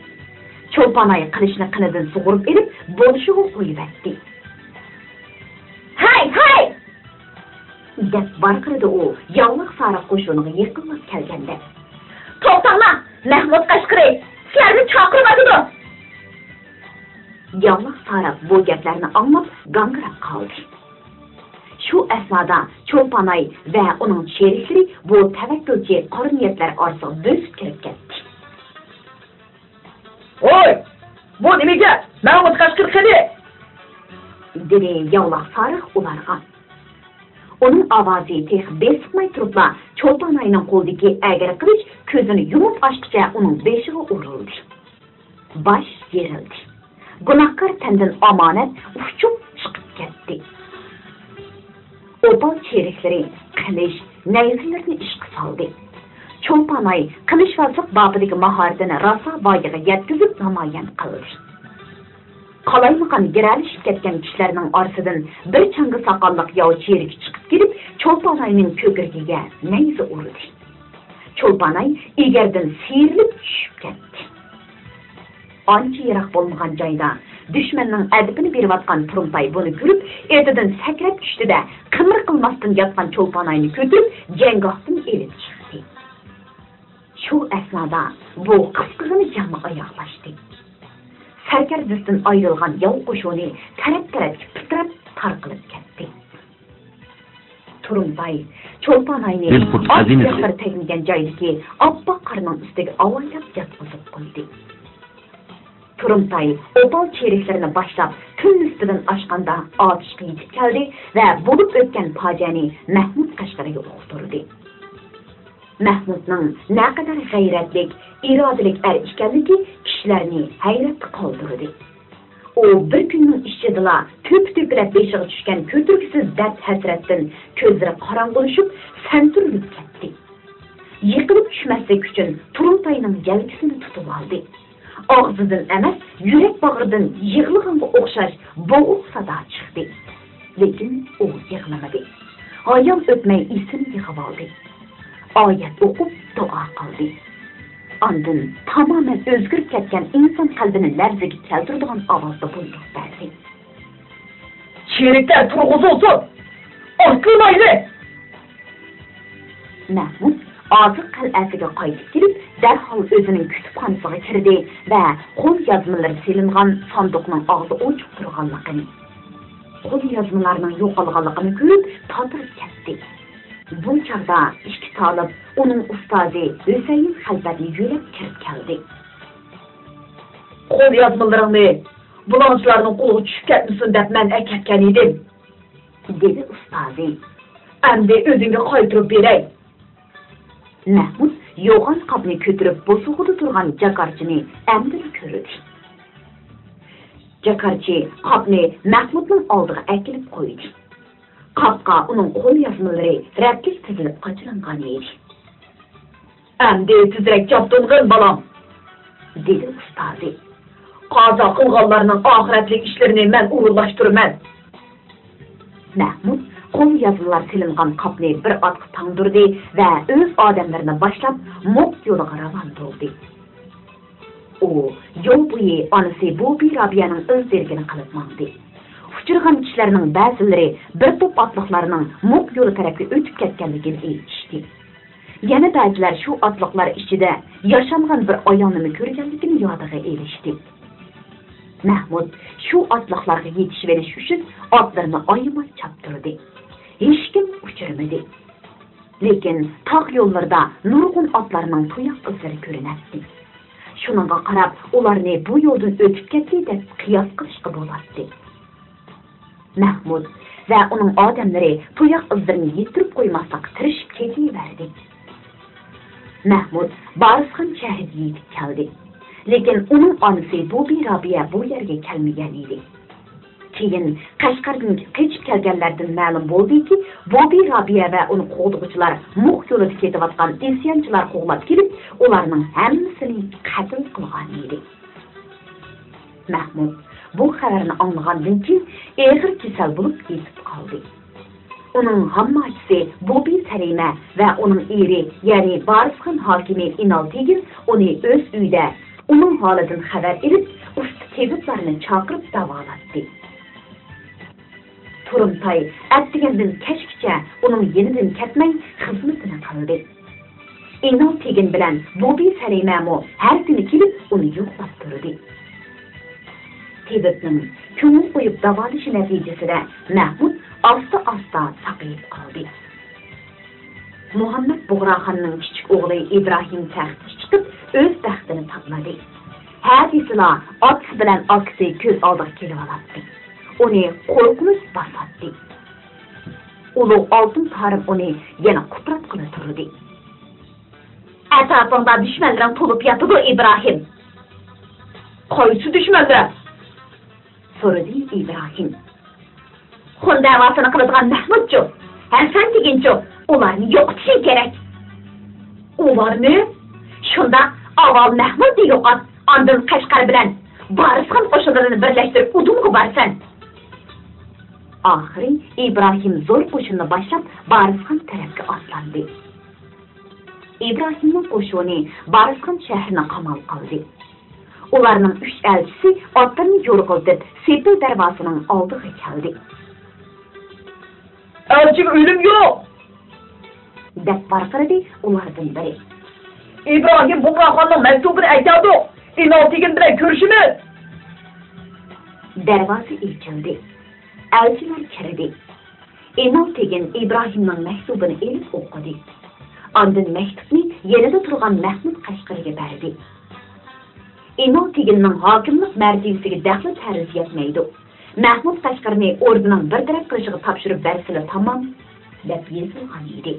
چولپاناي قىلىچنى قېنىدىن سۇغۇرۇپ ئېلىپ، بولۇشىغا قويۇۋەتتى. «ھەي، ھەي!» دەپ ۋارقىرىدى ئۇ، ياۋلاق سارىق قوشۇنىغا يېقىنلاپ كەلگەندە. «توختاڭلار! مەھمۇد قەشقىرى سىلەرنى چاقىرىۋاتىدۇ!» ياۋلاق سارىق بۇ گەپلەرنى ئاڭلاپ گاڭگىراپ قالدى. شۇ ئەسنادا چولپاناي ۋە ئۇنىڭ چېرىكلىرى بۇ تەۋەككۈلچى قارا نىيەتلەر ئارىسىغا بۆسۈپ كىرىپ كەتتى. «ھوي، بۇ نېمە گەپ؟ مەھمۇد قەشقىرى قېنى؟» دېدى ياۋلاق سارىق ئۇلارغا. ئۇنىڭ ئاۋازى تېخى بېسىقماي تۇرۇپلا، چولپاناينىڭ قولىدىكى ئەگرى قىلىچ كۆزىنى يۇمۇپ ئاچقىچە ئۇنىڭ بېشىغا ئۇرۇلدى. باش يېرىلدى. گۇناھكار تەندىن ئامانەت ئۇچۇپ چىقىپ كەتتى. ئوپال چېرىكلىرى قىلىچ، نەيزىلىرىنى ئىشقا سالدى. چولپاناي قىلىچۋازلىق بابىدىكى ماھارىتىنى راسا ۋايىغا يەتكۈزۈپ نامايان قىلدى. قالايمىقان گىرەلىشىپ كەتكەن كىشىلەرنىڭ ئارىسىدىن بىر چاڭگا ساقاللىق ياۋا چېرىكى چىقىپ كېلىپ، چولپاناينىڭ كۆكرىكىگە نەيزە ئۇردى. چولپاناي ئېگەردىن سىيرىلىپ چۈشۈپ كەتتى. ئانچە يىراق بولمىغان جايدا دۈشمەننىڭ ئەدىپىنى بېرىۋاتقان تۇرۇمتاي بۇنى كۆرۈپ، ئېتىدىن سەكرەپ چۈشتى-دە، قىمىر قىلماستىن ياتقان چولپاناينى كۆتۈرۈپ، جەڭگاھتىن ئېلىپ چىقتى. شۇ ئەسنادا بۇ قىسقىغىنە جەڭمۇ ئاياغلاشتى. سەركەردىسىدىن ئايرىلغان ياۋ قوشۇنى تەرەپ-تەرەپكە پىتىراپ تارقىلىپ كەتتى. تۇرۇمتاي چولپاناينى ئېلقۇرت ئات خەزىنىسى. تۇياقلىرى تەگمىگەن جايدىكى ئاپئاق قارنىڭ ئۈستىگە ئاۋايلاپ ياتقۇزۇپ قويدى. تۇرۇمتاي ئوپال چېرىكلىرىنى باشلاپ، تۈن نىسپىدىن ئاشقاندا ئاتۇشقا يېتىپ كەلدى ۋە بولۇپ ئۆتكەن پاجىئەنى مەھمۇد قەشقەرىگە ئۇقتۇردى. مەھمۇدنىڭ نەقەدەر غەيرەتلىك، ئىرادىلىك ئەر ئىكەنلىكى كىشىلەرنى ھەيرەتتە قالدۇردى. ئۇ بىر كۈننىڭ ئىچىدىلا تۆپە-تۆپىلەپ بېشىغا چۈشكەن كۆتۈرگۈسىز دەرد-ھەسرەتتىن كۆزلىرى قاراڭغۇلىشىپ، سەنتۈرۈلۈپ كەتتى. يىقىلىپ چۈشمەسلىك ئۈچۈن تۇرۇمتاينىڭ يەلكىسىنى تۇتۇۋالدى. ئاغزىدىن ئەمەس، يۈرەك-باغرىدىن يىغلىغانغا ئوخشاش بوغۇق سادا چىقتى. لېكىن ئۇ يىغلىمىدى. ھايال ئۆتمەي ئېسىنى يىغىۋالدى. ئايەت ئوقۇپ دۇئا قىلدى. ئاندىن تامامەن ئۆزگىرىپ كەتكەن ئىنسان قەلبىنى لەرزىگە كەلتۈرىدىغان ئاۋازدا بۇيرۇق بەردى. چېرىكلەر تۇرغۇزۇلسۇن! ئاتلىنايلى! مەھمۇد ئازىق قەلئەسىگە قايتىپ كېلىپ، دەرھال ئۆزىنىڭ كۇتۇپخانىسىغا كىردى ۋە قول يازمىلىرى سېلىنغان ساندۇقنىڭ ئاغزى ئوچۇق تۇرغانلىقىنى، قول يازمىلارنىڭ يوقالغانلىقىنى كۆرۈپ تاتىرىپ كەتتى. بۇ چاغدا ئىككى تالىپ ئۇنىڭ ئۇستازى ھۈسەيىن خەلپەتنى يۆلەپ كىرىپ كەلدى. قول يازمىلىرىڭنى بۇلاڭچىلارنىڭ قولىغا چۈشۈپ كەتمىسۇن دەپ مەن ئەكەتكەن ئىدىم، دېدى ئۇستازى. ئەمدى ئۆزۈڭگە قايتۇرۇپ بېرەي. مەھمۇد يوغان قاپنى كۆتۈرۈپ بوسۇغىدا تۇرغان جاكارچىنى ئەمدىلا كۆردى. جاكارچى قاپنى مەھمۇدنىڭ ئالدىغا ئەكېلىپ قويدى. قاپقا ئۇنىڭ قول يازمىلىرى رەتلىك تىزىلىپ قاچىلانغان ئىدى. ئەمدى تېزرەك چاپتۇرغىن، بالام، دېدى ئۇستازى. قازا قىلغانلارنىڭ ئاخىرەتلىك ئىشلىرىنى مەن ئورۇنلاشتۇرىمەن. مەھمۇد قول يازمىلار سېلىنغان قاپنى بىر ئاتقا تاڭدۇردى ۋە ئۆز ئادەملىرىنى باشلاپ موك يولىغا راۋان بولدى. ئۇ يول بويى ئانىسى بوبى رابىيەنىڭ ئىز دېرىكىنى قىلىپ ماڭدى. ئۇچرىغان كىشىلەرنىڭ بەزىلىرى بىر توپ ئاتلىقلارنىڭ موك يولى تەرەپكە ئۆتۈپ كەتكەنلىكىنى ئېيتىشتى. يەنە بەزىلەر شۇ ئاتلىقلار ئىچىدە ياشانغان بىر ئايالنىمۇ كۆرگەنلىكىنى يادىغا ئېلىشتى. مەھمۇد شۇ ئاتلىقلارغا يېتىشىۋېلىش ئۈچۈن ئاتلىرىنى ئايىماي چاپتۇردى. ھېچكىم ئۇچرىمىدى. لېكىن تاغ يوللىرىدا نۇرغۇن ئاتلارنىڭ تۇياق ئىزلىرى كۆرۈنەتتى. شۇنىڭغا قاراپ، ئۇلارنى بۇ يولدىن ئۆتۈپ كەتتى دەپ قىياس قىلىشقا بولاتتى. مەھمۇد ۋە ئۇنىڭ ئادەملىرى تۇياق ئىزلىرىنى يىتتۈرۈپ قويماسلىققا تىرىشىپ كېتىۋەردى. مەھمۇد بارىسخان شەھىرىگە يېتىپ كەلدى. لېكىن ئۇنىڭ ئانىسى بوبى رابىيە بۇ يەرگە كەلمىگەن ئىدى. كېيىن قەشقەردىن قېچىپ كەلگەنلەردىن مەلۇم بولدىكى، بوبى رابىيە ۋە ئۇنى قوغدىغۇچىلار موك يولىدا كېتىۋاتقان ئىسيانچىلار قوغلاپ كېلىپ، ئۇلارنىڭ ھەممىسىنى قەتل قىلغان ئىدى. مەھمۇد بۇ خەۋەرنى ئاڭلىغاندىن كېيىن ئېغىر كېسەل بولۇپ يېتىپ قالدى. ئۇنىڭ ھامماچىسى بوبى سەلىمە ۋە ئۇنىڭ ئېرى، يەنى بارىسخان ھاكىمى ئىنال تېگىن ئۇنى ئۆز ئۆيىدە ئۇنىڭ ھالىدىن خەۋەر ئېلىپ، ئۇستا تېبىپلارنى چاقىرىپ داۋالاتتى. تۇرۇمتاي ئەتىگەندىن كەچكىچە ئۇنىڭ يېنىدىن كەتمەي خىزمىتىنى قىلدى. ئىنال تېگىن بىلەن بوبى سەلىمەمۇ ھەر كۈنى كېلىپ ئۇنى يوقلاپ تۇردى. تېبىپنىڭ كۆڭۈل قويۇپ داۋالىشى نەتىجىسىدە مەھمۇد ئاستا-ئاستا ساقىيىپ قالدى. مۇھەممەد بۇغراخاننىڭ كىچىك ئوغلى ئىبراھىم تەختكە چىقىپ، ئۆز بەختىنى تاپمىدى. ھە دېسىلا، ئاتىسى بىلەن ئاكىسى كۆز ئالدىغا كېلىۋالاتتى. ئۇنى قورقۇنچ باساتتى. ئۇلۇغ ئالتۇن تارىم ئۇنى يەنە قۇتراتقىلى تۇردى. ئەتراپىڭدا دۈشمەنلىرىڭ تولۇپ ياتىدۇ، ئىبراھىم. قايسى دۈشمەنلەر؟ سورىدى ئىبراھىم. خۇن دەۋاسىنى قىلىدىغان مەھمۇدچۇ؟ ھەسەن دېگىنچۇ؟ ئۇلارنى يوقىتىشىڭ كېرەك. ئۇلارنى؟ شۇنداق، ئاۋۋال مەھمۇدنى يوقات، ئاندىن قەشقەر بىلەن بارىسخان قوشۇنلىرىنى بىرلەشتۈرۈپ ئۇدۇمغا بارىسەن. ئاخىرى ئىبراھىم زور قوشۇننى باشلاپ بارىسخان تەرەپكە ئاتلاندى. ئىبراھىمنىڭ قوشۇنى بارىسخان شەھىرىنى قامال قىلدى. ئۇلارنىڭ ئۈچ ئەلچىسى ئاتلىرىنى يورغىلىتىپ سېپىل دەرۋازىسىنىڭ ئالدىغا كەلدى. ئەلچىگە ئۆلۈم يوق! دەپ ۋارقىرىدى ئۇلاردىن بىرى. ئىبراھىم بۇغراخاننىڭ مەكتۇبىنى ئەكەلدۇق. ئىنالتىگىن بىلەن كۆرۈشىمىز. دەرۋازا ئېچىلدى. ئەلچىلەر كىردى. ئىنالتىگىن ئىبراھىمنىڭ مەكتۇبىنى ئېلىپ ئوقۇدى. ئاندىن مەكتۇپنى يېنىدا تۇرغان مەھمۇد قەشقىرىگە بەردى. ئىنالتىگىننىڭ ھاكىملىق مەرتىۋىسىگە دەخلى پەرز يەتمەيدۇ. مەھمۇد قەشقىرىنى ئوردىنىڭ بىر تەرەپ قىلىشىغا تاپشۇرۇپ بەرسىلا تامام، دەپ يېزىلغان ئىدى.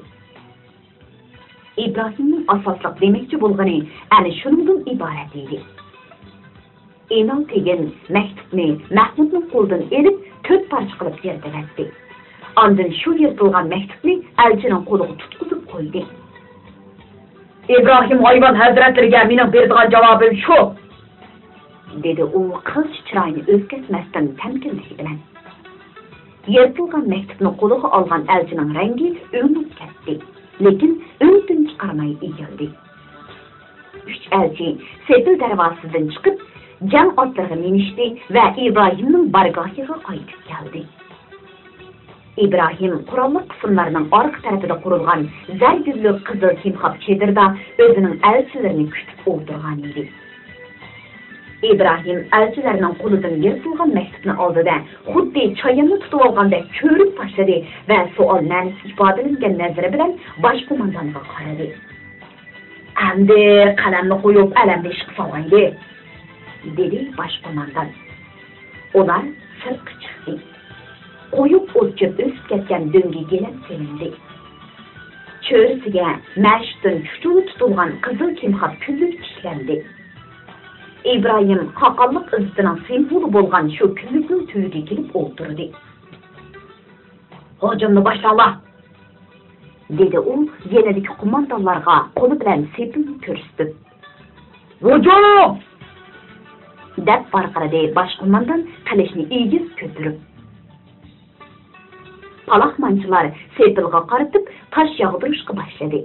ئىبراھىمنىڭ ئاساسلىق دېمەكچى بولغىنى ئەنە شۇنىڭدىن ئىبارەت ئىدى. ئىنالتىگىن مەكتۇپنى مەھمۇدنىڭ قولىدىن ئېلىپ، تۆت پارچە قىلىپ يىرتىۋەتتى. ئاندىن شۇ يىرتىلغان مەكتۇپنى ئەلچىنىڭ قولىغا تۇتقۇزۇپ قويدى. ئىبراھىم ھايۋان ھەزرەتلىرىگە مېنىڭ بېرىدىغان جاۋابىم شۇ، دېدى ئۇ قىلچە چىرايىنى ئۆزگەرتمەستىن تەمكىنلىك بىلەن. يىرتىلغان مەكتۇپنى قولىغا ئالغان ئەلچىنىڭ رەڭگى ئۆڭۈپ كەتتى، لېكىن ئۈن-تىن چىقارماي ئېگىلدى. ئۈچ ئەلچى سېپىل دەرۋازىسىدىن چىقىپ، جەڭ ئاتلىرىغا مىنىشتى ۋە ئىبراھىمنىڭ بارگاھىغا قايتىپ كەلدى. ئىبراھىم قوراللىق قىسىملارنىڭ ئارقا تەرىپىدە قۇرۇلغان زەر گۈللۈك قىزىل كىمخاب چېدىردا ئۆزىنىڭ ئەلچىلىرىنى كۈتۈپ ئولتۇرغان ئىدى. ئىبراھىم ئەلچىلەرنىڭ قولىدىن يىرتىلغان مەكتۇپنى ئالدى-دە، خۇددى چاياننى تۇتۇۋالغاندەك چۆرۈپ باشلىدى ۋە سوئال مەنىسى ئىپادىلەنگەن نەزىرى بىلەن باش قوماندانغا قارىدى. «ئەمدى قەلەمنى قويۇپ، ئەلەمنى ئىشقا سالايلى.» دېدى باش قوماندان. ئۇلار سىرتقا چىقتى. قويۇق ئوت-چۆپ ئۆسۈپ كەتكەن دۆڭگە گىلەم سېلىندى. چۆرىسىگە مەشۇتتىن چۇچۇلا تۇتۇلغان قىزىل كىمخاب كۈنلۈك تىكلەندى. ئىبراھىم خاقانلىق ئىززىتىنىڭ سىمۋولى بولغان شۇ كۈنلۈكنىڭ تۈۋىگە كېلىپ ئولتۇردى. «ھۇجۇمنى باشلاڭلار!» دېدى ئۇ يېنىدىكى قوماندانلارغا قولى بىلەن سېپىلنى كۆرسىتىپ. «ھۇجۇم!» دەپ ۋارقىرىدى باش قوماندان قىلىچنى ئېگىز كۆتۈرۈپ. پالاقمانچىلار سېپىلغا قارىتىپ تاش ياغدۇرۇشقا باشلىدى.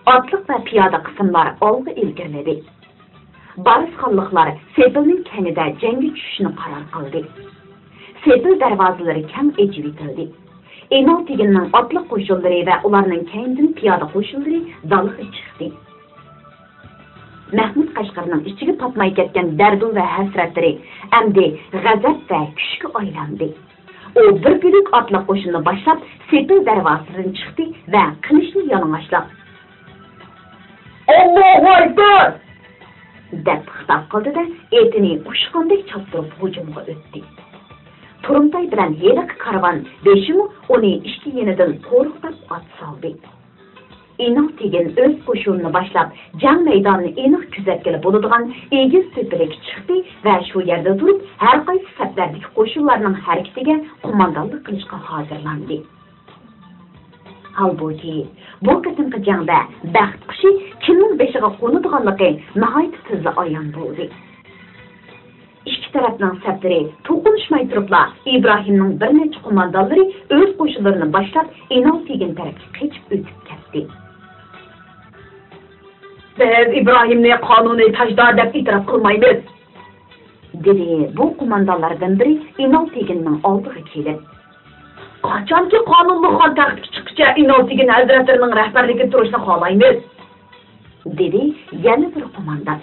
ئاتلىق ۋە پىيادە قىسىملار ئالغا ئىلگىرىلىدى. بارسخانلىقلار سېپىلنىڭ كەينىدە جەڭگە چۈشۈشنى قارار قىلدى. سېپىل دەرۋازىلىرى كەڭ ئېچىۋېتىلدى. ئىنالتىگىننىڭ ئاتلىق قوشۇنلىرى ۋە ئۇلارنىڭ كەينىدىن پىيادە قوشۇنلىرى دالغا چىقتى. مەھمۇد قەشقەرنىڭ ئىچىگە پاتماي كەتكەن دەردۇ ۋە ھەسرەتلىرى ئەمدى غەزەپ ۋە كۈچكە ئايلاندى. ئۇ بىر بۆلەك ئاتلىق قوشۇننى باشلاپ، سېپىل دەرۋازىسىدىن چىقتى ۋە قىلىچنى يالىڭاچلاپ، «ئاللاھۇ ئەكبەر!» دەپ خىتاب قىلدى-دە، ئېتىنى ئۇچقاندەك چاپتۇرۇپ ھۇجۇمغا ئۆتتى. تۇرۇمتاي بىلەن ھېلىقى كارۋان بېشىمۇ ئۇنى ئىككى يېنىدىن قورۇقلاپ ئات سالدى. ئىنالتىگىن ئۆز قوشۇنىنى باشلاپ، جەڭ مەيدانىنى ئېنىق كۆزەتكىلى بولىدىغان ئېگىز تۆپىلىككە چىقتى ۋە شۇ يەردە تۇرۇپ، ھەر قايسى سەپلەردىكى قوشۇنلارنىڭ ھەرىكىتىگە قوماندانلىق قىلىشقا ھازىرلاندى. ھالبۇكى، بۇ قېتىمقى جەڭدە بەخت قۇشى كىمنىڭ بېشىغا قونىدىغانلىقى ناھايىتى تېزلا ئايان بولدى. ئىككى تەرەپنىڭ سەپلىرى توقۇنۇشماي تۇرۇپلا، ئىبراھىمنىڭ بىر نەچچە قوماندانلىرى ئۆز قوشۇنلىرىنى باشلاپ، ئىنالتىگىن تەرەپكە قېچىپ ئۆتۈپ كەتتى. «بىز ئىبراھىمنى قانۇنىي تاجدار دەپ ئېتىراپ قىلمايمىز.» دېدى بۇ قوماندانلاردىن بىرى ئىنالتىگىننىڭ ئالدىغا كېلىپ. «قاچانكى قانۇنلۇق خان تەختكە چىققىچە ئىنالتىگىن ھەزرەتلىرىنىڭ رەھبەرلىكىدە تۇرۇشنى خالايمىز.» دېدى يەنە بىر قوماندان.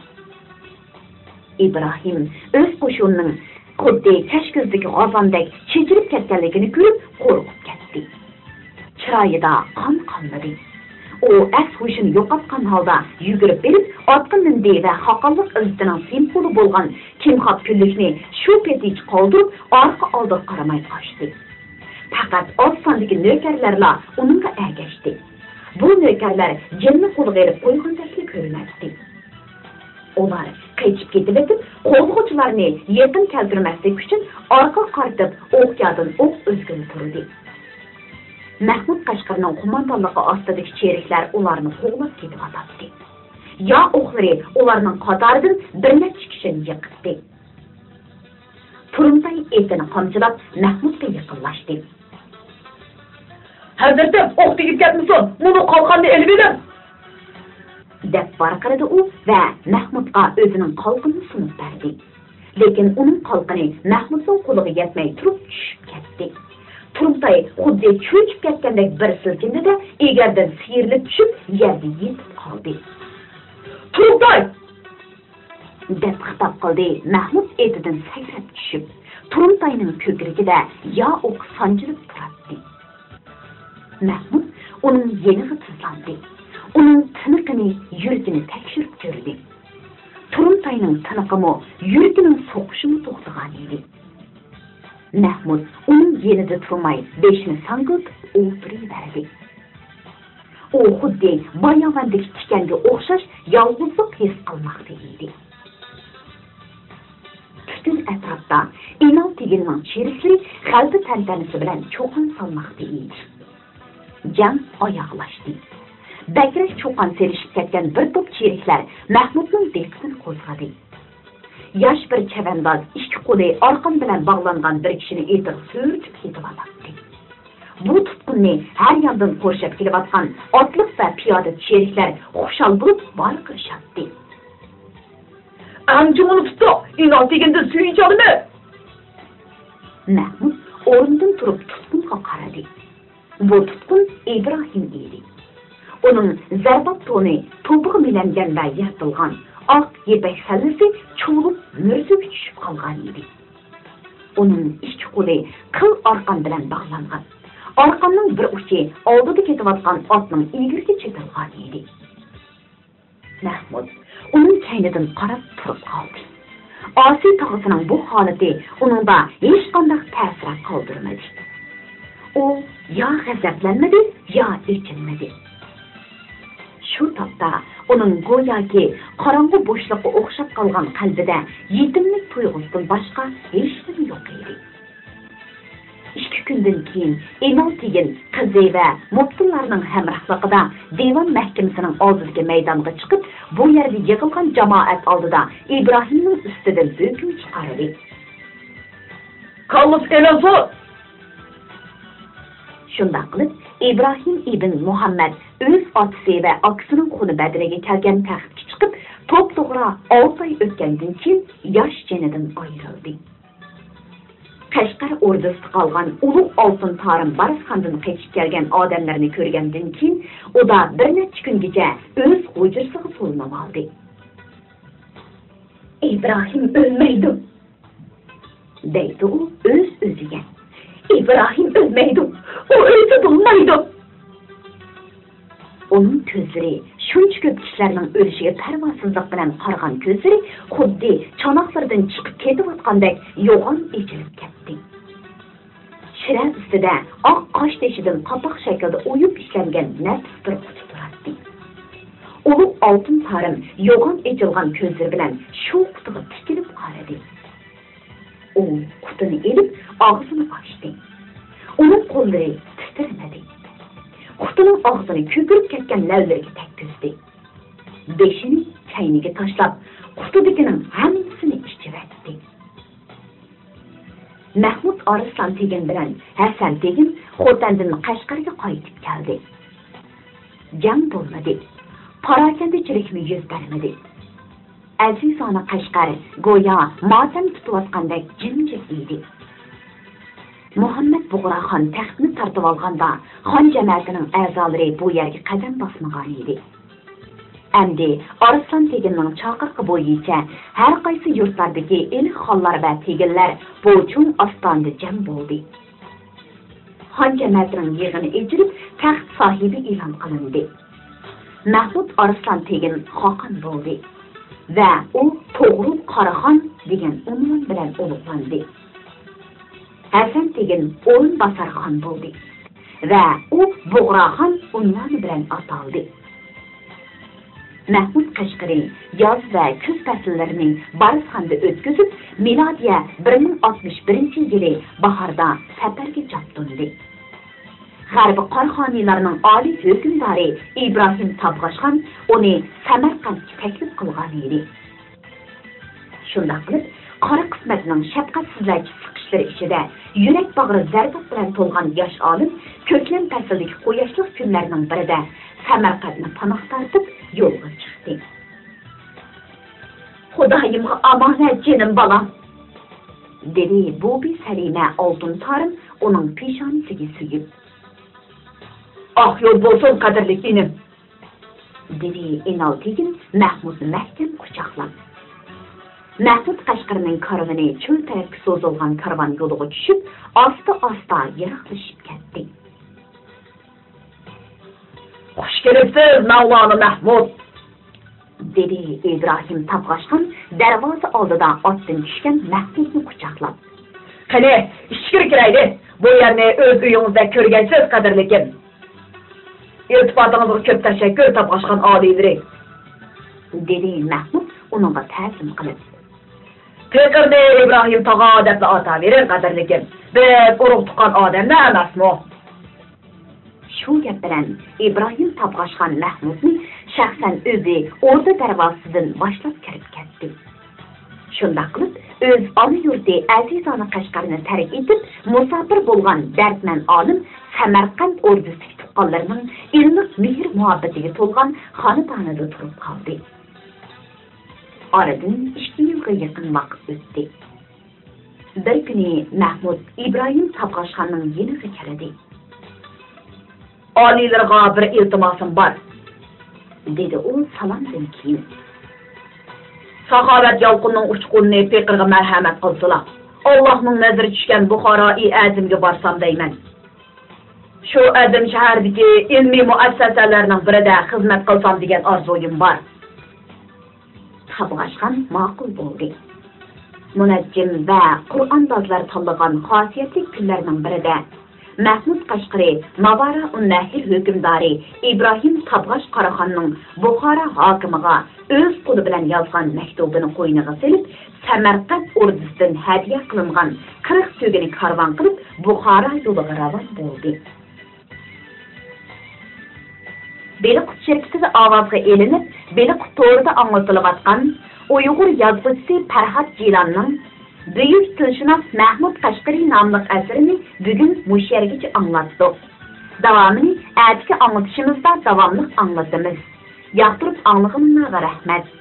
ئىبراھىم ئۆز قوشۇنىنىڭ خۇددى چەشكىزدىكى غازاندەك چېچىلىپ كەتكەنلىكىنى كۆرۈپ قورقۇپ كەتتى. چىرايىدا قان قالمىدى. ئۇ ئەس-ھوشىنى يوقاتقان ھالدا يۈگۈرۈپ بېرىپ ئاتقا مىندى ۋە خاقانلىق ئىززىتىنىڭ سىمۋولى بولغان كىمخاب كۈنلۈكنى شۇ پېتىچە قالدۇرۇپ ئارقا-ئالدىغا قارىماي قاچتى. پەقەت ئاز ساندىكى نۆكەرلەرلا ئۇنىڭغا ئەگەشتى. بۇ نۆكەرلەر جىننى قولىغا ئېلىپ قويغاندەكلا كۆرۈنەتتى. ئۇلار قېچىپ كېتىۋېتىپ، قوغدىغۇچىلارنى يېقىن كەلتۈرمەسلىك ئۈچۈن ئارقىغا قارىتىپ ئوقيادىن ئوق ئۈزگىلى تۇردى. مەھمۇد قەشقەرنىڭ قوماندانلىقى ئاستىدىكى چېرىكلەر ئۇلارنى قوغلاپ كېتىۋاتاتتى. يا ئوقلىرى ئۇلارنىڭ قاتارىدىن بىر نەچچە كىشىنى يىقىتتى. تۇرۇمتاي ئېتىنى قامچىلاپ مەھمۇدقا يېقىنلاشتى. «ھەزرىتىم، ئوق تېگىپ كەتمىسۇن، مۇنۇ قالقاننى ئېلىۋېلىڭ!» دەپ ۋارقىرىدى ئۇ ۋە مەھمۇدقا ئۆزىنىڭ قالقىنىنى سۇنۇپ بەردى. لېكىن ئۇنىڭ قالقىنى مەھمۇدنىڭ قولىغا يەتمەي تۇرۇپ چۈشۈپ كەتتى. تۇرۇمتاي خۇددى چۆچۈپ كەتكەندەك بىر سىلكىندى-دە، ئېگەردىن سىيرىلىپ چۈشۈپ، يەردە يېتىپ قالدى. تۇرۇمتاي!» دەپ خىتاب قىلدى مەھمۇت ئېتىدىن سەكرەپ چۈشۈپ، تۇرۇمتاينىڭ كۆكرىكىدە يا ئوق سانجىلىپ تۇراتتى. مەھمۇت ئۇنىڭ يېنىغا تىزلاندى. ئۇنىڭ تىنىقىنى، يۈرىكىنى تەكشۈرۈپ كۆردى. تۇرۇمتاينىڭ تىنىقىمۇ، يۈرىكىنىڭ سوقۇشىمۇ توختىغانىدى. مەھمۇت ئۇنىڭ يېنىدا تۇرماي، بېشىنى ساڭگىلىتىپ ئولتۇرۇۋەردى. ئۇ خۇددى باياۋاندىكى تىكەنگە ئوخشاش يالغۇزلۇق ھېس قىلماقتا ئىدى. پۈتۈن ئەتراپتا ئىنال تېگىننىڭ چېرىكلىرى غەلىبە تەنتەنىسى بىلەن چۇقان سالماقتا ئىدى. جەڭ ئاياغلاشتى. بەكرەك چۇقان سېلىشىپ كەتكەن بىر توپ چېرىكلەر مەھمۇتنىڭ دىققىتىنى قوزغىدى. ياش بىر چەۋەنداز ئىككى قولى ئارقان بىلەن باغلانغان بىر كىشىنى ئېتىغا سۈرتۈپ كېتىۋاتاتتى. بۇ تۇتقۇننى ھەر ياندىن قورشاپ كېلىۋاتقان ئاتلىق ۋە پىيادە چېرىكلەر خۇشال بولۇپ ۋارقىرىشاتتى. ئەڭ چوڭىنى تۇتتۇق، ئىنال تېگىندىن سۆيۈنچ ئالىمىز! مەھمۇت ئورنىدىن تۇرۇپ تۇتقۇنغا قارىدى. بۇ تۇتقۇن ئىبراھىم ئىدى. ئۇنىڭ زەربات تونى توپىغا مىلەنگەن ۋە يىرتىلغان، ئاق يىپەك سەللىسى چۇۋۇلۇپ مۈرزىگە چۈشۈپ قالغان ئىدى. ئۇنىڭ ئىككى قولى قىل ئارقان بىلەن باغلانغان. ئارقاننىڭ بىر ئۇچى ئالدىدا كېتىۋاتقان ئاتنىڭ ئېگىرىگە چېتىلغان ئىدى. مەھمۇت ئۇنىڭ كەينىدىن قاراپ تۇرۇپ قالدى. ئاسىي تاغىسىنىڭ بۇ ھالىتى ئۇنىڭدا ھېچقانداق تەسىرات قالدۇرمىدى. ئۇ يا غەزەپلەنمىدى، يا ئېچىنمىدى. شۇ تاپتا ئۇنىڭ گوياكى قاراڭغۇ بوشلۇققا ئوخشاپ قالغان قەلبىدە يېتىملىك تۇيغۇسىدىن باشقا ھېچنېمە يوق ئىدى. ئىككى كۈندىن كېيىن ئىنال تېگىن قىزى ۋە مۇپتىلارنىڭ ھەمراھلىقىدا دىۋان مەھكىمىسىنىڭ ئالدىدىكى مەيدانغا چىقىپ، بۇ يەرگە يىغىلغان جامائەت ئالدىدا ئىبراھىمنىڭ ئۈستىدىن ھۆكۈم چىقاردى. كاللىسى ئېلىنسۇن! شۇنداق قىلىپ، ئىبراھىم ئىبن مۇھەممەد ئۆز ئاتىسى ۋە ئاكىسىنىڭ خۇنى بەدىلىگە كەلگەن تەختكە چىقىپ، توپتوغرا ئالتە ئاي ئۆتكەندىن كېيىن ياش جېنىدىن ئايرىلدى. قەشقەر ئوردىسىدا قالغان ئۇلۇغ ئالتۇن تارىم بارىسخاندىن قېچىپ كەلگەن ئادەملەرنى كۆرگەندىن كېيىن، ئۇدا بىر نەچچە كۈنگىچە ئۆز ھۇجرىسىغا سولىنىۋالدى. ئىبراھىم ئۆلمەيدۇ! دەيدۇ ئۇ ئۆز-ئۆزىگە. ئىبراھىم ئۆلمەيدۇ! ئۇ ئۆلسە بولمايدۇ! ئۇنىڭ كۆزلىرى، شۇنچە كۆپ كىشىلەرنىڭ ئۆلۈشىگە پەرۋاسىزلىق بىلەن قارىغان كۆزلىرى خۇددى چاناقلىرىدىن چىقىپ كېتىۋاتقاندەك يوغان ئېچىلىپ كەتتى. شىرە ئۈستىدە ئاق قاش تېشىدىن قاپاق شەكلىدە ئويۇپ ئىشلەنگەن نەپىس بىر قۇتى تۇراتتى. ئۇلۇغ ئالتۇن تارىم يوغان ئېچىلغان كۆزلىرى بىلەن شۇ قۇتىغا تىكىلىپ قارىدى. ئۇ قۇتىنى ئېلىپ، ئاغزىنى ئاچتى. ئۇنىڭ قوللىرى تىترىمىدى. قۇتىنىڭ ئاغزىنى كۆكىرىپ كەتكەن لەۋلىرىگە تەگكۈزدى. بېشىنى كەينىگە تاشلاپ، قۇتىدىكىنىڭ ھەممىسىنى ئىچىۋەتتى. مەھمۇد ئارسلان تېگىن بىلەن ھەسەن تېگىن خوتەندىن قەشقەرگە قايتىپ كەلدى. جەڭ بولمىدى. پاراكەندىچىلىكمۇ يۈز بەرمىدى. ئەزىزانە قەشقەر گويا ماتەم تۇتۇۋاتقاندەك جىمجىت ئىدى. مۇھەممەد بۇغراخان تەختنى تارتىۋالغاندا، خان جەمەتىنىڭ ئەزالىرى بۇ يەرگە قەدەم باسمىغانىدى. ئەمدى ئارسلان تېگىننىڭ چاقىرىقى بويىچە ھەر قايسى يۇرتلاردىكى ئېلىخانلار ۋە تېگىنلەر بۇ چوڭ ئاستانىدا جەم بولدى. خان جەمەتىنىڭ يىغىنى ئېچىلىپ، تەخت ساھىبى ئېلان قىلىندى. مەھمۇد ئارسلان تېگىن خاقان بولدى ۋە ئۇ توغرۇل قاراخان دېگەن ئۇنۋان بىلەن ئۇلۇغلاندى. ھەسەن تېگىن ئورۇنباسار خان بولدى ۋە ئۇ بۇغراخان ئۇنۋانى بىلەن ئاتالدى. مەھمۇد قەشقىرى ياز ۋە كۈز پەسىللىرىنى بارىسخاندا ئۆتكۈزۈپ، مىلادىيە بىر مىڭ ئاتمىش بىرىنچى يىلى باھاردا سەپەرگە چاپتۇندى. غەربىي قاراخانىيلارنىڭ ئالىي ھۆكۈمدارى ئىبراھىم تابغاش خان ئۇنى سەمەرقەنتكە تەكلىپ قىلغانىدى. شۇنداق قىلىپ، قارا قىسمەتنىڭ شەپقەتسىزلەرچە سىقىشلىرى ئىچىدە، يۈرەك باغرى زەربات بىلەن تولغان ياش ئالىم كۆكلەم پەسلىدىكى قۇياشلىق كۈنلەرنىڭ بىرىدە سەمەرقەنتنى پاناھ تارتىپ يولغا چىقتى. «خۇدايىمغا ئامانەت، جېنىم بالام!» دېدى بۇبى سەلىمە ئالتۇن تارىم ئۇنىڭ پېشانىسىگە سۆيۈپ. «ئاق يول بولسۇن، قەدىرلىك ئىنىم!» دېدى ئىنالتىگىن مەھمۇدنى مەھكەم قۇچاقلاپ. مەھمۇد قەشقەرنىڭ كارۋىنى چۆل تەرەپكە سوزۇلغان كارۋان يولىغا چۈشۈپ، ئاستا-ئاستا يىراقلىشىپ كەتتى. «خۇش كېلىپسىز، مەۋلانا مەھمۇد!» دېدى ئىبراھىم تاپغاچخان دەرۋازا ئالدىدا ئاتتىن چۈشكەن مەھمۇدنى قۇچاقلاپ. «قېنى، ئىچكىرى كىرەيلى. بۇ يەرنى ئۆز ئۆيىڭىزدەك كۆرگەنسىز، قەدىرلىكىم.» «ئىلتىپاتىڭىزغا كۆپ تەشەككۈر، تاپغاچخان ئالىيلىرى.» دېدى مەھمۇد ئۇنىڭغا تەزىم قىلىپ. «پېقىرنى ئىبراھىم تاغا دەپلا ئاتاۋېرىڭ، قەدىرلىكىم. بىز ئۇرۇق-تۇغقان ئادەملەر ئەمەسمۇ؟» شۇ گەپ بىلەن ئىبراھىم تاپغاچخان مەھمۇدنى شەخسەن ئۆزى ئوردا دەرۋازىسىدىن باشلاپ كىرىپ كەتتى. شۇنداق قىلىپ، ئۆز ئانا يۇرتى ئەزىزانە قەشقەرنى تەرك ئېتىپ، مۇساپىر بولغان دەردمەن ئالىم سەمەرقەنت ئوردىسىدىكى تۇغقانلىرىنىڭ ئىللىق مېھىر-مۇھەببىتىگە تولغان خانىدانىدا تۇرۇپ قالدى. ئارىدىن ئىككى يىلغا يېقىن ۋاقىت ئۆتتى. بىر كۈنى مەھمۇد ئىبراھىم تاپغاچخاننىڭ يېنىغا كەلدى. «ئالىيلىرىغا بىر ئىلتىماسىم بار،» دېدى ئۇ سالامدىن كېيىن. «ساخاۋەت يالقۇنىنىڭ ئۇچقۇنىنى پېقىرغا مەرھەمەت قىلسىلا، ئاللاھنىڭ نەزىرى چۈشكەن بۇخارائى ئەزىمگە بارسام دەيمەن. شۇ ئەزىم شەھەردىكى ئىلمىي مۇئەسسەسەلەرنىڭ بىرىدە خىزمەت قىلسام دېگەن ئارزۇيۇم بار.» تاپغاچخان ماقۇل بولدى. مۇنەججىم ۋە قۇرئاندازلار تاللىغان خاسىيەتلىك كۈنلەرنىڭ بىرىدە مەھمۇد قەشقىرى ماۋارا ئۇننەھر ھۆكۈمدارى ئىبراھىم تاپغاچ قاراخاننىڭ بۇخارا ھاكىمىغا ئۆز قولى بىلەن يازغان مەكتۇبىنى قوينىغا سېلىپ، سەمەرقەنت ئوردىسىدىن ھەدىيە قىلىنغان قىرىق تۆگىنى كارۋان قىلىپ، بۇخارا يولىغا راۋان بولدى. بېلىققۇت شىركىتىدە ئاۋازغا ئېلىنىپ، بېلىققۇت تورىدا ئاڭلىتىلىۋاتقان ئۇيغۇر يازغۇچىسى پەرھات جىلاننىڭ بۈيۈك تىلشۇناس مەھمۇد قەشقىرى ناملىق ئەسىرىنى بۈگۈن مۇشۇ يەرگىچە ئاڭلاتتۇق. داۋامىنى ئەتىكى ئاڭلىتىشىمىزدا داۋاملىق ئاڭلىتىمىز. ياقتۇرۇپ ئاڭلىغىنىڭلارغا رەھمەت.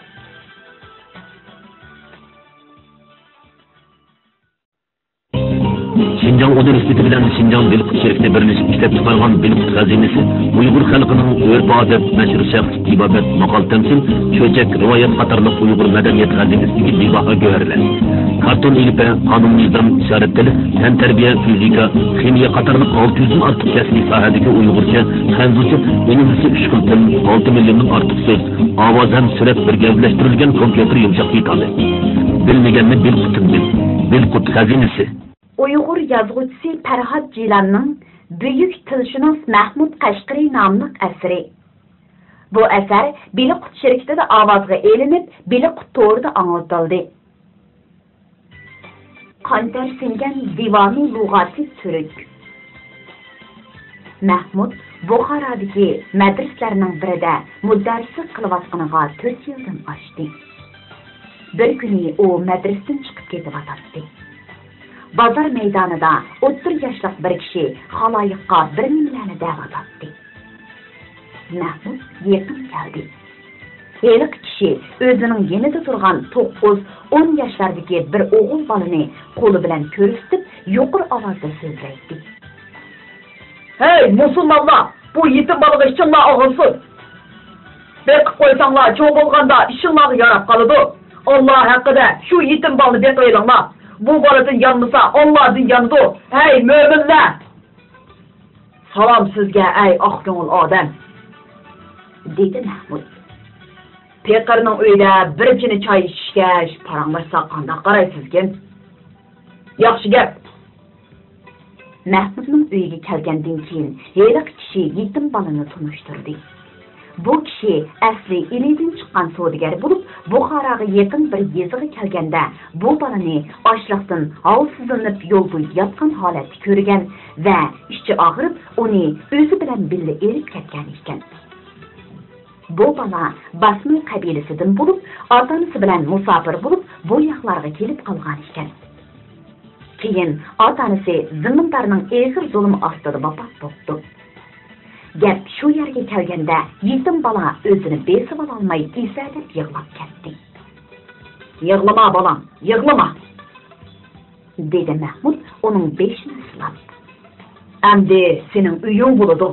شىنجاڭ ئۇنىۋېرسىتېتى بىلەن شىنجاڭ بېلىققۇت شىركىتى بىرلىشىپ ئىشلەپچىقارغان بېلىققۇت خەزىنىسى ئۇيغۇر خەلقىنىڭ ئۆرپ-ئادەت، مەشھۇر شەخس، تېبابەت، ماقال-تەمسىل، چۆچەك، رىۋايەت قاتارلىق ئۇيغۇر مەدەنىيەت خەزىنىسىدىكى بىباھا گۆھەرلەر. كارتون، ئېلىپبە، قانۇن-نىزام، ئىشارەت تىلى، تەنتەربىيە، فىزىكا، خىمىيە قاتارلىق ئالتە يۈزدىن ئارتۇق كەسپىي ساھەدىكى ئۇيغۇرچە، خەنزۇچە، ئىنگلىزچە ئۈچ خىل تىل، ئالتە مىليوندىن ئارتۇق سۆز، ئاۋاز ھەم سۈرەت بىر گەۋدىلەشتۈرۈلگەن كومپيۇتېر يۇمشاق دېتالى. بىلمىگەننى بىلقۇتتىن بىل. بېلىققۇت خەزىنىسى. ئۇيغۇر يازغۇچىسى پەرھات جىلاننىڭ بۈيۈك تىلشۇناس مەھمۇد قەشقىرى ناملىق ئەسىرى. بۇ ئەسەر بېلىققۇت شىركىتىدە ئاۋازغا ئېلىنىپ، بېلىققۇت تورىدا ئاڭلىتىلدى. قانتەر سىڭگەن دىۋانۇ لۇغاتى تۈرك. مەھمۇد بۇخارادىكى مەدرىسىلەرنىڭ بىرىدە مۇدەررىسلىك قىلىۋاتقىنىغا تۆت يىلدىن ئاشتى. بىر كۈنى ئۇ مەدرىسىدىن چىقىپ كېتىۋاتاتتى. بازار مەيدانىدا ئوتتۇرا ياشلىق بىر كىشى خالايىققا بىر نېمىلەرنى دەۋاتاتتى. مەھمۇد يېقىن كەلدى. ھېلىقى كىشى ئۆزىنىڭ يېنىدا تۇرغان توققۇز، ئون ياشلاردىكى بىر ئوغۇل بالىنى قولى بىلەن كۆرسىتىپ، يۇقىرى ئاۋازدا سۆزلەيتتى. ھەي، مۇسۇلمانلار، بۇ يېتىم بالىغا ئىچىڭلار ئاغرىسۇن. بېقىپ قويساڭلار، چوڭ بولغاندا ئىشىڭلارغا ياراپ قالىدۇ. ئاللا ھەققىدە، شۇ يېتىم بالىنى بېقىۋېلىڭلار. بۇ بالىدىن يانمىسا، ئاللادىن يانىدۇ. ھەي، مۆمىنلەر! سالام سىزگە، ئەي ئاق كۆڭۈل ئادەم! دېدى مەھمۇد. پېقىرنىڭ ئۆيىدە بىر چىنە چاي ئىچىشكە پاراڭلاشساق قانداق قارايسىزكىن؟ ياخشى گەپ! مەھمۇدنىڭ ئۆيىگە كەلگەندىن كېيىن، ھېلىقى كىشى يېتىم بالىنى تونۇشتۇردى. بۇ كىشى ئەسلى ئىلىدىن چىققان سودىگەر بولۇپ، بۇخاراغا يېقىن بىر يېزىغا كەلگەندە، بۇ بالىنى ئاچلىقتىن ھالسىزلىنىپ يول بويىدا ياتقان ھالەتتە كۆرگەن ۋە ئىچى ئاغرىپ، ئۇنى ئۆزى بىلەن بىللە ئېلىپ كەتكەن ئىكەن. بۇ بالا باسماي قەبىلىسىدىن بولۇپ، ئاتا-ئانىسى بىلەن مۇساپىر بولۇپ، بۇ ياقلارغا كېلىپ قالغان ئىكەن. كېيىن ئاتا-ئانىسى زېمىندارنىڭ ئېغىر زۇلۇمى ئاستىدا ۋاپات بوپتۇ. گەپ شۇ يەرگە كەلگەندە، يېتىم بالا ئۆزىنى بېسىۋالالماي ئېسەدەپ يىغلاپ كەتتى. يىغلىما، بالام، يىغلىما! دېدى مەھمۇد ئۇنىڭ بېشىنى سىلاپ. ئەمدى سېنىڭ ئۆيۈڭ بولىدۇ.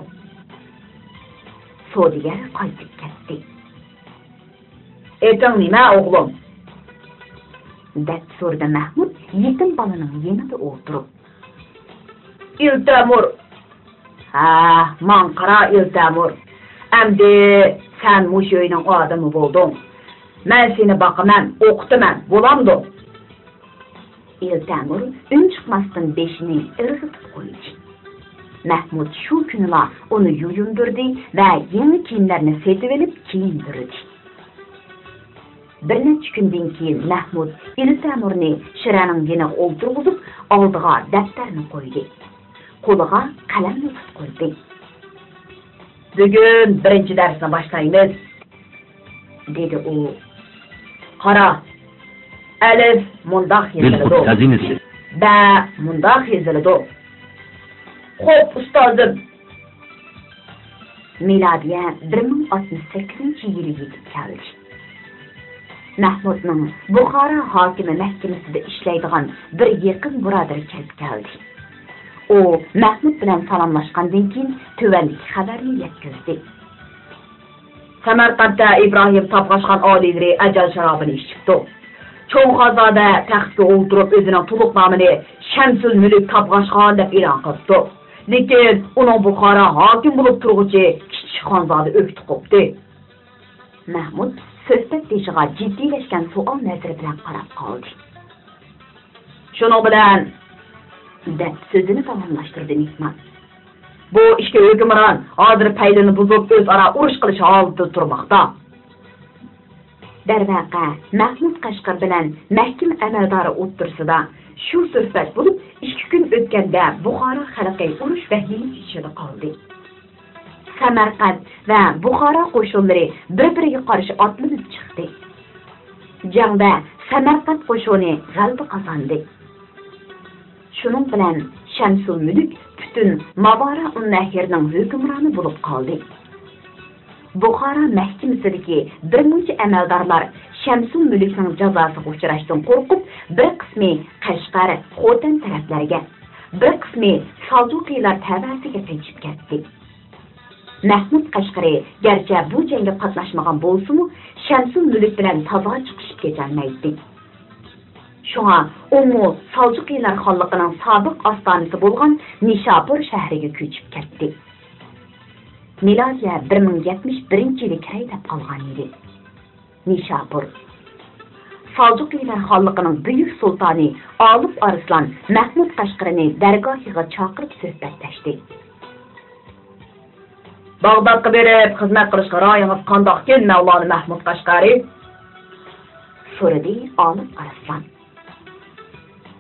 سودىگەر قايتىپ كەتتى. ئېتىڭ نېمە، ئوغلۇم؟ دەپ سورىدى مەھمۇد يېتىم بالىنىڭ يېنىدا ئولتۇرۇپ. ئىلتەمۇر. ھە، ماڭا قارا، ئىلتەمۇر. ئەمدى سەن مۇشۇ ئۆينىڭ ئادىمى بولدۇڭ. مەن سېنى باقىمەن، ئوقۇتىمەن، بولامدۇ؟ ئىلتەمۇر ئۈن چىقماستىن بېشىنى ئىرغىتىپ قويدى. مەھمۇد شۇ كۈنىلا ئۇنى يۇيۇندۇردى ۋە يېڭى كىيىملەرنى سېتىۋېلىپ كىيىندۈردى. بىر نەچچە كۈندىن كېيىن مەھمۇد ئىلتەمۇرنى شىرەنىڭ يېنىغا ئولتۇرغۇزۇپ، ئالدىغا دەپتەرنى قويدى. قولىغا قەلەمنى تۇتقۇزدى. بۈگۈن بىرىنچى دەرسنى باشلايمىز، دېدى ئۇ. قارا، ئەلىف مۇنداق يېزىلىدۇ. بىلخۇد خەزىنىسى. بە مۇنداق يېزىلىدۇ. خوپ، ئۇستازىم. مىلادىيە بىر مىڭ ئاتمىش سەككىزىنچى يىلى يېتىپ كەلدى. مەھمۇدنىڭ بۇخارا ھاكىمى مەھكىمىسىدە ئىشلەيدىغان بىر يېقىن بۇرادىرى كىرىپ كەلدى. ئۇ مەھمۇد بىلەن سالاملاشقاندىن كېيىن تۆۋەندىكى خەۋەرنى يەتكۈزدى. سەمەرقەنتتە ئىبراھىم تابغاچخان ئالىيلىرى ئەجەل شارابىنى ئىچىپتۇ. چوڭ خانزادە تەختكە ئولتۇرۇپ ئۆزىنىڭ تولۇق نامىنى شەمسۇل مۈلۈك تابغاچخان دەپ ئېلان قىلىپتۇ. لېكىن ئۇنىڭ بۇخارا ھاكىم بولۇپ تۇرغۇچى كىچىك خانزادە ئۆكتە قوپتى. مەھمۇد سۆھبەتدىشىغا جىددىيلەشكەن سوئال نەزىرى بىلەن قاراپ قالدى. شۇنىڭ بىلەن، دەپ سۆزىنى داۋاملاشتۇردى مېھمان. بۇ ئىككى ھۆكۈمران ھازىر پەيلىنى بۇزۇپ، ئۆزئارا ئۇرۇش قىلىش ھالىتىدە تۇرماقتا. دەرۋەقە، مەھمۇد قەشقەر بىلەن مەھكىمە ئەمەلدارى ئوتتۇرىسىدا شۇ سۆھبەت بولۇپ، ئىككى كۈن ئۆتكەندە بۇخارا خەلقى ئۇرۇش ۋەھىمىسى ئىچىدە قالدى. سەمەرقەنت ۋە بۇخارا قوشۇنلىرى بىر-بىرىگە قارشى ئاتلىنىپ چىقتى. جەڭدە سەمەرقەنت قوشۇنى غەلىبە قازاندى. شۇنىڭ بىلەن شەمسۇل مۈلۈك پۈتۈن ماۋارا ئۇن نەھرنىڭ ھۆكۈمرانى بولۇپ قالدى. بۇخارا مەھكىمىسىدىكى بىر مۇنچە ئەمەلدارلار شەمسۇل مۈلۈكنىڭ جازاسىغا ئۇچراشتىن قورقۇپ، بىر قىسمى قەشقەر، خوتەن تەرەپلەرگە، بىر قىسمى سالجۇقىلار تەۋەسىگە قېچىپ كەتتى. مەھمۇد قەشقىرى گەرچە بۇ جەڭگە قاتناشمىغان بولسىمۇ، شەمسۇل مۈلۈك بىلەن تازغا چىقىشىپ كېتەلمەيتتى. شۇڭا ئۇمۇ سالجۇقىلار خانلىقىنىڭ سابىق ئاستانىسى بولغان نىشاپۇر شەھىرىگە كۆچۈپ كەتتى. مىلادىيە بىر مىڭ يەتمىش بىرىنچى يىلى كىرەي دەپ قالغان ئىدى. نىشاپۇر. سالجۇقىلار خانلىقىنىڭ بۈيۈك سۇلتانى ئالىپ ئارسلان مەھمۇد قەشقىرىنى دەرگاھىغا چاقىرىپ سۆھبەتلەشتى. باغدادقا بېرىپ خىزمەت قىلىشقا رايىڭىز قانداقكىن، مەۋلانە مەھمۇد قەشقەرى؟ سورىدى ئالىپ ئارسلان.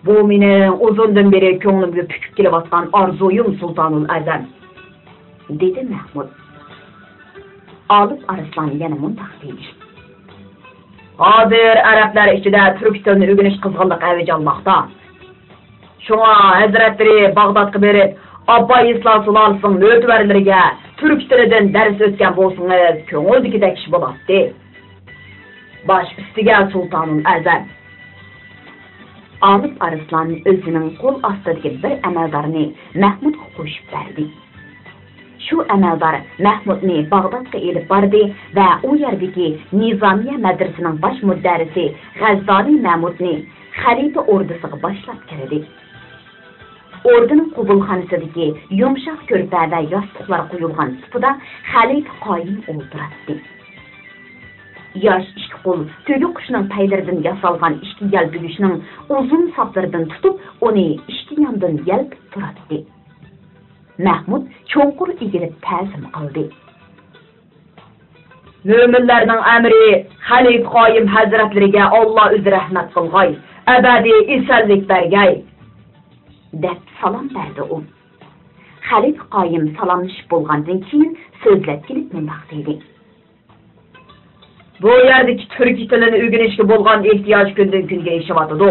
بۇ مېنىڭ ئۇزۇندىن بېرى كۆڭلۈمگە پۈكۈپ كېلىۋاتقان ئارزۇيۇم، سۇلتانۇل ئەزەم، دېدى مەھمۇد. ئالىپ ئارسلان يەنە مۇنداق دېدى. ھازىر ئەرەبلەر ئىچىدە تۈرك تىلىنى ئۆگىنىش قىزغىنلىقى ئەۋج ئالماقتا. شۇڭا ھەزرەتلىرى باغدادقا بېرىپ، ئابباي ئىسلام سۇلالىسىنىڭ مۆتىۋەرلىرىگە تۈرك تىلىدىن دەرس ئۆتكەن بولسىڭىز، كۆڭۈلدىكىدەك ئىش بولاتتى. باش ئۈستىگە سۇلتانۇل ئەزەم. ئالىپ ئارسلان ئۆزىنىڭ قول ئاستىدىكى بىر ئەمەلدارنى مەھمۇدقا قوشۇپ بەردى. شۇ ئەمەلدار مەھمۇدنى باغدادقا ئېلىپ باردى ۋە ئۇ يەردىكى نىزامىيە مەدرىسىنىڭ باش مۇدەررىسى غەززالى مەمۇتنى خەلىپە ئوردىسىغا باشلاپ كىردى. ئوردىنىڭ قوبۇلخانىسىدىكى يۇمشاق كۆرپە ۋە ياستۇقلار قويۇلغان سۇپىدا خەلىپە قايىم ئولتۇراتتى. ياش ئىككى قول تۆگە قۇشنىڭ پەيلىرىدىن ياسالغان ئىككى يەلپۈگۈچنىڭ ئۇزۇن ساپلىرىدىن تۇتۇپ، ئۇنى ئىككى ياندىن يەلپۈپ تۇراتتى. مەھمۇد چوڭقۇر ئېگىلىپ تەزىم قىلدى. مۆمىنلەرنىڭ ئەمىرى خەلىپە قايىم ھەزرەتلىرىگە ئاللا ئۆزى رەھمەت قىلغاي، ئەبەدىي ئېسەنلىك بەرگەي، دەپ سالام بەردى ئۇ. خەلىپە قايىم سالاملىشىپ بولغاندىن كېيىن سۆزلەپ كېلىپ مۇنداق دېدى. بۇ يەردىكى تۈركىي تىلىنى ئۆگىنىشكە بولغان ئېھتىياج كۈندىن-كۈنگە ئېشىۋاتىدۇ.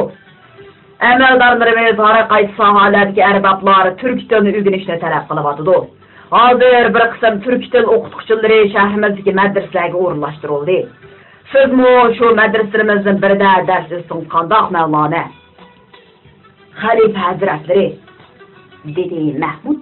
ئەمەلدارلىرىمىز ھەر قايسى ساھەلەردىكى ئەربابلار تۈركىي تىلنى ئۆگىنىشنى تەلەپ قىلىۋاتىدۇ. ھازىر بىر قىسىم تۈركىي تىل ئوقۇتقۇچىلىرى شەھىرىمىزدىكى مەدرىسىلەرگە ئورۇنلاشتۇرۇلدى. سىزمۇ شۇ مەدرىسىلىرىمىزدىن بىرىدە دەرس ئۆتسىڭىز قانداق، مەۋلانە؟ خەلىپە ھەزرەتلىرى، دېدى مەھمۇد.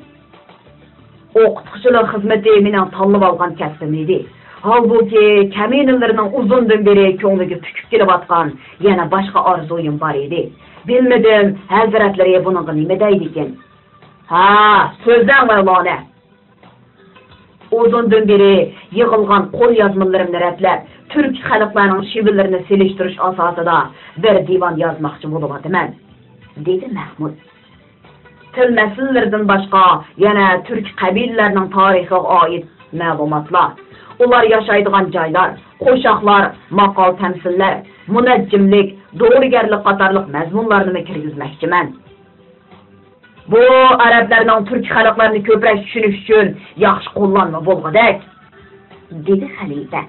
ئوقۇتقۇچىلىق خىزمىتى مېنىڭ تاللىۋالغان كەسپىم ئىدى. ھالبۇكى، كەمىنىلىرىنىڭ ئۇزۇندىن بېرى كۆڭلىگە پۈكۈپ كېلىۋاتقان يەنە باشقا ئارزۇيۇم بار ئىدى. بىلمىدىم، ھەزرەتلىرى بۇنىڭغا نېمە دەيدىكىن؟ ھا، سۆزلەڭ، مەۋلانە! ئۇزۇندىن بېرى يىغىلغان قول يازمىلىرىمنى رەتلەپ، تۈركىي خەلقلەرنىڭ شىۋىلىرىنى سېلىشتۇرۇش ئاساسىدا بىر دىۋان يازماقچى بولۇۋاتىمەن، دېدى مەھمۇد. تىل مەسىلىلىرىدىن باشقا، يەنە تۈركىي قەبىلىلەرنىڭ تارىخىغا ئائىت مەلۇماتلار، ئۇلار ياشايدىغان جايلار، قوشاقلار، ماقال-تەمسىللەر، مۇنەججىملىك، دورىگەرلىك قاتارلىق مەزمۇنلارنىمۇ كىرگۈزمەكچىمەن. بۇ ئەرەبلەرنىڭ تۈركىي خەلقلەرنى كۆپرەك چۈشىنىشى ئۈچۈن ياخشى قوللانما بولغۇدەك، دېدى خەلىپە.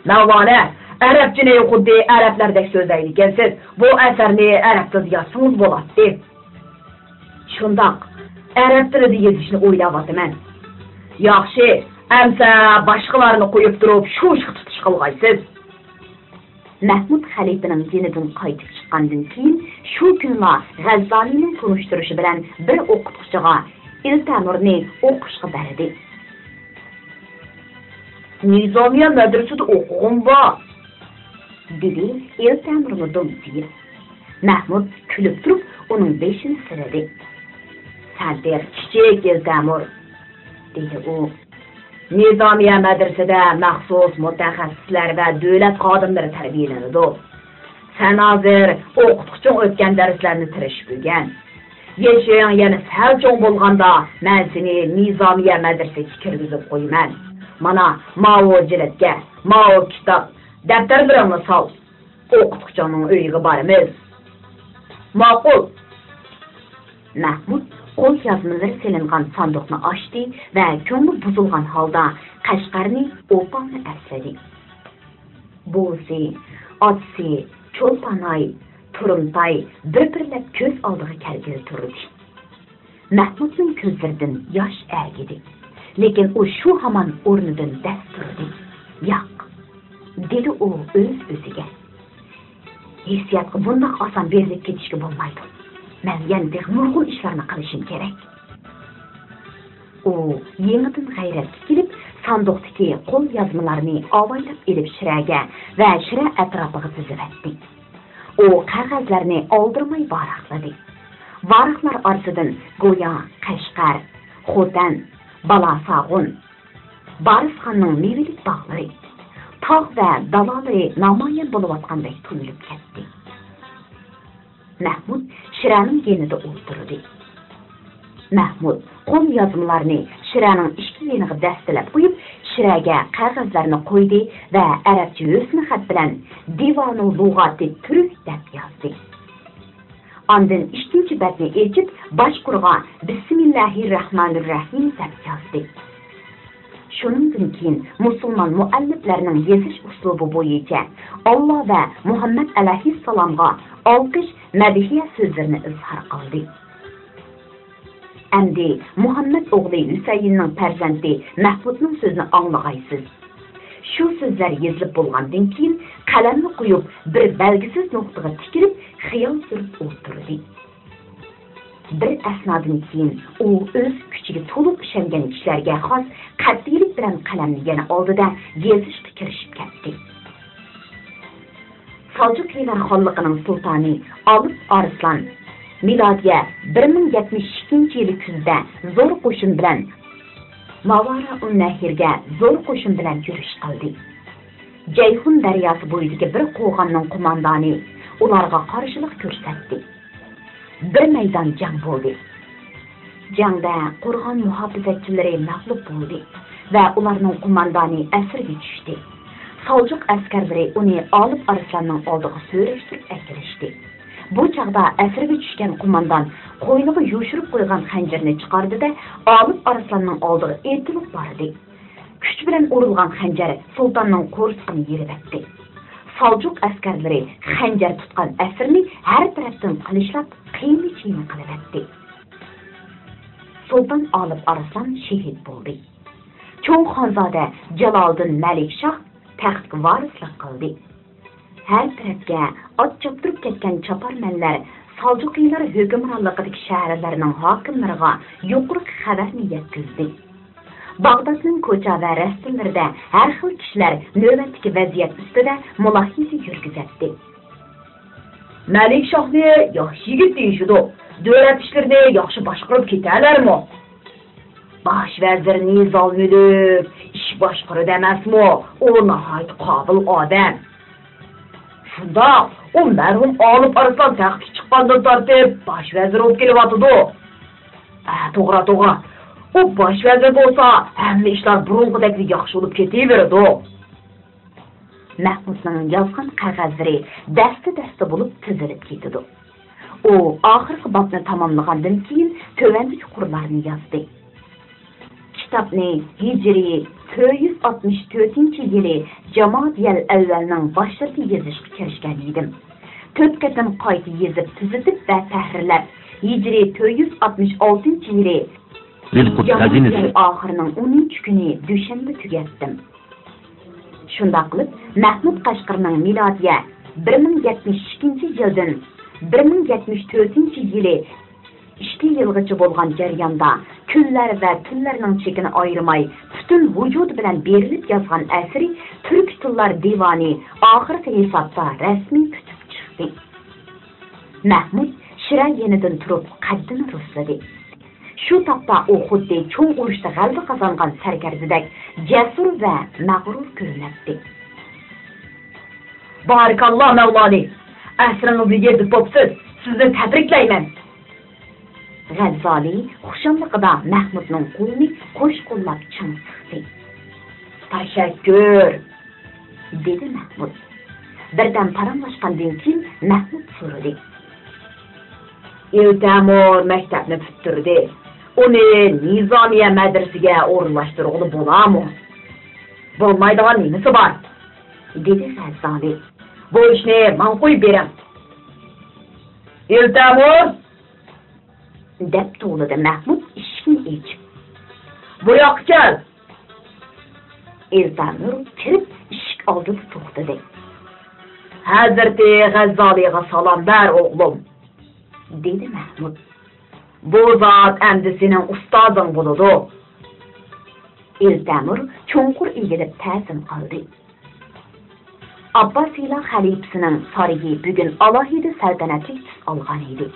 مەۋلانە، ئەرەبچىنى خۇددى ئەرەبلەردەك سۆزلەيدىكەنسىز، بۇ ئەسەرنى ئەرەب تىلىدا يازسىڭىز بولاتتى. شۇنداق، ئەرەب تىلىدا يېزىشنى ئويلاۋاتىمەن. ياخشى، ئەمسە باشقىلارنى قويۇپ تۇرۇپ شۇ ئىشقا تۇتۇش قىلغايسىز. مەھمۇد خەلىپىنىڭ يېنىدىن قايتىپ چىققاندىن كېيىن، شۇ كۈنىلا غەززالىنىڭ تونۇشتۇرۇشى بىلەن بىر ئوقۇتقۇچىغا ئىلتەمۇرنى ئوقۇشقا بەردى. نىزامىيە مەدرىسىدە ئوقۇغۇم بار، دېدى ئىلتەمۇرمۇ دومسىيىپ. مەھمۇد كۈلۈپ تۇرۇپ ئۇنىڭ بېشىنى سىلىدى. سەن تېخى كىچىك، ئىلتەمۇر، دېدى ئۇ. نىزامىيە مەدرىسىدە مەخسۇس مۇتەخەسسىسلەر ۋە دۆلەت خادىملىرى تەربىيەلىنىدۇ. سەن ھازىر ئوقۇتقۇچىڭ ئۆتكەن دەرسلەرنى تىرىشىپ ئۆگەن. يېشىڭ يەنە سەل چوڭ بولغاندا، مەن سېنى نىزامىيە مەدرىسىگە كىرگۈزۈپ قويىمەن. مانا، ماۋۇ جىلىتكە، ماۋۇ كىتاب، دەپتەرلىرىڭنى سال. ئوقۇتقۇچىڭنىڭ ئۆيىگە بارىمىز. ماقۇل. مەھمۇد قول يازمىلىرى سېلىنغان ساندۇقنى ئاچتى ۋە كۆڭلى بۇزۇلغان ھالدا قەشقەرنى ئوپالنى ئەسلىدى. بوۋىسى، ئاتىسى، چولپاناي، تۇرۇمتاي بىر-بىرلەپ كۆز ئالدىغا كەلگىلى تۇردى. مەھمۇدنىڭ كۆزلىرىدىن ياش ئەگىدى. لېكىن ئۇ شۇ ھامان ئورنىدىن دەس تۇردى. ياق، دېدى ئۇ ئۆز-ئۆزىگە. ھېسسىياتقا بۇنداق ئاسان بېرىلىپ كېتىشكە بولمايدۇ. مەن يەنە تېخى نۇرغۇن ئىشلارنى قىلىشىم كېرەك. ئۇ يېڭىدىن غەيرەتكە كېلىپ، ساندۇقتىكى قول يازمىلارنى ئاۋايلاپ ئېلىپ شىرەگە ۋە شىرە ئەتراپىغا تىزىۋەتتى. ئۇ قەغەزلەرنى ئالدىرىماي ۋاراقلىدى. ۋاراقلار ئارىسىدىن گويا قەشقەر، خوتەن، بالاساغۇن، بارىسخاننىڭ مېۋىلىك باغلىرى، تاغ ۋە دالالىرى نامايان بولۇۋاتقاندەك تۇيۇلۇپ كەتتى. مەھمۇد شىرەنىڭ يېنىدا ئولتۇردى. مەھمۇد قول يازمىلارنى شىرەنىڭ ئىككى يېنىغا دەستىلەپ قويۇپ، شىرەگە قەغەزلەرنى قويدى ۋە ئەرەبچە ھۆسنى خەت بىلەن دىۋانۇ لۇغاتى تۈرك دەپ يازدى. ئاندىن ئىككىنچى بەتنى ئېچىپ، باش قۇرغا بىسمىللاھىررەھمانىررەھىم دەپ يازدى. شۇنىڭدىن كېيىن مۇسۇلمان مۇئەللىپلەرنىڭ يېزىش ئۇسلۇبى بويىچە ئاللا ۋە مۇھەممەد ئەلەيھىسسالامغا ئالقىش، مەدھىيە سۆزلىرىنى ئىزھار قىلدى. ئەمدى مۇھەممەد ئوغلى ھۈسەيىننىڭ پەرزەنتى مەھمۇدنىڭ سۆزىنى ئاڭلىغايسىز. شۇ سۆزلەر يېزىلىپ بولغاندىن كېيىن، قەلەمنى قويۇپ، بىر بەلگىسىز نۇقتىغا تىكىلىپ، خىيال سۈرۈپ ئولتۇردى. بىر ئەسنادىن كېيىن ئۇ ئۆز كۈچىگە تولۇق ئىشەنگەن كىشىلەرگە خاس قەتئىيلىك بىلەن قەلەمنى يەنە ئالدى-دە، يېزىشقا كىرىشىپ كەتتى. سالجۇق خىلەر خانلىقىنىڭ سۇلتانى ئالىپ ئارسلان مىلادىيە بىر مىڭ يەتمىش ئىككىنچى يىلى كۈزدە زور قوشۇن بىلەن ماۋارا ئۇن نەھرگە زور قوشۇن بىلەن يۈرۈش قىلدى. جەيھۇن دەرياسى بويىدىكى بىر قوغاننىڭ قوماندانى ئۇلارغا قارشىلىق كۆرسەتتى. بىر مەيدان جەڭ بولدى. جەڭدە قورغان مۇھاپىزەتچىلىرى مەغلۇپ بولدى ۋە ئۇلارنىڭ قوماندانى ئەسىرگە چۈشتى. سالجۇق ئەسكەرلىرى ئۇنى ئالىپ ئارسلاننىڭ ئالدىغا سۆرەشتۈرۈپ ئەكىرىشتى. بۇ چاغدا ئەسىرگە چۈشكەن قوماندان قوينىغا يوشۇرۇپ قويغان خەنجىرىنى چىقاردى-دە، ئالىپ ئارسلاننىڭ ئالدىغا ئېتىلىپ باردى. كۈچ بىلەن ئۇرۇلغان خەنجەر سۇلتاننىڭ قورسىقىنى يېرىۋەتتى. سالجۇق ئەسكەرلىرى خەنجەر تۇتقان ئەسىرنى ھەر تەرەپتىن قىلىچلاپ، قىيما-چىيما قىلىۋەتتى. سۇلتان ئالىپ ئارسلان شېھىت بولدى. چوڭ خانزادە جالالىدىن مەلىك شاھ تەختكە ۋارىسلىق قىلدى. ھەر تەرەپكە ئات چاپتۇرۇپ كەتكەن چاپارمەنلەر سالجۇقىيلار ھۆكۈمرانلىقىدىكى شەھەرلەرنىڭ ھاكىملىرىغا يۇقىرىقى خەۋەرنى يەتكۈزدى. باغدادنىڭ كوچا ۋە رەستىلىرىدە ھەر خىل كىشىلەر نۆۋەتتىكى ۋەزىيەت ئۈستىدە مۇلاھىزە يۈرگۈزەتتى. مەلىك شاھنى ياخشى يىگىت دېيىشىدۇ. دۆلەت ئىشلىرىنى ياخشى باشقۇرۇپ كېتەلەرمۇ؟ باش ۋەزىر نىزام مۈلۈك ئىش باشقۇرىدۇ ئەمەسمۇ؟ ئۇ ناھايىتى قابىل ئادەم. شۇنداق، ئۇ مەرھۇم ئالىپ ئارسلان تەختكە چىققاندىن تارتىپ باش ۋەزىر بولۇپ كېلىۋاتىدۇ. ھە، توغرا، توغرا. ئۇ باش ۋەزىر بولسا، ھەممە ئىشلار بۇرۇنقىدەكلا ياخشى بولۇپ كېتىۋېرىدۇ. مەھمۇدنىڭ يازغان قەغەزلىرى دەستە-دەستە بولۇپ تىزىلىپ كېتىدۇ. ئۇ ئاخىرقى بابنى تاماملىغاندىن كېيىن، تۆۋەندىكى قۇرلارنى يازدى. كىتابنى ھىجرىي تۆت يۈز ئاتمىش تۆتىنچى يىلى جامادىيەل ئەۋۋەلنىڭ باشلىرىدا يېزىشقا كىرىشكەن ئىدىم. تۆت قېتىم قايتا يېزىپ، تۈزىتىپ ۋە تەھرىرلەپ، ھىجرىي تۆت يۈز ئاتمىش ئالتىنچى يىلى جامادىيەل ئاخىرىنىڭ ئونىنچى كۈنى دۈشەنبە تۈگەتتىم. شۇنداق قىلىپ، مەھمۇد قەشقىرىنىڭ مىلادىيە بىر مىڭ يەتمىش ئىككىنچى يىلدىن بىر مىڭ يەتمىش تۆتىنچى يىلى ئىككى يىلغىچە بولغان جەرياندا، كۈنلەر ۋە تۈنلەرنىڭ چېكىنى ئايرىماي، پۈتۈن ۋۇجۇدى بىلەن بېرىلىپ يازغان ئەسىرى تۈركىي تىللار دىۋانى ئاخىرقى ھېسابتا رەسمىي پۈتۈپ چىقتى. مەھمۇد شىرە يېنىدىن تۇرۇپ قەددىنى رۇسلىدى. شۇ تاپتا ئۇ خۇددى چوڭ ئۇرۇشتا غەلىبە قازانغان سەركەردىدەك جەسۇر ۋە مەغرۇر كۆرۈنەتتى. بارىكاللا، مەۋلانى! ئەسىرىڭىزنى يېرىدە تۇتۇپسىز، سىزنى تەبرىكلەيمەن! غەززالى خۇشاللىقىدا مەھمۇدنىڭ قولىنى قوش قوللاپ چىڭ سىقتى. تەشەككۈر! دېدى مەھمۇد. بىردەم پاراڭلاشقاندىن كېيىن مەھمۇد سورىدى. ئىلتەمۇر مەكتەپنى پۈتتۈردى. ئۇنى نىزامىيە مەدرىسىگە ئورۇنلاشتۇرغىلى بولامۇ؟ بولمايدىغان نېمىسى بار؟ دېدى غەززالى. بۇ ئىشنى ماڭا قويۇپ بېرىڭ. ئىلتەمۇر! دەپ توۋلىدى مەھمۇد ئىشىكنى ئېچىپ. بۇ ياققا كەل! ئىلتەمۇر كىرىپ ئىشىك ئالدىدا توختىدى. ھەزرىتى غەززالىغا سالام بەر، ئوغلۇم! دېدى مەھمۇد. بۇ زات ئەمدى سېنىڭ ئۇستازىڭ بولىدۇ. ئىلتەمۇر چوڭقۇر ئېگىلىپ تەزىم قىلدى. ئابباسىيلار خەلىپىسىنىڭ سارىيى بۈگۈن ئالاھىدە سەلتەنەتلىك تۈس ئالغان ئىدى.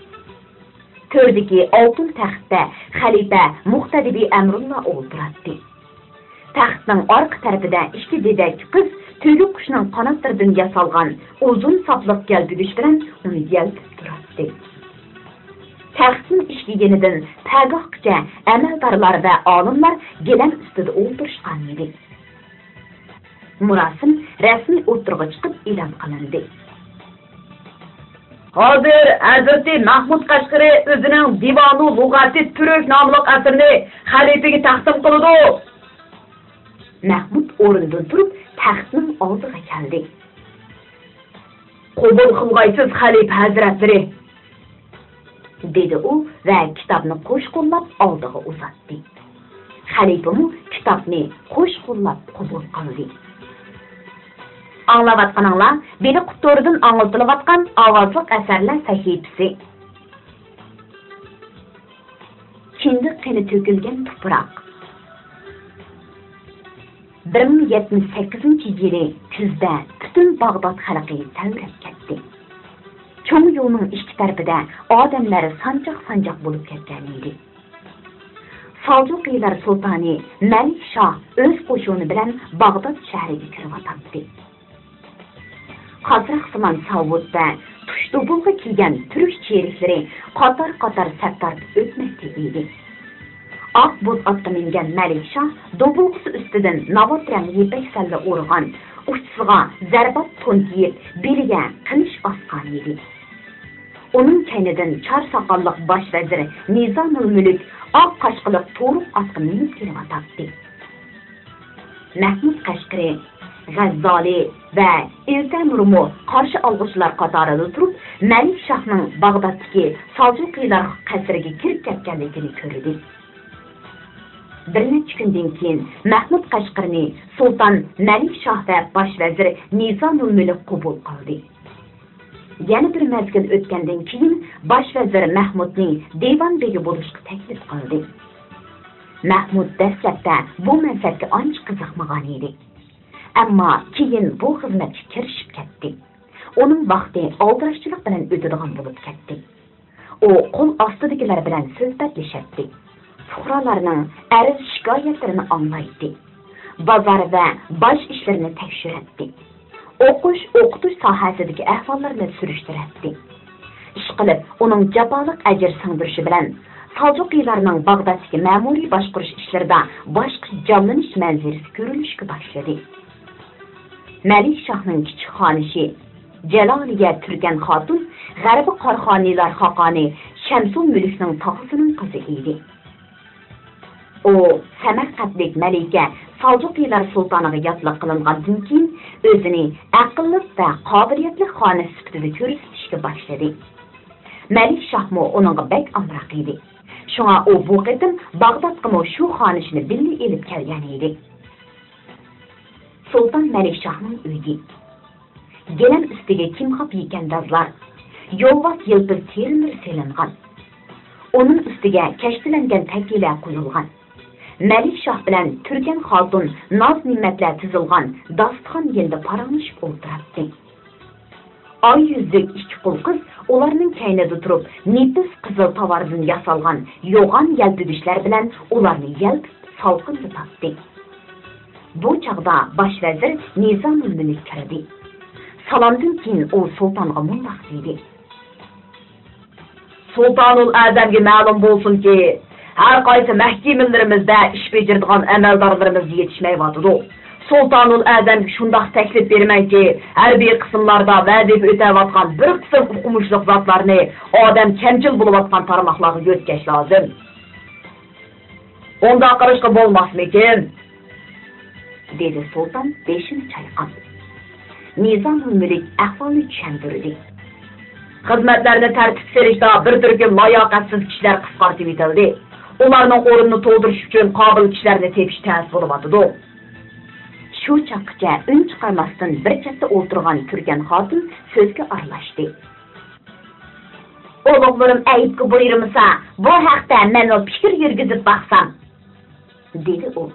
تۆردىكى ئالتۇن تەختتە خەلىپە مۇقتەدىبى ئەمرۇللا ئولتۇراتتى. تەختنىڭ ئارقا تەرىپىدە ئىككى دېدەك قىز تۆگە قۇشنىڭ قاناتلىرىدىن ياسالغان ئۇزۇن ساپلىق گەلپۈگۈچ بىلەن ئۇنى يەلپۈپ تۇراتتى. تەختنىڭ ئىككى يېنىدىن پەرگاھقىچە ئەمەلدارلار ۋە ئالىملار گىلەم ئۈستىدە ئولتۇرۇشقان ئىدى. مۇراسىم رەسمىي ئوتتۇرىغا چىقىپ ئېلان قىلىندى. ھازىر ھەزرىتى مەھمۇد قەشقىرى ئۆزىنىڭ دىۋانۇ لۇغەتى تۈرك ناملىق ئەسىرىنى خەلىپىگە تەقدىم قىلىدۇ. مەھمۇد ئورنىدىن تۇرۇپ تەختنىڭ ئالدىغا كەلدى. قوبۇل قىلغايسىز، خەلىپە ھەزرەتلىرى! دېدى ئۇ ۋە كىتابنى قوش قوللاپ ئالدىغا ئۇزاتتى. خەلىپىمۇ كىتابنى قوش قوللاپ قوبۇل قىلدى. ئاڭلاۋاتقىنىڭلار بېلىققۇت تورىدىن ئاڭلىتىلىۋاتقان ئاۋازلىق ئەسەرلەر سەھىپىسى. كىندىك قېنى تۆكۈلگەن تۇپراق. بىر مىڭ يەتمىش سەككىزىنچى يىلى كۈزدە پۈتۈن باغداد خەلقى تەۋرەپ كەتتى. چوڭ يولنىڭ ئىككى تەرىپىدە ئادەملەر سانجاق-سانجاق بولۇپ كەتكەن ئىدى. سالجۇقىيلار سۇلتانى مەلىك شاھ ئۆز قوشۇنى بىلەن باغداد شەھىرىگە كىرىۋاتاتتى. قاسراقسىمان ساۋۇت ۋە تۇش دوبۇلغا كىيگەن تۈرك چېرىكلىرى قاتار-قاتار سەپ تارتىپ ئۆتمەكتە ئىدى. ئاق بوز ئاتقا مىنگەن مەلىك شاھ دوبۇلغىسى ئۈستىدىن ناۋات رەڭ يىپەك سەللە ئورىغان، ئۇچىسىغا زەربات تون كىيىپ، بېلىگە قىلىچ ئاسقان ئىدى. ئۇنىڭ كەينىدىن چار ساقاللىق باش ۋەزىر نىزامۇلمۈلۈك ئاق قاشقىلىق تورۇق ئاتقا مىنىپ كېلىۋاتاتتى. مەھمۇد قەشقىرى، غەززالى ۋە ئىلتەمۇرمۇ قارشى ئالغۇچىلار قاتارىدا تۇرۇپ، مەلىك شاھنىڭ باغدادتىكى سالجۇقىيلار قەسرىگە كىرىپ كەتكەنلىكىنى كۆردى. بىر نەچچە كۈندىن كېيىن مەھمۇد قەشقىرىنى سۇلتان مەلىك شاھ ۋە باش ۋەزىر نىزامۇلمۈلۈك قوبۇل قىلدى. يەنە بىر مەزگىل ئۆتكەندىن كېيىن، باش ۋەزىر مەھمۇدنى دىۋان بېگى بولۇشقا تەكلىپ قىلدى. مەھمۇد دەسلەپتە بۇ مەنسەپكە ئانچە قىزىقمىغان ئىدى. ئەمما كېيىن بۇ خىزمەتكە كىرىشىپ كەتتى. ئۇنىڭ ۋاقتى ئالدىراشچىلىق بىلەن ئۆتىدىغان بولۇپ كەتتى. ئۇ قول ئاستىدىكىلەر بىلەن سۆھبەتلىشەتتى. پۇقرالارنىڭ ئەرز-شىكايەتلىرىنى ئاڭلايتتى. بازار ۋە باج ئىشلىرىنى تەكشۈرەتتى. ئوقۇش، ئوقۇتۇش ساھەسىدىكى ئەھۋاللارنى سۈرۈشتۈرەتتى. ئىشقىلىپ، ئۇنىڭ جاپالىق ئەجىر سىڭدۈرۈشى بىلەن سالجۇقىلارنىڭ باغدادتىكى مەمۇرىي باشقۇرۇش ئىشلىرىدا باشقىچە جانلىنىش مەنزىرىسى كۆرۈلۈشكە باشلىدى. مەلىك شاھنىڭ كىچىك خانىشى جالالىيە تۈركەن خاتۇن غەربىي قاراخانىيلار خاقانى شەمسۇل مۈلۈكنىڭ تاغىسىنىڭ قىزى ئىدى. ئۇ سەمەرقەنتلىك مەلىكە سالجۇقىلار سۇلتانىغا ياتلىق قىلىنغاندىن كېيىن، ئۆزىنى ئەقىللىق ۋە قابىلىيەتلىك خانىش سۈپىتىدە كۆرسىتىشكە باشلىدى. مەلىك شاھمۇ ئۇنىڭغا بەك ئامراق ئىدى. شۇڭا ئۇ بۇ قېتىم باغدادقىمۇ شۇ خانىشنى بىللە ئېلىپ كەلگەن ئىدى. سۇلتان مەلىك شاھنىڭ ئۆيى. گىلەم ئۈستىگە كىمخاپ يېكەندازلار، يولۋاس يىلپىز تېرىلىرى سېلىنغان. ئۇنىڭ ئۈستىگە كەشتىلەنگەن تەكىيەلەر قويۇلغان. مەلىك شاھ بىلەن تۈركەن خاتۇن ناز-نېمەتلەر تىزىلغان داستىخان يېنىدا پاراڭلىشىپ ئولتۇراتتى. ئاي يۈزلۈك ئىككى قۇل قىز ئۇلارنىڭ كەينىدە تۇرۇپ، نېپىز قىزىل تاۋاردىن ياسالغان يوغان يەلپۈگۈچلەر بىلەن ئۇلارنى يەلپۈپ سالقىنلىتاتتى. بۇ چاغدا باش ۋەزىر نىزامۇلمۈلۈك كىردى. سالامدىن كېيىن ئۇ سۇلتانغا مۇنداق دېدى. سۇلتانۇل ئەزەمگە مەلۇم بولسۇنكى، ھەر قايسى مەھكىمىلىرىمىزدە ئىش بېجىرىدىغان ئەمەلدارلىرىمىز يېتىشمەيۋاتىدۇ. سۇلتانۇل ئەزەمگە شۇنداق تەكلىپ بېرىمەنكى، ھەربىي قىسىملاردا ۋەزىپە ئۆتەۋاتقان بىر قىسىم ئوقۇمۇشلۇق زاتلارنى ئادەم كەمچىل بولۇۋاتقان تارماقلارغا يۆتكەش لازىم. ئۇنداق قىلىشقا بولماسمىكىن؟ دېدى سۇلتان بېشىنى چايقاپ. نىزامۇلمۈلۈك ئەھۋالنى چۈشەندۈردى. خىزمەتلەرنى تەرتىپكە سېلىشتا بىر تۈركۈم لاياقەتسىز كىشىلەر قىسقارتىۋېتىلدى. ئۇلارنىڭ ئورنىنى تولدۇرۇش ئۈچۈن قابىل كىشىلەرنى تېپىش تەس بولۇۋاتىدۇ. شۇ چاغقىچە ئۈن چىقارماستىن بىر چەتتە ئولتۇرغان تۈركەن خاتۇن سۆزگە ئارىلاشتى. ئۇلۇغلىرىم ئەيىبكە بۇيرۇمىسا، بۇ ھەقتە مەنمۇ پىكىر يۈرگۈزۈپ باقسام، دېدى ئۇ.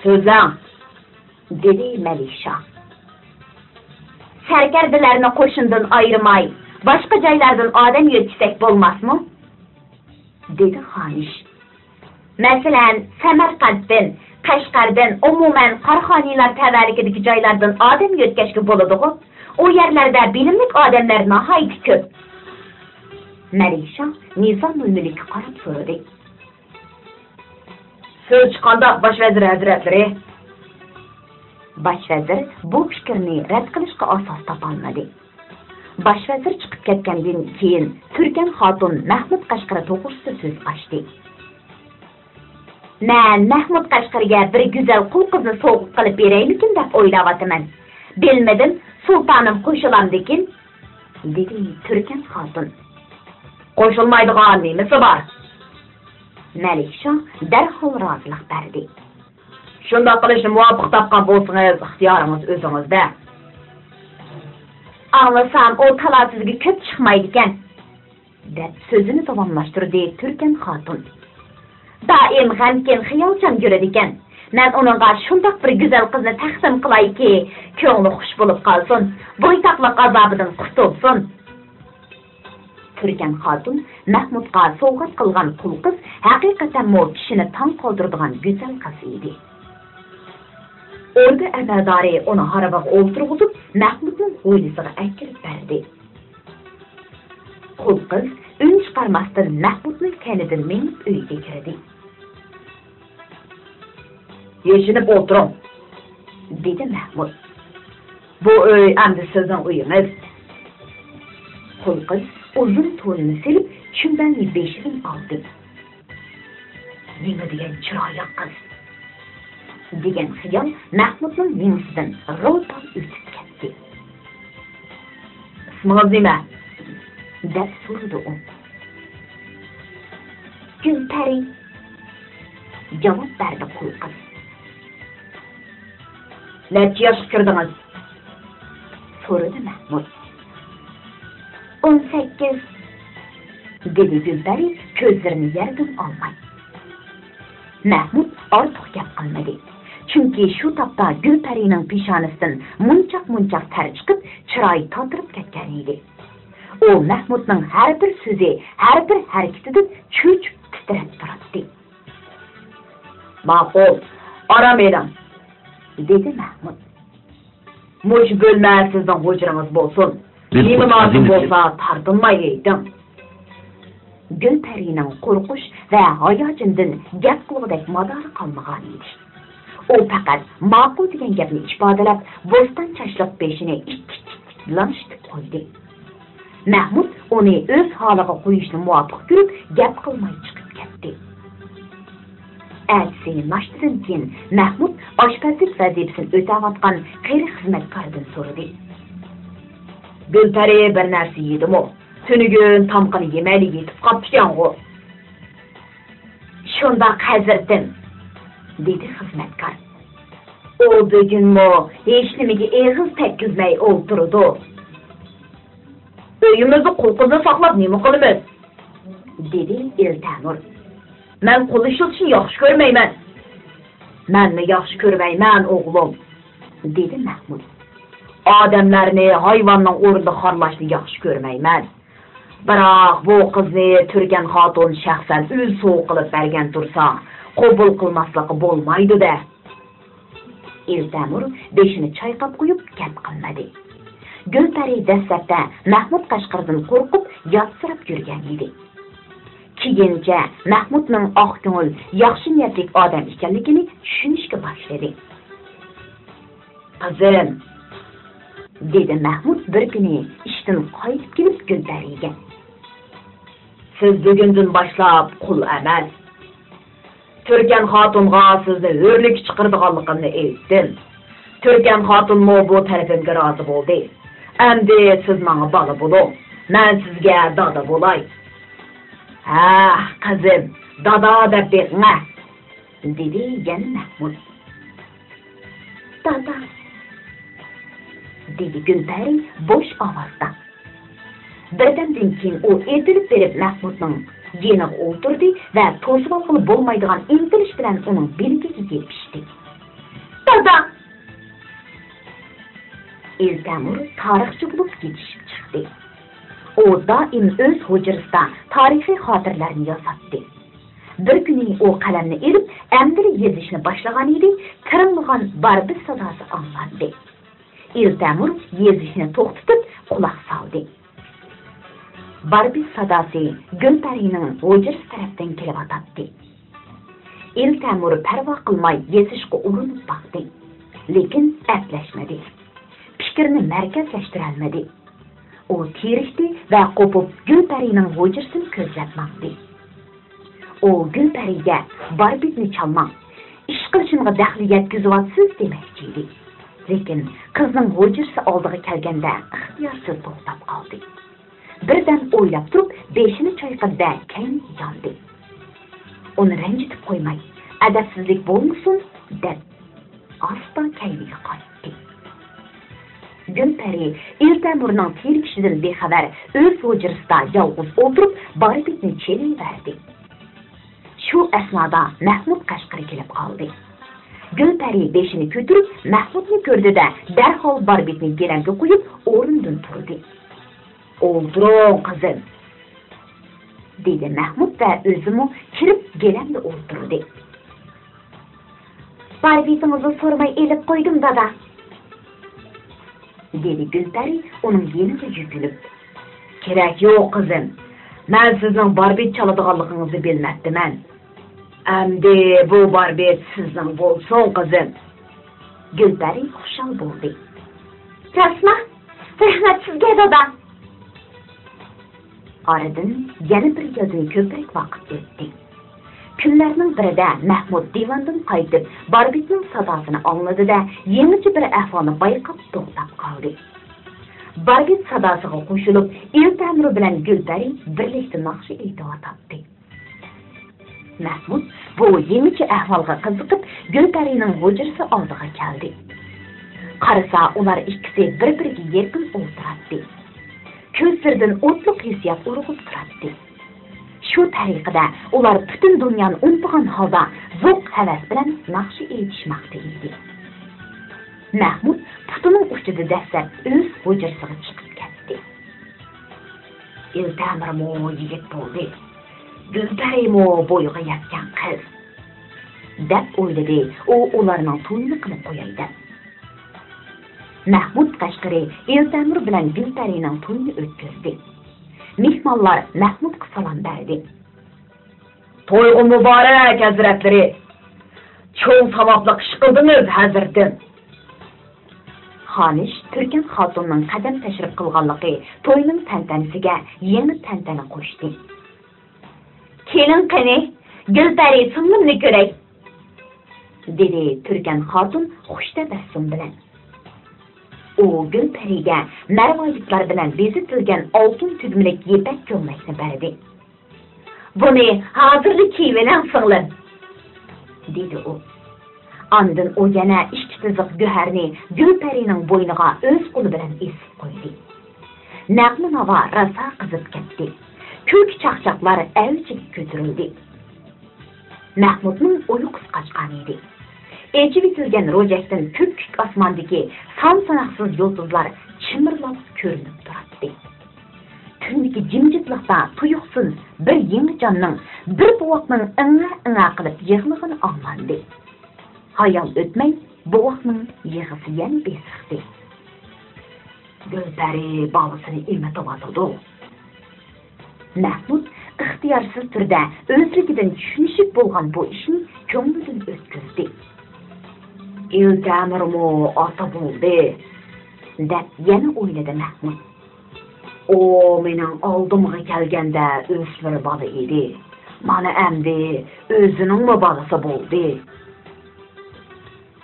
سۆزلەڭ، دېدى مەلىك شاھ. سەركەردىلەرنى قوشۇندىن ئايرىماي، باشقا جايلاردىن ئادەم يۆتكىسەك بولماسمۇ؟ دېدى خانىش. مەسىلەن، سەمەرقەنتتىن، قەشقەردىن، ئومۇمەن، قاراخانىيلار تەۋەلىكىدىكى جايلاردىن ئادەم يۆتكەشكە بولىدىغۇ؟ ئۇ يەرلەردە بىلىملىك ئادەملەر ناھايىتى كۆپ. مەلىك شاھ نىزامۇلمۈلۈككە قاراپ سورىدى. سۆز چىققاندا، باش ۋەزىر ھەزرەتلىرى. باش ۋەزىر بۇ پىكىرنى رەت قىلىشقا ئاساس تاپالمىدى. باش ۋەزىر چىقىپ كەتكەندىن كېيىن، تۈركەن خاتۇن مەھمۇد قەشقىرى توغرىسىدا سۆز ئاچتى. مەن مەھمۇد قەشقىرىگە بىر گۈزەل قۇل قىزنى سوۋغا قىلىپ بېرەيمىكىن دەپ ئويلاۋاتىمەن. بىلمىدىم، سۇلتانىم قوشۇلامدىكىن؟ دېدى تۈركەن خاتۇن. قوشۇلمايدىغان نېمىسى بار؟ مەلىك شاھ دەرھال رازىلىق بەردى. شۇنداق قىلىشنى مۇۋاپىق تاپقان بولسىڭىز، ئىختىيارىڭىز ئۆزىڭىزدە. ئاڭلىسام، ئۇ تالا سىزگە كۆپ چىقمايدىكەن، دەپ سۆزىنى داۋاملاشتۇردى تۈركەن خاتۇن. دائىم غەمكىن، خىيالچان يۈرىدىكەن. مەن ئۇنىڭغا شۇنداق بىر گۈزەل قىزنى تەقسىم قىلايكى، كۆڭلى خۇش بولۇپ قالسۇن، بويتاقلىق ئازابىدىن قۇتۇلسۇن. تۈركەن خاتۇن مەھمۇدقا سوۋغات قىلغان قۇل قىز ھەقىقەتەنمۇ كىشىنى تاڭ قالدۇرىدىغان گۈزەل قىز ئىدى. ئوردا ئەمەلدارى ئۇنى ھارۋىغا ئولتۇرغۇزۇپ، مەھمۇدنىڭ ھويلىسىغا ئەكىرىپ بەردى. قۇل قىز ئۈن چىقارماستىن مەھمۇدنىڭ كەينىدىن مېڭىپ ئۆيگە كىردى. يېشىنىپ ئولتۇرۇڭ، دېدى مەھمۇد. بۇ ئۆي ئەمدى سىزنىڭ ئۆيىڭىز. قۇل قىز ئۇزۇن تونىنى سېلىپ، چۈمبەلنى بېشىدىن ئالدى. نېمە دېگەن چىرايلىق قىز! دېگەن خىيال مەھمۇدنىڭ مېڭىسىدىن غىل-پال ئۆتۈپ كەتتى. ئىسمىڭىز نېمە؟ دەپ سورىدى ئۇ. گۈلپەرى، جاۋاب بەردى قۇل قىز. نەچچە ياشقا كىردىڭىز؟ سورىدى مەھمۇد. ئون سەككىز، دېدى گۈلپەرى كۆزلىرىنى يەردىن ئالماي. مەھمۇد ئارتۇق گەپ قىلمىدى. چۈنكى شۇ تاپتا گۈلپەرىنىڭ پېشانىسىدىن مۇنچاق-مۇنچاق تەر چىقىپ، چىرايى تاتىرىپ كەتكەن ئىدى. ئۇ مەھمۇدنىڭ ھەر بىر سۆزى، ھەر بىر ھەرىكىتىدىن چۆچۈپ تىترەپ تۇراتتى. ماقۇل، ئارام ئېلىڭ، دېدى مەھمۇد. مۇشۇ بۆلمە سىزنىڭ ھۇجرىڭىز بولسۇن. نېمە لازىم بولسا تارتىنماي ئېيتىڭ. گۈلپەرىنىڭ قورقۇش ۋە ھاياجىنىدىن گەپ قىلغۇدەك مادارى قالمىغان ئىدى. ئۇ پەقەت ماقۇل دېگەن گەپنى ئىپادىلەپ، بوستان چاچلىق بېشىنى ئىككىچىك لىڭشىتىپ قويدى. مەھمۇد ئۇنى ئۆز ھالىغا قويۇشنى مۇۋاپىق كۆرۈپ، گەپ قىلماي چىقىپ كەتتى. ئەتىسى ناشتىدىن كېيىن مەھمۇد ئاشپەزلىك ۋەزىپىسىنى ئۆتەۋاتقان قېرى خىزمەتكاردىن سورىدى. گۈلپەرى بىر نەرسە يېدىمۇ؟ تۈنۈگۈن تامىقىنى يېمەيلا يېتىپ قاپتىكەنغۇ؟ شۇنداق، ھەزرىتىم، دېدى خىزمەتكار. ئۇ بۈگۈنمۇ ھېچنېمىگە ئېغىز تەگكۈزمەي ئولتۇرىدۇ. ئۆيىمىزدە قۇل قىزنى ساقلاپ نېمە قىلىمىز؟ دېدى ئېلتەمۇر. مەن قۇل ئىشلىتىشنى ياخشى كۆرمەيمەن. مەنمۇ ياخشى كۆرمەيمەن، ئوغلۇم، دېدى مەھمۇد. ئادەملەرنى ھايۋاننىڭ ئورنىدا خارلاشنى ياخشى كۆرمەيمەن. بىراق بۇ قىزنى تۈركەن خاتۇن شەخسەن ئۆزى سوۋغا قىلىپ بەرگەن تۇرسا، قوبۇل قىلماسلىققا بولمايدۇ-دە. ئېلتەمۇر بېشىنى چايقاپ قويۇپ گەپ قىلمىدى. گۈلپەرى دەسلەپتە مەھمۇد قەشقىرىدىن قورقۇپ ياتسىراپ يۈرگەن ئىدى. كېيىنچە مەھمۇدنىڭ ئاق كۆڭۈل، ياخشى نىيەتلىك ئادەم ئىكەنلىكىنى چۈشىنىشكە باشلىدى. قىزىم، دېدى مەھمۇد بىر كۈنى ئىشتىن قايتىپ كېلىپ گۈلپەرىگە. سىز بۈگۈندىن باشلاپ قۇل ئەمەس. تۈركەن خاتۇنغا سىزنى ھۆرلۈككە چىقىرىدىغانلىقىمنى ئېيتتىم. تۈركەن خاتۇنمۇ بۇ تەلىپىمگە رازى بولدى. ئەمدى سىز ماڭا بالا بولۇڭ. مەن سىزگە دادا بولاي. ھە، قىزىم، دادا دەپ بېقىڭە. دېدى يەنە مەھمۇد. دادا، دېدى گۈلپەرى بوش ئاۋازدا. بىردەمدىن كېيىن ئۇ ئېتىلىپ بېرىپ مەھمۇدنىڭ يېنىغا ئولتۇردى ۋە توسۇۋالغىلى بولمايدىغان ئىنتىلىش بىلەن ئۇنىڭ بىلىكىگە يېپىشتى. دادا! ئېلتەمۇر تارىخچى بولۇپ يېتىشىپ چىقتى. ئۇ دائىم ئۆز ھۇجرىسىدا تارىخىي خاتىرىلەرنى يازاتتى. بىر كۈنى ئۇ قەلەمنى ئېلىپ، ئەمدىلا يېزىشنى باشلىغانىدى، تىرىڭلىغان باربىس ساداسى ئاڭلاندى. ئېلتەمۇر يېزىشنى توختىتىپ، قۇلاق سالدى. باربىس ساداسى گۈلپەرىنىڭ ھۇجرىسى تەرەپتىن كېلىۋاتاتتى. ئېلتەمۇر پەرۋا قىلماي يېزىشقا ئۇرۇنۇپ باقتى، لېكىن ئەپلەشمىدى. پىكرىنى مەركەزلەشتۈرەلمىدى. ئۇ تېرىكتى ۋە قوپۇپ گۈلپەرىنىڭ ھۇجرىسىنى كۆزلەپ ماڭدى. ئۇ گۈلپەرىگە باربىتنى چالماڭ، ئىش قىلىشىمغا دەخلى يەتكۈزۈۋاتىسىز دېمەكچى ئىدى. لېكىن قىزنىڭ ھۇجرىسى ئالدىغا كەلگەندە ئىختىيارسىز توختاپ قالدى. بىردەم ئويلاپ تۇرۇپ بېشىنى چايقىدى-دە كەينىگە ياندى. ئۇنى رەنجىتىپ قويماي، ئەدەپسىزلىك بولمىسۇن دەپ ئاستا كەينىگە قايتتى. گۈلپەرى ئېلتەمۇرنىڭ تېرىكىشىدىن بىخەۋەر ئۆز ھۇجرىسىدا يالغۇز ئولتۇرۇپ باربىتنى چېلىۋەردى. شۇ ئەسنادا مەھمۇد قەشقىرى كېلىپ قالدى. گۈلپەرى بېشىنى كۆتۈرۈپ مەھمۇدنى كۆردى-دە، دەرھال باربىتنى گىلەمگە قويۇپ ئورنىدىن تۇردى. ئولتۇرۇڭ، قىزىم، دېدى مەھمۇد ۋە ئۆزىمۇ كىرىپ گىلەمدە ئولتۇردى. باربىتىڭىزنى سورىماي ئېلىپ قويدۇم، دادا، دېدى گۈلپەرى ئۇنىڭ يېنىغا يۈكۈنۈپ. كېرەك يوق، قىزىم. مەن سىزنىڭ باربىت چالىدىغانلىقىڭىزنى بىلمەپتىمەن. ئەمدى بۇ باربىت سىزنىڭ بولسۇن، قىزىم. گۈلپەرى خۇشال بولدى. راستما؟ رەھمەت سىزگە، دادا. ئارىدىن يەنە بىر يىلدىن كۆپرەك ۋاقىت ئۆتتى. كۈنلەرنىڭ بىرىدە مەھمۇد دىۋاندىن قايتىپ، باربىتنىڭ ساداسىنى ئاڭلىدى-دە، يېڭىچە بىر ئەھۋالنى بايقاپ توختاپ قالدى. باربىت ساداسىغا قوشۇلۇپ، ئېلتەمۇر بىلەن گۈلپەرى بىرلىكتە ناخشا ئېيتىۋاتاتتى. مەھمۇد بۇ يېڭىچە ئەھۋالغا قىزىقىپ، گۈلپەرىنىڭ ھۇجرىسى ئالدىغا كەلدى. قارىسا، ئۇلار ئىككىسى بىر-بىرىگە يېقىن ئولتۇراتتى. كۆزلىرىدىن ئوتلۇق ھېسسىيات ئۇرغۇپ تۇراتتى. شۇ تەرىقىدە ئۇلار پۈتۈن دۇنيانى ئۇنتۇغان ھالدا بۇق ھەۋەس بىلەن ناخشا ئېيتىشماقتا ئىدى. مەھمۇد پۇتىنىڭ ئۇچىدا دەسسەپ ئۆز ھۇجرىسىغا چىقىپ كەتتى. ئىلتەمۇرمۇ يىگىت بولدى، گۈلپەرىمۇ بويىغا يەتكەن قىز، دەپ ئويلىدى ئۇ ئۇلارنىڭ تويىنى قىلىپ قوياي دەپ. مەھمۇد قەشقىرى ئىلتەمۇر بىلەن گۈلپەرىنىڭ تويىنى ئۆتكۈزدى. مېھمانلار مەھمۇدقا سالام بەردى. تويغۇ مۇبارەك، ھەزرەتلىرى! چوڭ ساۋابلىق ئىش قىلدىڭىز، ھەزرىتىم! خانىش تۈركەن خاتۇننىڭ قەدەم تەشرىپ قىلغانلىقى توينىڭ تەنتەنىسىگە يېڭى تەنتەنە قوشتى. كېلىڭ قېنى، گۈلپەرى سىڭلىمنى كۆرەي، دېدى تۈركەن خاتۇن خۇش تەبەسسۇم بىلەن. ئۇ گۈلپەرىگە مەرۋايىتلار بىلەن بېزىتىلگەن ئالتۇن تۈگمىلىك يىپەك كۆڭلەكنى بەردى. بۇنى ھازىرلا كىيىۋېلىڭ، سىڭلىم، دېدى ئۇ. ئاندىن ئۇ يەنە ئىككى تىزىق گۆھەرنى گۈلپەرىنىڭ بوينىغا ئۆز قولى بىلەن ئېسىپ قويدى. نەغمە ناۋا راسا قىزىپ كەتتى. كۈلكە چاقچاقلار ئەۋجىگە كۆتۈرۈلدى. مەھمۇدنىڭ ئۇيقۇسى قاچقانىدى. ئېچىۋېتىلگەن روجەكتىن كۆپكۆك ئاسماندىكى سان-ساناقسىز يۇلتۇزلار چىمىرلاپ كۆرۈنۈپ تۇراتتى. تۈندىكى جىمجىتلىقتا تۇيۇقسىز بىر يېڭى جاننىڭ، بىر بوۋاقنىڭ ئىڭە-ئىڭە قىلىپ يىغلىغىنى ئاڭلاندى. ھايال ئۆتمەي بوۋاقنىڭ يىغىسى يەنە بېسىقتى. گۈلپەرى بالىسىنى ئېمىتىۋاتىدۇ. مەھمۇد ئىختىيارسىز تۈردە ئۆزلۈكىدىن چۈشىنىشىپ بولغان بۇ ئىشنى كۆڭلىدىن ئۆتكۈزدى. ئىلتەمۇرمۇ ئاتا بولدى، دەپ يەنە ئويلىدى مەھمۇد. ئۇ مېنىڭ ئالدىمغا كەلگەندە ئۆسمۈر بالا ئىدى. مانا ئەمدى ئۆزىنىڭمۇ بالىسى بولدى.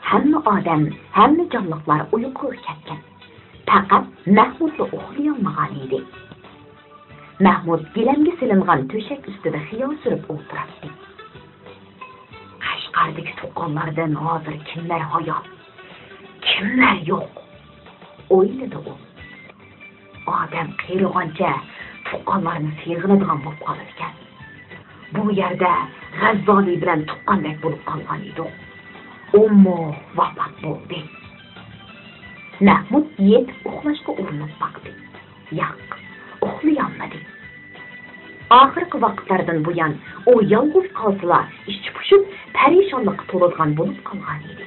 ھەممە ئادەم، ھەممە جانلىقلار ئۇيقۇغا كەتكەن. پەقەت مەھمۇدلا ئۇخلىيالمىغان ئىدى. مەھمۇد گىلەمگە سېلىنغان تۆشەك ئۈستىدە خىيال سۈرۈپ ئولتۇراتتى. قەشقەردىكى تۇغقانلاردىن ھازىر كىملەر ھايات، كىملەر يوق؟ ئويلىدى ئۇ. ئادەم قېرىغانچە تۇغقانلارنى سېغىنىدىغان بولۇپ قالىدىكەن. بۇ يەردە غەززالى بىلەن تۇغقاندەك بولۇپ قالغان ئىدۇق. ئۇمۇ ۋاپات بولدى. مەھمۇد يېتىپ ئۇخلاشقا ئۇرۇنۇپ باقتى. ياق، ئۇخلىيالمىدى. ئاخىرقى ۋاقىتلاردىن بۇيان ئۇ يالغۇز قالسىلا ئىچى پۇشۇپ، پەرىشانلىققا تولىدىغان بولۇپ قالغان ئىدى.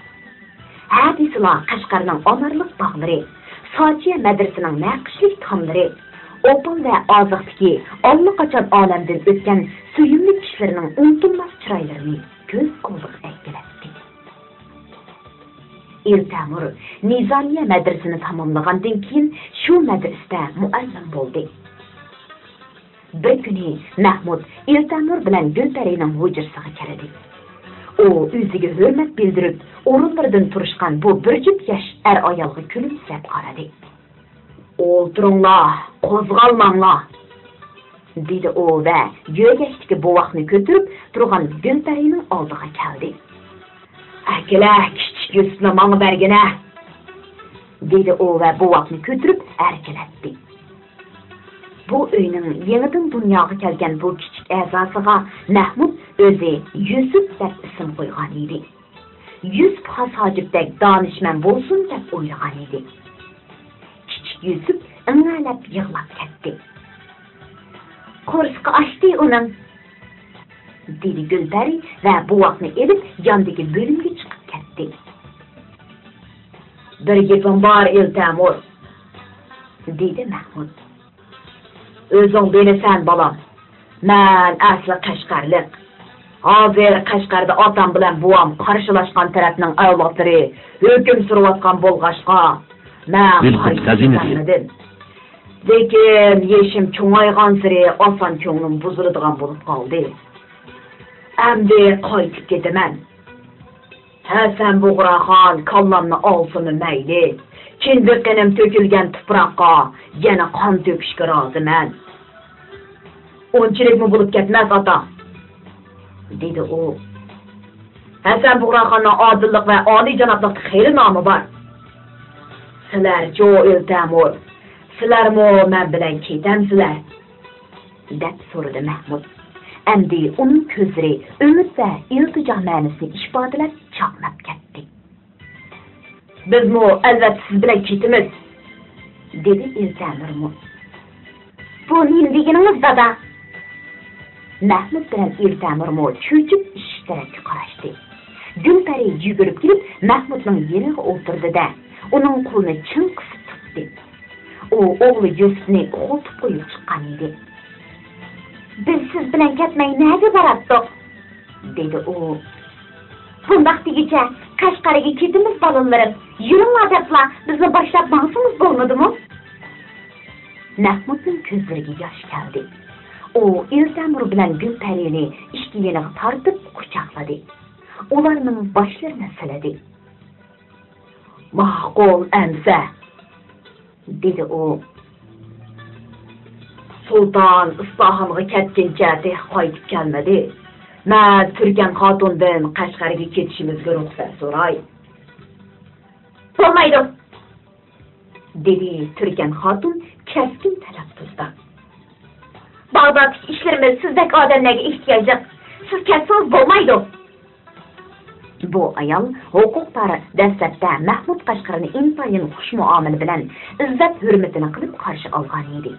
ھە دېسىلا، قەشقەرنىڭ ئانارلىق باغلىرى، ساچىيە مەدرىسىنىڭ نەقىشلىك تاملىرى، ئوپال ۋە ئازىقتىكى ئاللىقاچان ئالەمدىن ئۆتكەن سۆيۈملۈك كىشىلىرىنىڭ ئۇنتۇلماس چىرايلىرىنى كۆز ئالدىغا ئەكېلەتتى. ئىلتەمۇر نىزامىيە مەدرىسىنى تاماملىغاندىن كېيىن، شۇ مەدرىسىدە مۇئەللىم بولدى. بىر كۈنى مەھمۇد ئىلتەمۇر بىلەن گۈلپەرىنىڭ ھۇجرىسىغا كىردى. ئۇ ئۆزىگە ھۆرمەت بىلدۈرۈپ، ئورۇنلىرىدىن تۇرۇشقان بۇ بىر جۈپ ياش ئەر-ئايالغا كۈلۈمسىرەپ قارىدى. ئولتۇرۇڭلار، قوزغالماڭلار، دېدى ئۇ ۋە يۆگەشتىكى بوۋاقنى كۆتۈرۈپ تۇرغان گۈلپەرىنىڭ ئالدىغا كەلدى. ئەكېلە، كىچىك يۈسۈپنى ماڭا بەرگىنە، دېدى ئۇ ۋە بوۋاقنى كۆتۈرۈپ ھەرىكەتلەتتى. بۇ ئۆينىڭ يېڭىدىن دۇنياغا كەلگەن بۇ كىچىك ئەزاسىغا مەھمۇد ئۆزى يۈسۈپ دەپ ئىسىم قويغان ئىدى. يۈسۈپ خاس ھاجىپتەك دانىشمەن بولسۇن دەپ ئويلىغان ئىدى. كىچىك يۈسۈپ ئىڭەلەپ يىغلاپ كەتتى. قورسىقى ئاچتى ئۇنىڭ، دېدى گۈلپەرى ۋە بوۋاقنى ئېلىپ ياندىكى بۆلۈمگە چىقىپ كەتتى. بىر گېپىم بار، ئىلتەمۇر، دېدى مەھمۇد. ئۆزۈڭ بىلىسەن، بالام، مەن ئەسلى قەشقەرلىك. ھازىر قەشقەردە ئاتام بىلەن بوۋام قارشىلاشقان تەرەپنىڭ ئەۋلادلىرى ھۆكۈم سۈرۈۋاتقان بولغاچقا، مەن قارشى چىقالمىدىم. لېكىن يېشىم چوڭايغانسېرى ئاسان كۆڭلۈم بۇزۇلىدىغان بولۇپ قالدى. ئەمدى قايتىپ كېتىمەن. ھەسەن بۇغراخان كاللامنى ئالسىمۇ مەيلى، كىندىك قېنىم تۆكۈلگەن تۇپراققا يەنە قان تۆكۈشكە رازىمەن. ئۇنچىلىكمۇ بولۇپ كەتمەس، ئاتا، دېدى ئۇ. ھەسەن بۇغراخاننىڭ ئادىللىق ۋە ئالىيجانابلىقتا خېلى نامى بار. سىلەرچۇ، ئىلتەمۇر، سىلەرمۇ مەن بىلەن كېتەمسىلەر؟ دەپ سورىدى مەھمۇد. ئەمدى ئۇنىڭ كۆزلىرى ئۈمىد ۋە ئىلتىجا مەنىسىنى ئىپادىلەپ چاقناپ كەتتى. «بىزمۇ ئەلۋەتتە سىز بىلەن كېتىمىز»، دېدى ئىلتەمۇرمۇ. «بۇ نېمە دېگىنىڭىز، دادا؟» مەھمۇد بىلەن ئىلتەمۇرمۇ چۆچۈپ ئىشىك تەرەپكە قاراشتى. گۈلپەرى يۈگۈرۈپ كېلىپ مەھمۇدنىڭ يېنىغا ئولتۇردى-دە، ئۇنىڭ قولىنى چىڭ قىسىپ تۇتتى. ئۇ ئوغلى يۈسۈپنى ئۇخلىتىپ قويۇپ چىققان ئىدى. «بىز سىز بىلەن كەتمەي نەگە باراتتۇق؟» دېدى ئۇ. «بۇنداق دېگۈچە، قەشقەرگە كېتىمىز، بالىلىرىم. يۈرۈڭلار دەپلا بىزنى باشلاپ ماڭسىڭىز بولمىدىمۇ؟» مەھمۇدنىڭ كۆزلىرىگە ياش كەلدى. ئۇ ئىلتەمۇر بىلەن گۈلپەرىنى ئىككى يېنىغا تارتىپ قۇچاقلىدى. ئۇلارنىڭ باشلىرىنى سىلىدى. «ماقۇل ئەمسە»، دېدى ئۇ. «سۇلتان ئىسپاھانغا كەتكىنىچە تېخى قايتىپ كەلمىدى. مەن تۈركەن خاتۇندىن قەشقەرگە كېتىشىمىزگە رۇخسەت سوراي.» «بولمايدۇ!» دېدى تۈركەن خاتۇن كەسكىن تەلەپپۇزدا. «باغدادتىكى ئىشلىرىمىز سىزدەك ئادەملەرگە ئېھتىياجلىق. سىز كەتسىڭىز بولمايدۇ.» بۇ ئايال ھوقۇقدار دەسلەپتە مەھمۇد قەشقەرنى ئىنتايىن خۇش مۇئامىلە بىلەن ئىززەت-ھۆرمىتىنى قىلىپ قارشى ئالغان ئىدى.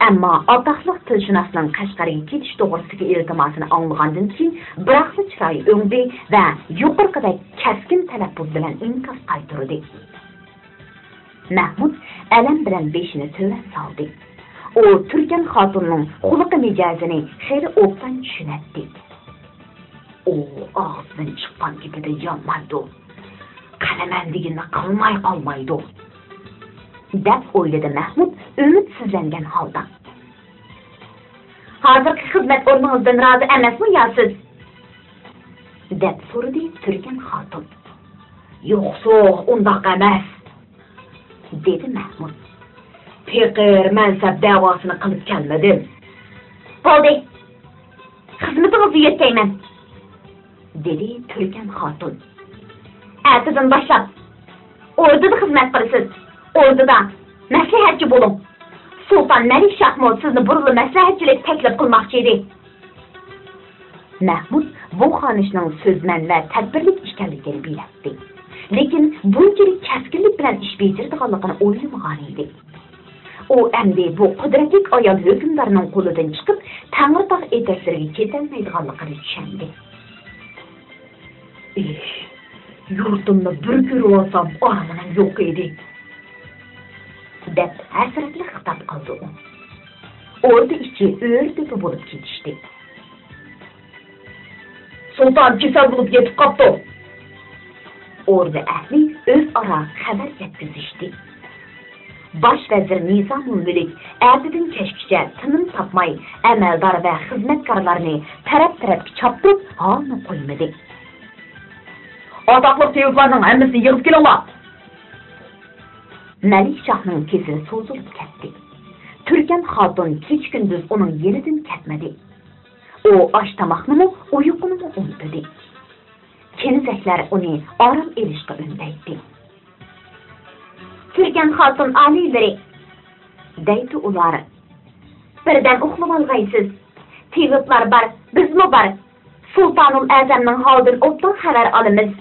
ئەمما ئاتاقلىق تىلشۇناسنىڭ قەشقەرگە كېتىش توغرىسىدىكى ئىلتىماسىنى ئاڭلىغاندىن كېيىن، بىراقلا چىرايى ئۆڭدى ۋە يۇقىرىقىدەك كەسكىن تەلەپپۇز بىلەن ئىنكاس قايتۇردى. مەھمۇد ئەلەم بىلەن بېشىنى تۆۋەن سالدى. ئۇ تۈركەن خاتۇننىڭ خۇلقى مىجەزىنى خېلى ئوبدان چۈشىنەتتى. «ئۇ ئاغزىدىن چىققان گېپىدە يانمايدۇ. قىلىمەن دېگىنىنى قىلماي قالمايدۇ»، دەپ ئويلىدى مەھمۇد ئۈمىدسىزلەنگەن ھالدا. «ھازىرقى خىزمەت ئورنىڭىزدىن رازى ئەمەسمۇ يا سىز؟» دەپ سورىدى تۈركەن خاتۇن. «يوقسۇ، ئۇنداق ئەمەس.» دېدى مەھمۇد. «پېقىر مەنسەپ دەۋاسىنى قىلىپ كەلمىدىم.» «بولدى، خىزمىتىڭىزنى يۆتكەيمەن.» دېدى تۈركەن خاتۇن. «ئەتىدىن باشلاپ ئوردىدا خىزمەت قىلىسىز. ئوردىدا مەسلىھەتچى بولۇڭ. سۇلتان مەلىك شاھمۇ سىزنى بۇرۇنلا مەسلىھەتچىلىك تەكلىپ قىلماقچى ئىدى.» مەھمۇد بۇ خانىشنىڭ سۆزمەن ۋە تەدبىرلىك ئىكەنلىكىنى بىلەتتى. لېكىن بۇنچىلىك كەسكىنلىك بىلەن ئىش بېجىرىدىغانلىقىنى ئويلىمىغان ئىدى. ئۇ ئەمدى بۇ قۇدرەتلىك ئايال ھۆكۈمدارنىڭ قولىدىن چىقىپ، تەڭرىتاغ ئېتەكلىرىگە كېتەلمەيدىغانلىقىنى چۈشەندى. «ئىش، يۇرتۇمنى بىر كۆرۈۋالسام ئارمىنىم يوق ئىدى.» دەپ ھەسرەتلىك خىتاب قىلدى ئۇ. ئوردا ئىچى ئۆرە-دۆپە بولۇپ كېتىشتى. «سۇلتان كېسەل بولۇپ يېتىپ قاپتۇ.» ئوردا ئەھلى ئۆزئارا خەۋەر يەتكۈزۈشتى. باش ۋەزىر نىزامۇلمۈلۈك ئەتىدىن كەچكىچە تىنىم تاپماي، ئەمەلدار ۋە خىزمەتكارلارنى تەرەپ-تەرەپكە چاپتۇرۇپ، ھالنى قويمىدى. «ئاتاقلىق تېۋىپلارنىڭ ھەممىسىنى يىغىپ كېلىڭلار.» مەلىك شاھنىڭ كېسىلى سوزۇلۇپ كەتتى. تۈركەن خاتۇن كېچە-كۈندۈز ئۇنىڭ يېنىدىن كەتمىدى. ئۇ ئاش-تاماقنىمۇ، ئۇيقۇنىمۇ ئۇنتۇدى. كېنىزەكلەر ئۇنى ئارام ئېلىشقا ئۈندەيتتى. «تۈركەن خاتۇن ئالىيلىرى»، دەيدۇ ئۇلار. «بىردەم ئۇخلىۋالغايسىز. تېۋىپلار بار، بىزمۇ بار. سۇلتانۇل ئەزەمنىڭ ھالىدىن ئوبدان خەۋەر ئالىمىز.»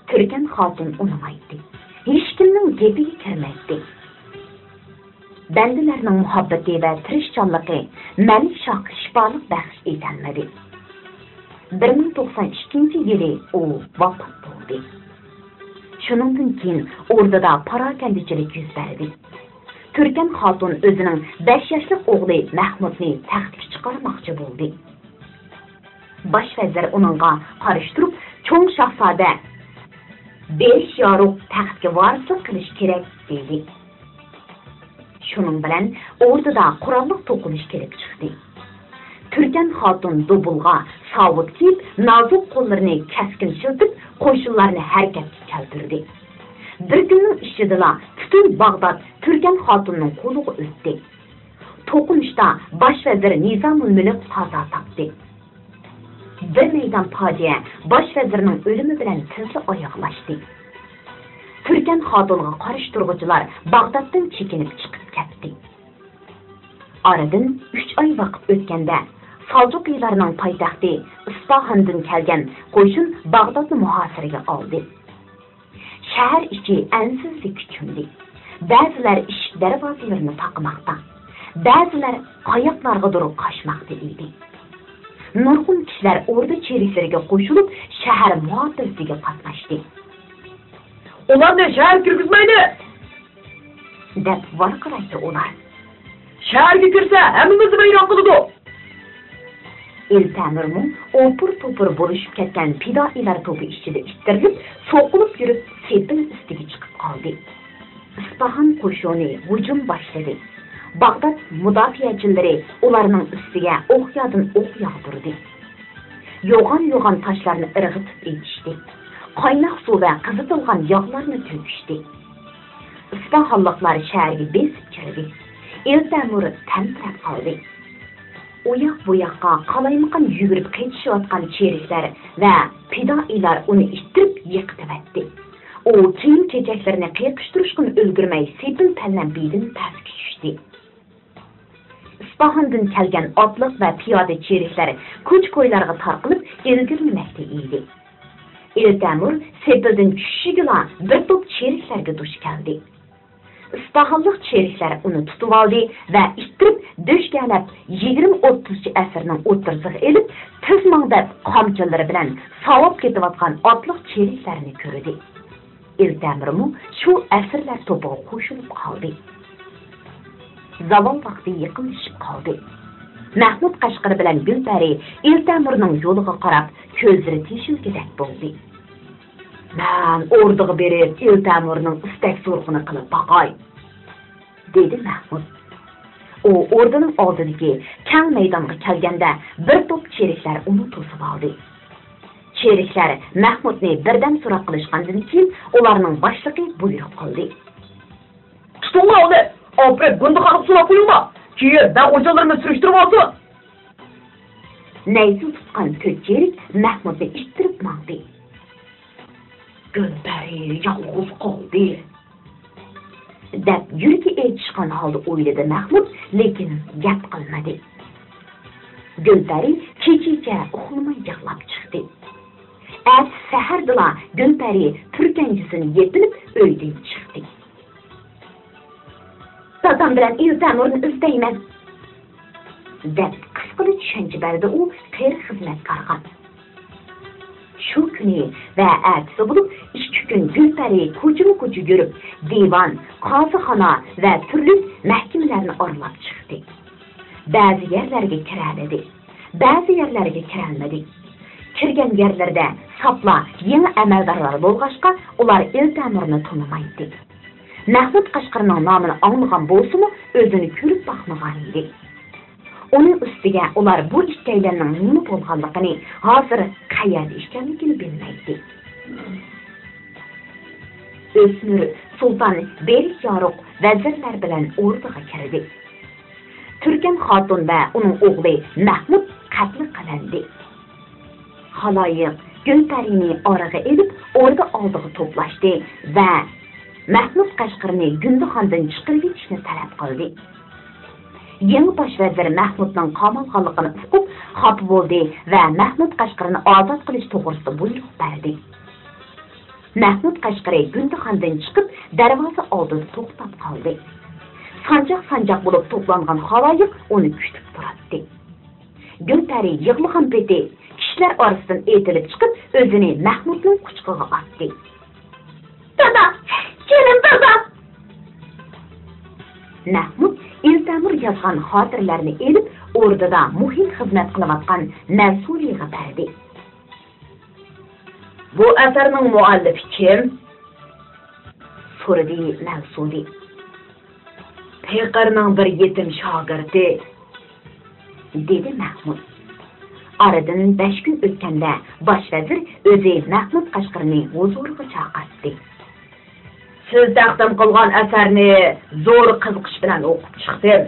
تۈركەن خاتۇن ئۇنىمايتتى. ھېچكىمنىڭ گېپىگە كىرمەيتتى. بەندىلەرنىڭ مۇھەببىتى ۋە تىرىشچانلىقى مەلىك شاھقا شىپالىق بەخش ئېتەلمىدى. بىر مىڭ توقسان ئىككىنچى يىلى ئۇ ۋاپات بولدى. شۇنىڭدىن كېيىن ئوردىدا پاراكەندىچىلىك يۈز بەردى. تۈركەن خاتۇن ئۆزىنىڭ بەش ياشلىق ئوغلى مەھمۇدنى تەختكە چىقارماقچى بولدى. باش ۋەزىر ئۇنىڭغا قارشى تۇرۇپ، چوڭ شاھزادە بېرىش يارۇق تەختكە ۋارىسلىق قىلىش كېرەك، دېدى. شۇنىڭ بىلەن ئوردىدا قوراللىق توقۇنۇش كېلىپ چىقتى. تۈركەن خاتۇن دۇبۇلغا ساۋۇت كىيىپ، نازۇك قوللىرىنى كەسكىن شىلتىپ، قوشۇنلارنى ھەرىكەتكە كەلتۈردى. بىر كۈننىڭ ئىچىدىلا پۈتۈن باغداد تۈركەن خاتۇننىڭ قولىغا ئۆتتى. توقۇنۇشتا باش ۋەزىر نىزامۇلمۈلۈك قازا تاپتى. بىر مەيدان پاجىئە باش ۋەزىرنىڭ ئۆلۈمى بىلەن تېزلا ئاياغلاشتى. تۈركەن خاتۇنغا قارشى تۇرغۇچىلار باغدادتىن چېكىنىپ چىقىپ كەتتى. ئارىدىن ئۈچ ئاي ۋاقىت ئۆتكەندە، سالجۇقىيلارنىڭ پايتەختى ئىسپاھاندىن كەلگەن قوشۇن باغدادنى مۇھاسىرىگە ئالدى. شەھەر ئىچى ئەنسىزلىككە چۆمدى. بەزىلەر ئىشىك دەرۋازىلىرىنى تاقىماقتا، بەزىلەر قاياقلارغىدۇر قاچماقتا ئىدى. نۇرغۇن كىشىلەر ئوردا چېرىكلىرىگە قوشۇلۇپ، شەھەر مۇھاپىزىتىگە قاتناشتى. ئۇلارنى شەھەرگە كىرگۈزمەيلى! دەپ ۋارقىرايتتى ئۇلار. شەھەرگە كىرسە، ھەممىمىزنى ۋەيران قىلىدۇ! ئېلتەمۇرمۇ ئوپۇر-توپۇر بولۇشۇپ كەتكەن پىدائىيلار توپى ئىچىدە ئىتتىرىلىپ، سوقۇلۇپ يۈرۈپ، سېپىل ئۈستىگە چىقىپ قالدى. ئىسپاھان قوشۇنى ھۇجۇم باشلىدى. باغداد مۇداپىئەچىلىرى ئۇلارنىڭ ئۈستىگە ئوقيادىن ئوق ياغدۇردى. يوغان-يوغان تاشلارنى ئىرغىتىپ ئېتىشتى. قايناق سۇ ۋە قىزىتىلغان ياغلارنى تۆكۈشتى. ئىسپاھانلىقلار شەھەرگە بېسىپ كىردى. ئېلتەمۇر تەمتىرەپ قالدى. ئۇ ياق-بۇ ياققا قالايمىقان يۈگۈرۈپ قېچىشىۋاتقان چېرىكلەر ۋە پىدائىيلار ئۇنى ئىتتىرىپ يىقىتىۋەتتى. ئۇ كىيىم-كېچەكلىرىنى قېقىشتۇرۇشقىمۇ ئۈلگۈرمەي، سېپىل پەللەمبىدىن پەسكە چۈشتى. ئىسپاھاندىن كەلگەن ئاتلىق ۋە پىيادە چېرىكلەر كوچا-كويلارغا تارقىلىپ ئۈلگۈرمىمەكتە ئىدى. ئېلتەمۇر سېپىلدىن چۈشۈشىگىلا بىر توپ چېرىكلەرگە دۇچ كەلدى. ئىسپاھانلىق چېرىكلەر ئۇنى تۇتۇۋالدى ۋە ئىتتىرىپ دۆشكەلەپ يىگىرمە ئوتتۇزىنچى ئەسىرنىڭ ئوتتۇرىسىغا ئېلىپ، تېز ماڭ دەپ قامچىلىرى بىلەن ساۋاپ كېتىۋاتقان ئاتلىق چېرىكلەرنى كۆردى. ئېلتەمۇرمۇ شۇ ئەسىرلەر توپىغا قوشۇلۇپ قالدى. زاۋال ۋاقتى يېقىنلىشىپ قالدى. مەھمۇد قەشقىرى بىلەن گۈلپەرى ئېلتەمۇرنىڭ يولىغا قاراپ كۆزلىرى تېشىلگۈدەك بولدى. مەن ئوردىغا بېرىپ، ئېلتەمۇرنىڭ ئىستەك-سورىقىنى قىلىپ باقاي، دېدى مەھمۇد. ئۇ ئوردىنىڭ ئالدىدىكى كەڭ مەيدانغا كەلگەندە، بىر توپ چېرىكلەر ئۇنى توسۇۋالدى. چېرىكلەر مەھمۇدنى بىردەم سوراق قىلىشقاندىن كېيىن، ئۇلارنىڭ باشلىقى بۇيرۇق قىلدى. تۇتۇڭلار ئۇنى! ئاپىرىپ گۇندىخانىغا سولاپ قويۇڭلار! كېيىن بەگ-غوجىلىرىنى سۈرۈشتۈرۈۋالسۇن! نەيزە تۇتقان تۆت چېرىك مەھمۇدنى ئىتتىرىپ ماڭدى. گۈلپەرى يالغۇز قالدى، دەپ يۈرىكى ئېچىشقان ھالدا ئويلىدى مەھمۇد، لېكىن گەپ قىلمىدى. گۈلپەرى كېچىچە ئۇخلىماي يىغلاپ چىقتى. ئەتىسى سەھەردىلا گۈلپەرى تۈركەن يۈزىنى يېپىنىپ ئۆيدىن چىقتى. دادام بىلەن ئېلتەمۇرنى ئىزدەيمەن، دەپ قىسقىلا چۈشەنچە بەردى ئۇ قېرى خىزمەتكارغا. شۇ كۈنى ۋە ئەتىسى بولۇپ ئىككى كۈن گۈلپەرى كوچىمۇ كوچا يۈرۈپ، دىۋان، قازىخانا ۋە تۈرلۈك مەھكىمىلەرنى ئارىلاپ چىقتى. بەزى يەرلەرگە كىرەلىدى، بەزى يەرلەرگە كىرەلمىدى. كىرگەن يەرلىرىدە ساپلا يېڭى ئەمەلدارلار بولغاچقا، ئۇلار ئېلتەمۇرنى تونۇمايتتى. مەھمۇد قەشقىرىنىڭ نامىنى ئاڭلىغان بولسىمۇ، ئۆزىنى كۆرۈپ باقمىغانىدى. ئۇنىڭ ئۈستىگە ئۇلار بۇ ئىككىيلەننىڭ نېمە بولغانلىقىنى ھازىر قەيەردە ئىكەنلىكىنى بىلمەيتتى. ئۆسمۈر سۇلتان بېرك يارۇق ۋەزىرلەر بىلەن ئوردىغا كىردى. تۈركەن خاتۇن ۋە ئۇنىڭ ئوغلى مەھمۇد قەتل قىلىندى. خالايىق گۈلپەرىنى ئارىغا ئېلىپ، ئوردا ئالدىغا توپلاشتى ۋە مەھمۇد قەشقىرىنى گۈندىخاندىن چىقىرىۋېتىشنى تەلەپ قىلدى. يېڭى باش ۋەزىر مەھمۇدنىڭ قامالغانلىقىنى ئۇقۇپ، خاپا بولدى ۋە مەھمۇد قەشقىرىنى ئازاد قىلىش توغرىسىدا بۇيرۇق بەردى. مەھمۇد قەشقىرى گۈندىخاندىن چىقىپ، دەرۋازا ئالدىدا توختاپ قالدى. سانجاق-سانجاق بولۇپ توپلانغان خالايىق ئۇنى كۈتۈپ تۇراتتى. گۈلپەرى يىغلىغان پېتى كىشىلەر ئارىسىدىن ئېتىلىپ چىقىپ، ئۆزىنى مەھمۇدنىڭ قۇچىقىغا ئاتتى. دادا، جېنىم دادا! مەھمۇد ئېلتەمۇر يازغان خاتىرىلەرنى ئېلىپ، ئوردىدا مۇھىم خىزمەت قىلىۋاتقان مەۋسۇلىغا بەردى. بۇ ئەسەرنىڭ مۇئەللىپى كىم؟ سورىدى مەۋسۇلى. پېقىرنىڭ بىر يېتىم شاگىرتى، دېدى مەھمۇد. ئارىدىن بەش كۈن ئۆتكەندە، باش ۋەزىر ئۆزى مەھمۇد قەشقىرىنى ھۇزۇرىغا چاقىرتتى. سىز تەقدىم قىلغان ئەسەرنى زور قىزىقىش بىلەن ئوقۇپ چىقتىم،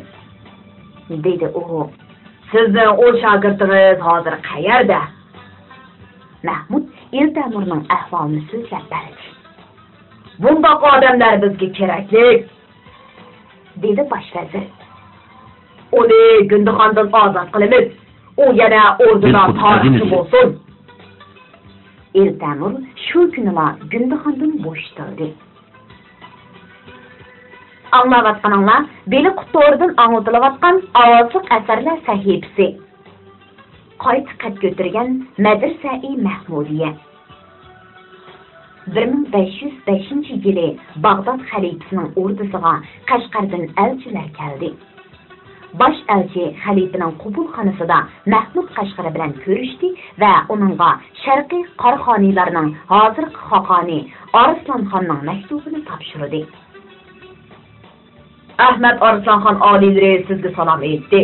دېدى ئۇ. سىزنىڭ ئۇ شاگىرتىڭىز ھازىر قەيەردە؟ مەھمۇد ئېلتەمۇرنىڭ ئەھۋالىنى سۆزلەپ بەردى. بۇنداق ئادەملەر بىزگە كېرەكلىك، دېدى باش ۋەزىر. ئۇنى گۈندىخاندىن ئازاد قىلىمىز. ئۇ يەنە ئوردىدا تارىخچى بولسۇن. ئېلتەمۇر شۇ كۈنىلا گۈندىخاندىن بوشىتىلدى. ئاڭلاۋاتقىنىڭلار بېلىققۇت تورىدىن ئاڭلىتىلىۋاتقان ئاۋازلىق ئەسەرلەر سەھىپىسى. قايتا قەد كۆتۈرگەن مەدرىسەئى مەھمۇدىيە. بىر مىڭ بەش يۈز بەشىنچى يىلى باغداد خەلىپىسىنىڭ ئوردىسىغا قەشقەردىن ئەلچىلەر كەلدى. باش ئەلچى خەلىپىنىڭ قوبۇلخانىسىدا مەھمۇد قەشقىرى بىلەن كۆرۈشتى ۋە ئۇنىڭغا شەرقىي قاراخانىيلارنىڭ ھازىرقى خاقانى ئارسلانخاننىڭ مەكتۇبىنى تاپشۇردى. «ئەخمەت ئارسلانخان ئالىيلىرى سىزگە سالام ئېيتتى»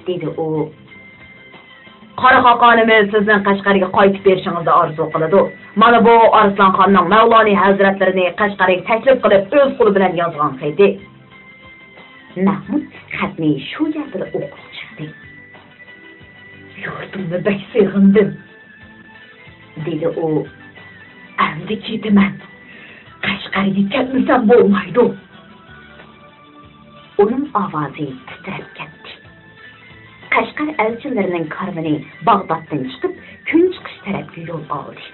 دېدى ئۇ. «قارا خاقانىمىز سىزنىڭ قەشقەرگە قايتىپ بېرىشىڭىزنى ئارزۇ قىلىدۇ. مانا بۇ ئارسلانخاننىڭ مەۋلانى ھەزرەتلىرىنى قەشقەرگە تەكلىپ قىلىپ ئۆز قولى بىلەن يازغان خېتى.» مەھمۇد خەتنى شۇ يەردىلا ئوقۇپ چىقتى. «يۇرتۇمنى بەك سېغىندىم» دېدى ئۇ. «ئەمدى كېتىمەن. قەشقەرگە كەتمىسەم بولمايدۇ.» ئۇنىڭ ئاۋازى تىترەپ كەتتى. قەشقەر ئەلچىلىرىنىڭ كارۋىنى باغدادتىن چىقىپ، كۈنچىقىش تەرەپكە يول ئالدى.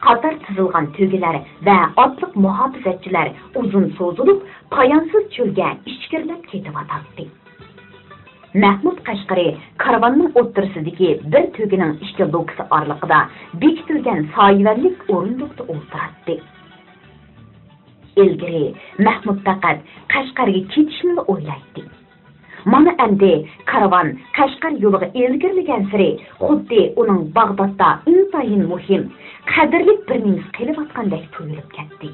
قاتار تىزىلغان تۆگىلەر ۋە ئاتلىق مۇھاپىزەتچىلەر ئۇزۇن سوزۇلۇپ، پايانسىز چۆلگە ئىچكىرىلەپ كېتىۋاتاتتى. مەھمۇد قەشقىرى كارۋاننىڭ ئوتتۇرىسىدىكى بىر تۆگىنىڭ ئىككى لوكىسى ئارىلىقىدا بېكىتىلگەن سايىۋەنلىك ئورۇندۇقتا ئولتۇراتتى. ئىلگىرى مەھمۇد پەقەت قەشقەرگە كېتىشنىلا ئويلايتتى. مانا ئەمدى كارۋان قەشقەر يولىغا ئىلگىرىلىگەنسېرى خۇددى ئۇنىڭ باغدادتا ئىنتايىن مۇھىم، قەدىرلىك بىر نېمىسى قېلىۋاتقاندەك تۇيۇلۇپ كەتتى.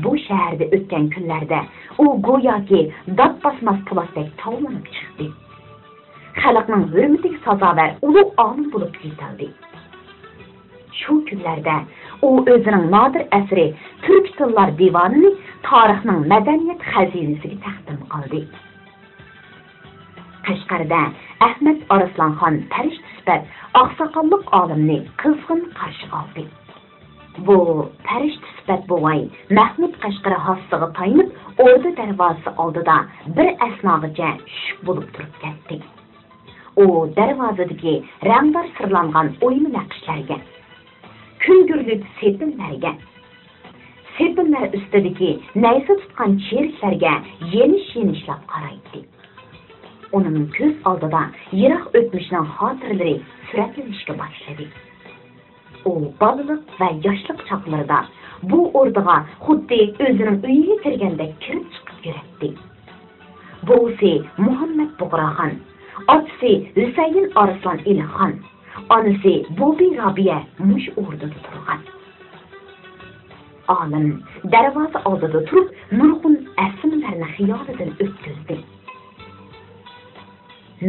بۇ شەھەردە ئۆتكەن كۈنلەردە ئۇ گوياكى دات باسماس پولاتتەك تاۋلىنىپ چىقتى. خەلقنىڭ ھۆرمىتىگە سازاۋەر ئۇلۇغ ئالىم بولۇپ يېتىلدى. شۇ كۈنلەردە ئۇ ئۆزىنىڭ نادىر ئەسىرى تۈركىي تىللار دىۋانىنى تارىخنىڭ مەدەنىيەت خەزىنىسىگە تەقدىم قىلدى. قەشقەردە ئەخمەت ئارسلانخان پەرىشتە سۈپەت ئاقساقاللىق ئالىمنى قىزغىن قارشى ئالدى. بۇ پەرىشتە سۈپەت بوۋاي مەھمۇد قەشقىرى ھاسىسىغا تايىنىپ، ئوردا دەرۋازىسى ئالدىدا بىر ئەسناغىچە شۈك بولۇپ تۇرۇپ كەتتى. ئۇ دەرۋازىدىكى رەڭدار سىرلانغان ئويما نەقىشلەرگە، كۈنگۈرلۈك سېپىللەرگە، سېپىللەر ئۈستىدىكى نەيزە تۇتقان چېرىكلەرگە يېنىش-يېنىشلاپ قارايتتى. ئۇنىڭ كۆز ئالدىدا يىراق ئۆتمۈشنىڭ خاتىرىلىرى سۈرەتلىنىشكە باشلىدى. ئۇ بالىلىق ۋە ياشلىق چاغلىرىدا بۇ ئوردىغا خۇددى ئۆزىنىڭ ئۆيىگە كىرگەندەك كىرىپ چىقىپ يۈرەتتى. بوۋىسى مۇھەممەد بۇغراخان، ئاتىسى ھۈسەيىن ئارسلان ئېلىخان، ئانىسى بوبى رابىيە مۇشۇ ئوردىدا تۇرغان. ئالىم دەرۋازا ئالدىدا تۇرۇپ نۇرغۇن ئەسلىمىلەرنى خىيالىدىن ئۆتكۈزدى.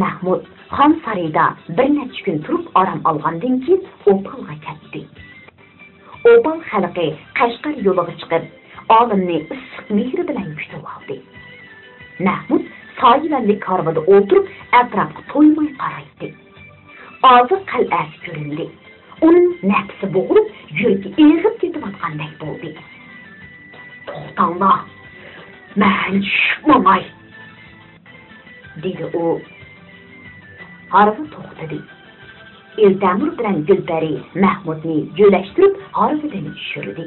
مەھمۇد خان سارىيىدا بىر نەچچە كۈن تۇرۇپ ئارام ئالغاندىن كېيىن ئوپالغا كەتتى. ئوپال خەلقى قەشقەر يولىغا چىقىپ، ئالىمنى ئىسسىق مېھرى بىلەن كۈتۈۋالدى. مەھمۇد سايىۋەنلىك كارۋىدا ئولتۇرۇپ ئەتراپقا تويماي قارايتتى. ھازىر قەلئەسى كۆرۈندى. ئۇنىڭ نەپسى بوغۇلۇپ، يۈرىكى ئېغىپ كېتىۋاتقاندەك بولدى. توختاڭلار، مەن چۈشۈپ ماڭاي، دېدى ئۇ. ھارۋا توختىدى. ئىلتەمۇر بىلەن گۈلپەرى مەھمۇدنى يۆلەشتۈرۈپ ھارۋىدىن چۈشۈردى.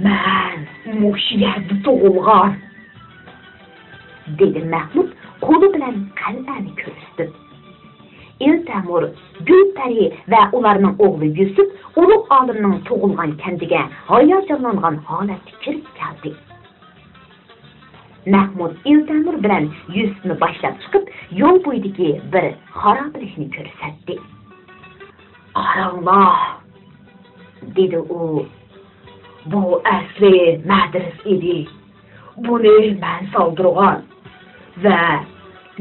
مەن مۇشۇ يەردە تۇغۇلغان، دېدى مەھمۇد قولى بىلەن قەلئەنى كۆرسىتىپ. ئىلتەمۇر، گۈلپەرى ۋە ئۇلارنىڭ ئوغلى يۈسۈپ ئۇلۇغ ئالىمنىڭ تۇغۇلغان كەنتىگە ھاياجانلانغان ھالەتتە كىرىپ كەلدى. مەھمۇد ئىلتەمۇر بىلەن يۈسۈپنى باشلاپ چىقىپ، يول بويىدىكى بىر خارابىلىكنى كۆرسەتتى. قاراڭلار، دېدى ئۇ، بۇ ئەسلى مەدرىسە ئىدى. بۇنى مەن سالدۇرغان ۋە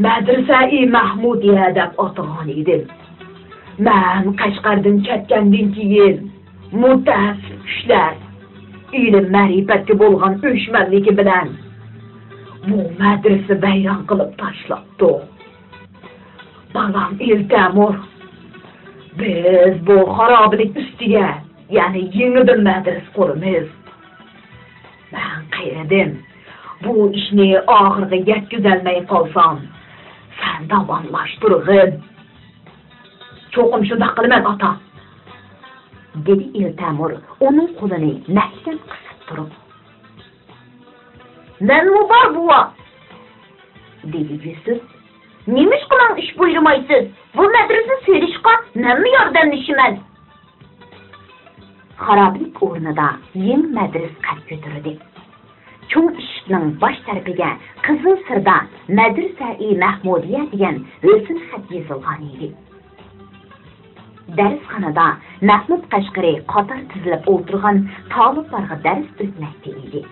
مەدرىسەئى مەھمۇدىيە دەپ ئاتىغان ئىدىم. مەن قەشقەردىن كەتكەندىن كېيىن، مۇتەئەسسىپ كۈچلەر ئىلىم-مەرىپەتكە بولغان ئۆچمەنلىكى بىلەن بۇ مەدرىسىنى ۋەيران قىلىپ تاشلاپتۇ. بالام ئىلتەمۇر، بىز بۇ خارابىلىك ئۈستىگە يەنە يېڭىدىن مەدرىسە قۇرىمىز. مەن قېرىدىم. بۇ ئىشنى ئاخىرىغا يەتكۈزەلمەي قالسام، سەن داۋاملاشتۇرغىن. چوقۇم شۇنداق قىلىمەن، ئاتا. دېدى ئېلتەمۇر ئۇنىڭ قولىنى مەھكەم قىسىپ تۇرۇپ. مەنمۇ بار، بوۋا. دېدى يۈسۈپ. نېمىشقا ماڭا ئىش بۇيرۇمايسىز؟ بۇ مەدرىسە سېلىشقا مەنمۇ ياردەملىشىمەن. خارابىلىك ئورنىدا يېڭى مەدرىسە قەد كۆتۈردى. چوڭ ئىشىكنىڭ باش تەرىپىگە قىزىل سىردا مەدرىسەئى مەھمۇدىيە دېگەن ھۆسن خەت يېزىلغان ئىدى. دەرسخانىدا مەھمۇد قەشقىرى قاتار تىزىلىپ ئولتۇرغان تالىپلارغا دەرس ئۆتمەكتە ئىدى.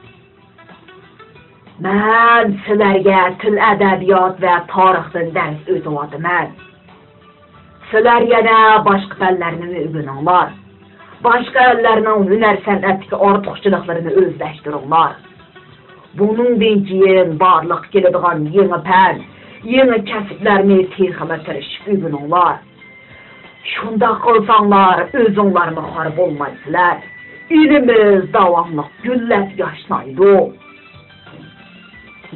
مەن سىلەرگە تىل، ئەدەبىيات ۋە تارىختىن دەرس ئۆتۈۋاتىمەن. سىلەر يەنە باشقا پەنلەرنىمۇ ئۆگىنىڭلار. باشقا ئەللەرنىڭ ھۈنەر-سەنئەتتىكى ئارتۇقچىلىقلىرىنى ئۆزلەشتۈرۈڭلار. بۇنىڭدىن كېيىن بارلىققا كېلىدىغان يېڭى پەن، يېڭى كەسىپلەرنى تېخىمۇ تىرىشىپ ئۆگىنىڭلار. شۇنداق قىلساڭلار، ئۆزۈڭلارمۇ خار بولمايسىلەر. ئېلىمىز داۋاملىق گۈللەپ ياشنايدۇ.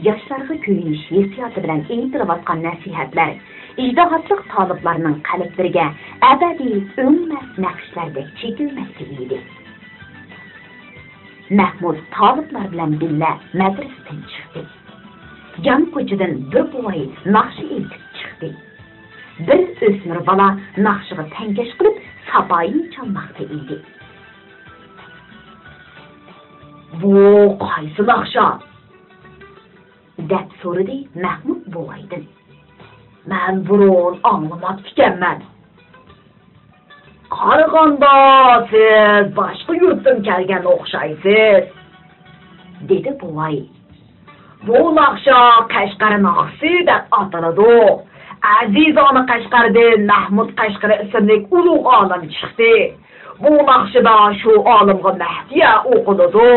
ياشلارغا كۆيۈنۈش ھېسسىياتى بىلەن ئېيتىلىۋاتقان نەسىھەتلەر ئىجتىھاتلىق تالىپلارنىڭ قەلبلىرىگە ئەبەدىي ئۆڭمەس نەقىشلەردەك چېكىلمەكتە ئىدى. مەھمۇد تالىپلار بىلەن بىللە مەدرىسىدىن چىقتى. يان كوچىدىن بىر بوۋاي ناخشا ئېيتىپ چىقتى. بىر ئۆسمۈر بالا ناخشىغا تەڭكەش قىلىپ ساپايىن چالماقتا ئىدى. بۇ قايسى ناخشا؟ دەپ سورىدى مەھمۇد بوۋايدىن. مەن بۇرۇن ئاڭلىماپتىكەنمەن. قارىغاندا سىز باشقا يۇرتتىن كەلگەن ئوخشايسىز، دېدى بوۋاي. بۇ ناخشا قەشقەر ناخشىسى دەپ ئاتىلىدۇ. ئەزىزانە قەشقەردىن مەھمۇد قەشقىرى ئىسىملىك ئۇلۇغ ئالىم چىقتى. بۇ ناخشىدا شۇ ئالىمغا مەھدىيە ئوقۇلىدۇ.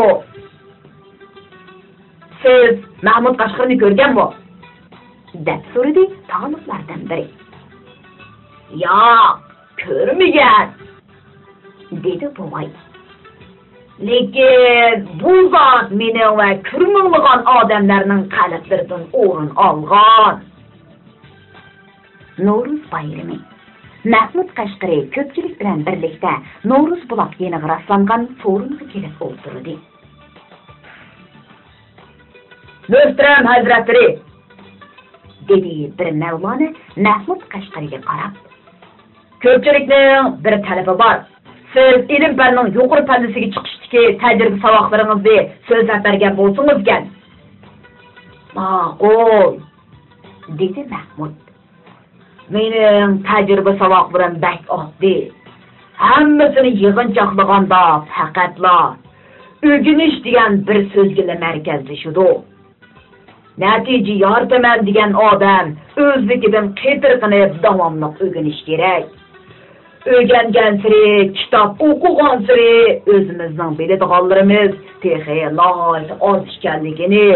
سىز مەھمۇد قەشقىرىنى كۆرگەنمۇ؟ دەپ سورىدى تالىپلاردىن بىرى. ياق، كۆرمىگەن، دېدى بوۋاي. لېكىن بۇ زات مېنىڭ ۋە كۆرمىڭلىغان ئادەملەرنىڭ قەلبلىرىدىن ئورۇن ئالغان. نورۇز بايرىمى. مەھمۇد قەشقىرى كۆپچىلىك بىلەن بىرلىكتە نورۇز بۇلاق يېنىغا راسلانغان سورۇنغا كېلىپ ئولتۇردى. مۆھتەرەم ھەزرەتلىرى، دېدى بىر مەۋلانا مەھمۇد قەشقىرىگە قاراپ. كۆپچىلىكنىڭ بىر تەلىپى بار. سىز ئىلىم-پەننىڭ يۇقىرى پەللىسىگە چىقىشتىكى تەجرىبە-ساۋاقلىرىڭىزنى سۆزلەپ بەرگەن بولسىڭىزكەن. ماقۇل، دېدى مەھمۇد. مېنىڭ تەجرىبە-ساۋاقلىرىم بەك ئاددىي. ھەممىسىنى يىغىنچاقلىغاندا پەقەتلا ئۆگىنىش دېگەن بىر سۆزگىلا مەركەزلىشىدۇ. نەتىجە يارىتىمەن دېگەن ئادەم ئۆزلۈكىدىن قېتىرقىنىپ داۋاملىق ئۆگىنىش كېرەك. ئۆگەنگەنسېرى، كىتاب ئوقۇغانسېرى ئۆزىمىزنىڭ بىلىدىغانلىرىمىز تېخى ناھايىتى ئاز ئىكەنلىكىنى،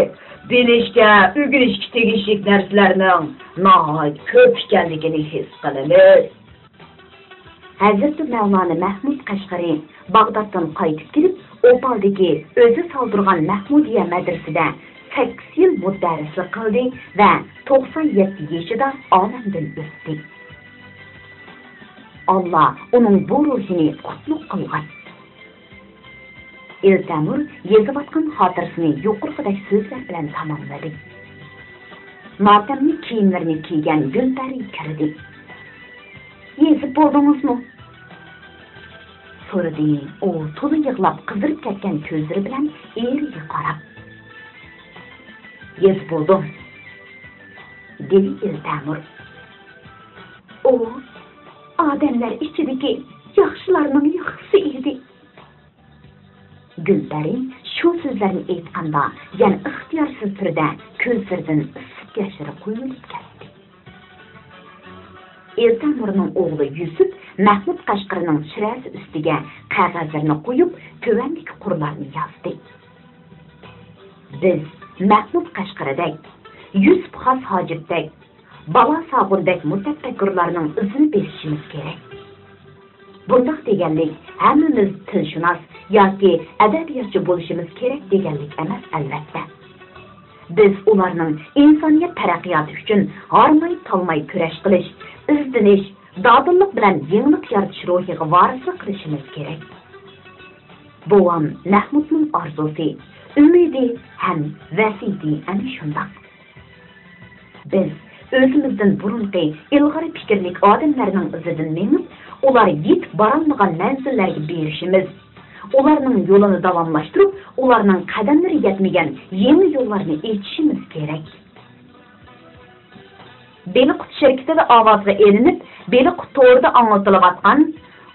بىلىشكە، ئۆگىنىشكە تېگىشلىك نەرسىلەرنىڭ ناھايىتى كۆپ ئىكەنلىكىنى ھېس قىلىمىز. ھەزرىتى مەۋلانا مەھمۇد قەشقىرى باغدادتىن قايتىپ كېلىپ، ئوپالدىكى ئۆزى سالدۇرغان مەھمۇدىيە مەدرىسىدە سەككىز يىل مۇدەررىسلىك قىلدى ۋە توقسان يەتتە يېشىدا ئالەمدىن ئۆتتى. ئاللا ئۇنىڭ بۇ روھىنى قۇتلۇق قىلغاي. ئېلتەمۇر يېزىۋاتقان خاتىرىسىنى يۇقىرىقىدەك سۆزلەر بىلەن تاماملىدى. ماتەملىك كىيىملىرىنى كىيگەن گۈلپەرى كىردى. يېزىپ بولدىڭىزمۇ؟ سورىدى ئۇ تولا يىغلاپ قىزىرىپ كەتكەن كۆزلىرى بىلەن ئېرىگە قاراپ. يېزىپ بولدۇم، دېدى ئېلتەمۇر. ئۇ ئادەملەر ئىچىدىكى ياخشىلارنىڭ ياخشىسى ئىدى. گۈلپەرى شۇ سۆزلەرنى ئېيتقاندا، يەنە ئىختىيارسىز تۈردە كۆزلىرىدىن ئىسسىق ياشلىرى قۇيۇلۇپ كەتتى. ئېلتەمۇرنىڭ ئوغلى يۈسۈپ مەھمۇد قەشقىرىنىڭ چىرەسى ئۈستىگە قەغەزلىرىنى قويۇپ، تۆۋەندىكى قۇرلارنى يازدى. بىز مەھمۇد قەشقىرىدەك، يۈسۈپ خاس ھاجىپتەك، بالا سابۇندەك مۇتەپەككۇرلارنىڭ ئىزىنى بېسىشىمىز كېرەك. بۇنداق دېگەنلىك ھەممىمىز تىلشۇناس ياكى ئەدەبىياتچى بولۇشىمىز كېرەك دېگەنلىك ئەمەس، ئەلۋەتتە. بىز ئۇلارنىڭ ئىنسانىيەت تەرەققىياتى ئۈچۈن ھارماي-تالماي كۈرەش قىلىش، ئىزدىنىش، دادىللىق بىلەن يېڭىلىق يارىتىش روھىغا ۋارىسلىق قىلىشىمىز كېرەك. بوۋام مەھمۇدنىڭ ئارزۇسى، ئۈمىدى ھەم ۋەسىيىتى ئەنە شۇنداق. بىز ئۆزىمىزدىن بۇرۇنقى ئىلغار پىكىرلىك ئادەملەرنىڭ ئىزىدىن مېڭىپ، ئۇلار يېتىپ بارالمىغان مەنزىللەرگە بېرىشىمىز، ئۇلارنىڭ يولىنى داۋاملاشتۇرۇپ، ئۇلارنىڭ قەدەملىرى يەتمىگەن يېڭى يوللارنى ئېچىشىمىز كېرەك. بېلىققۇت شىركىتىدە ئاۋازغا ئېلىنىپ، بېلىققۇت تورىدا ئاڭلىتىلىۋاتقان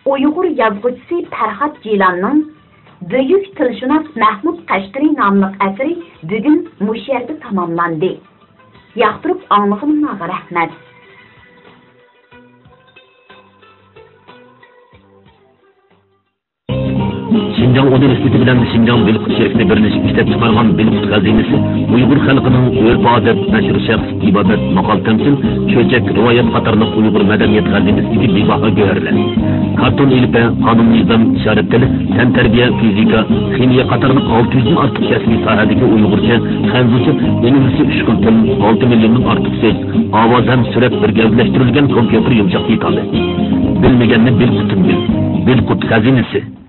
ئۇيغۇر يازغۇچىسى پەرھات جىلاننىڭ بۈيۈك تىلشۇناس مەھمۇد قەشقىرى ناملىق ئەسىرى بۈگۈن مۇشۇ يەردە تاماملاندى. ياقتۇرۇپ ئاڭلىغىنىڭلارغا رەھمەت. شىنجاڭ ئۇنىۋېرسىتېتى بىلەن شىنجاڭ بېلىققۇت شىركىتى بىرلىشىپ ئىشلەپچىقارغان بېلىققۇت خەزىنىسى ئۇيغۇر خەلقىنىڭ ئۆرپ-ئادەت، مەشھۇر شەخس، ئىبادەت، ماقال-تەمسىل، چۆچەك، رىۋايەت قاتارلىق ئۇيغۇر مەدەنىيەت خەزىنىسىدىكى بىباھا گۆھەرلەر. كارتون ئېلىپبە، قانۇن-نىزام، ئىشارەت تىلى، تەنتەربىيە، فىزىكا، خىمىيە قاتارلىق ئالتە يۈزدىن ئارتۇق كەسپىي ساھەدىكى ئۇيغۇرچە، خەنزۇچە، ئىنگلىزچە ئۈچ خىل تىل، ئالتە مىليوندىن ئارتۇق سۆز، ئاۋاز ھەم سۈرەت بىر گەۋدىلەشتۈرۈلگەن كومپيۇتېر يۇمشاق دېتالى. بىلمىگەننى بىل، قۇتۇم بىل. بېلىققۇت خەزىنىسى.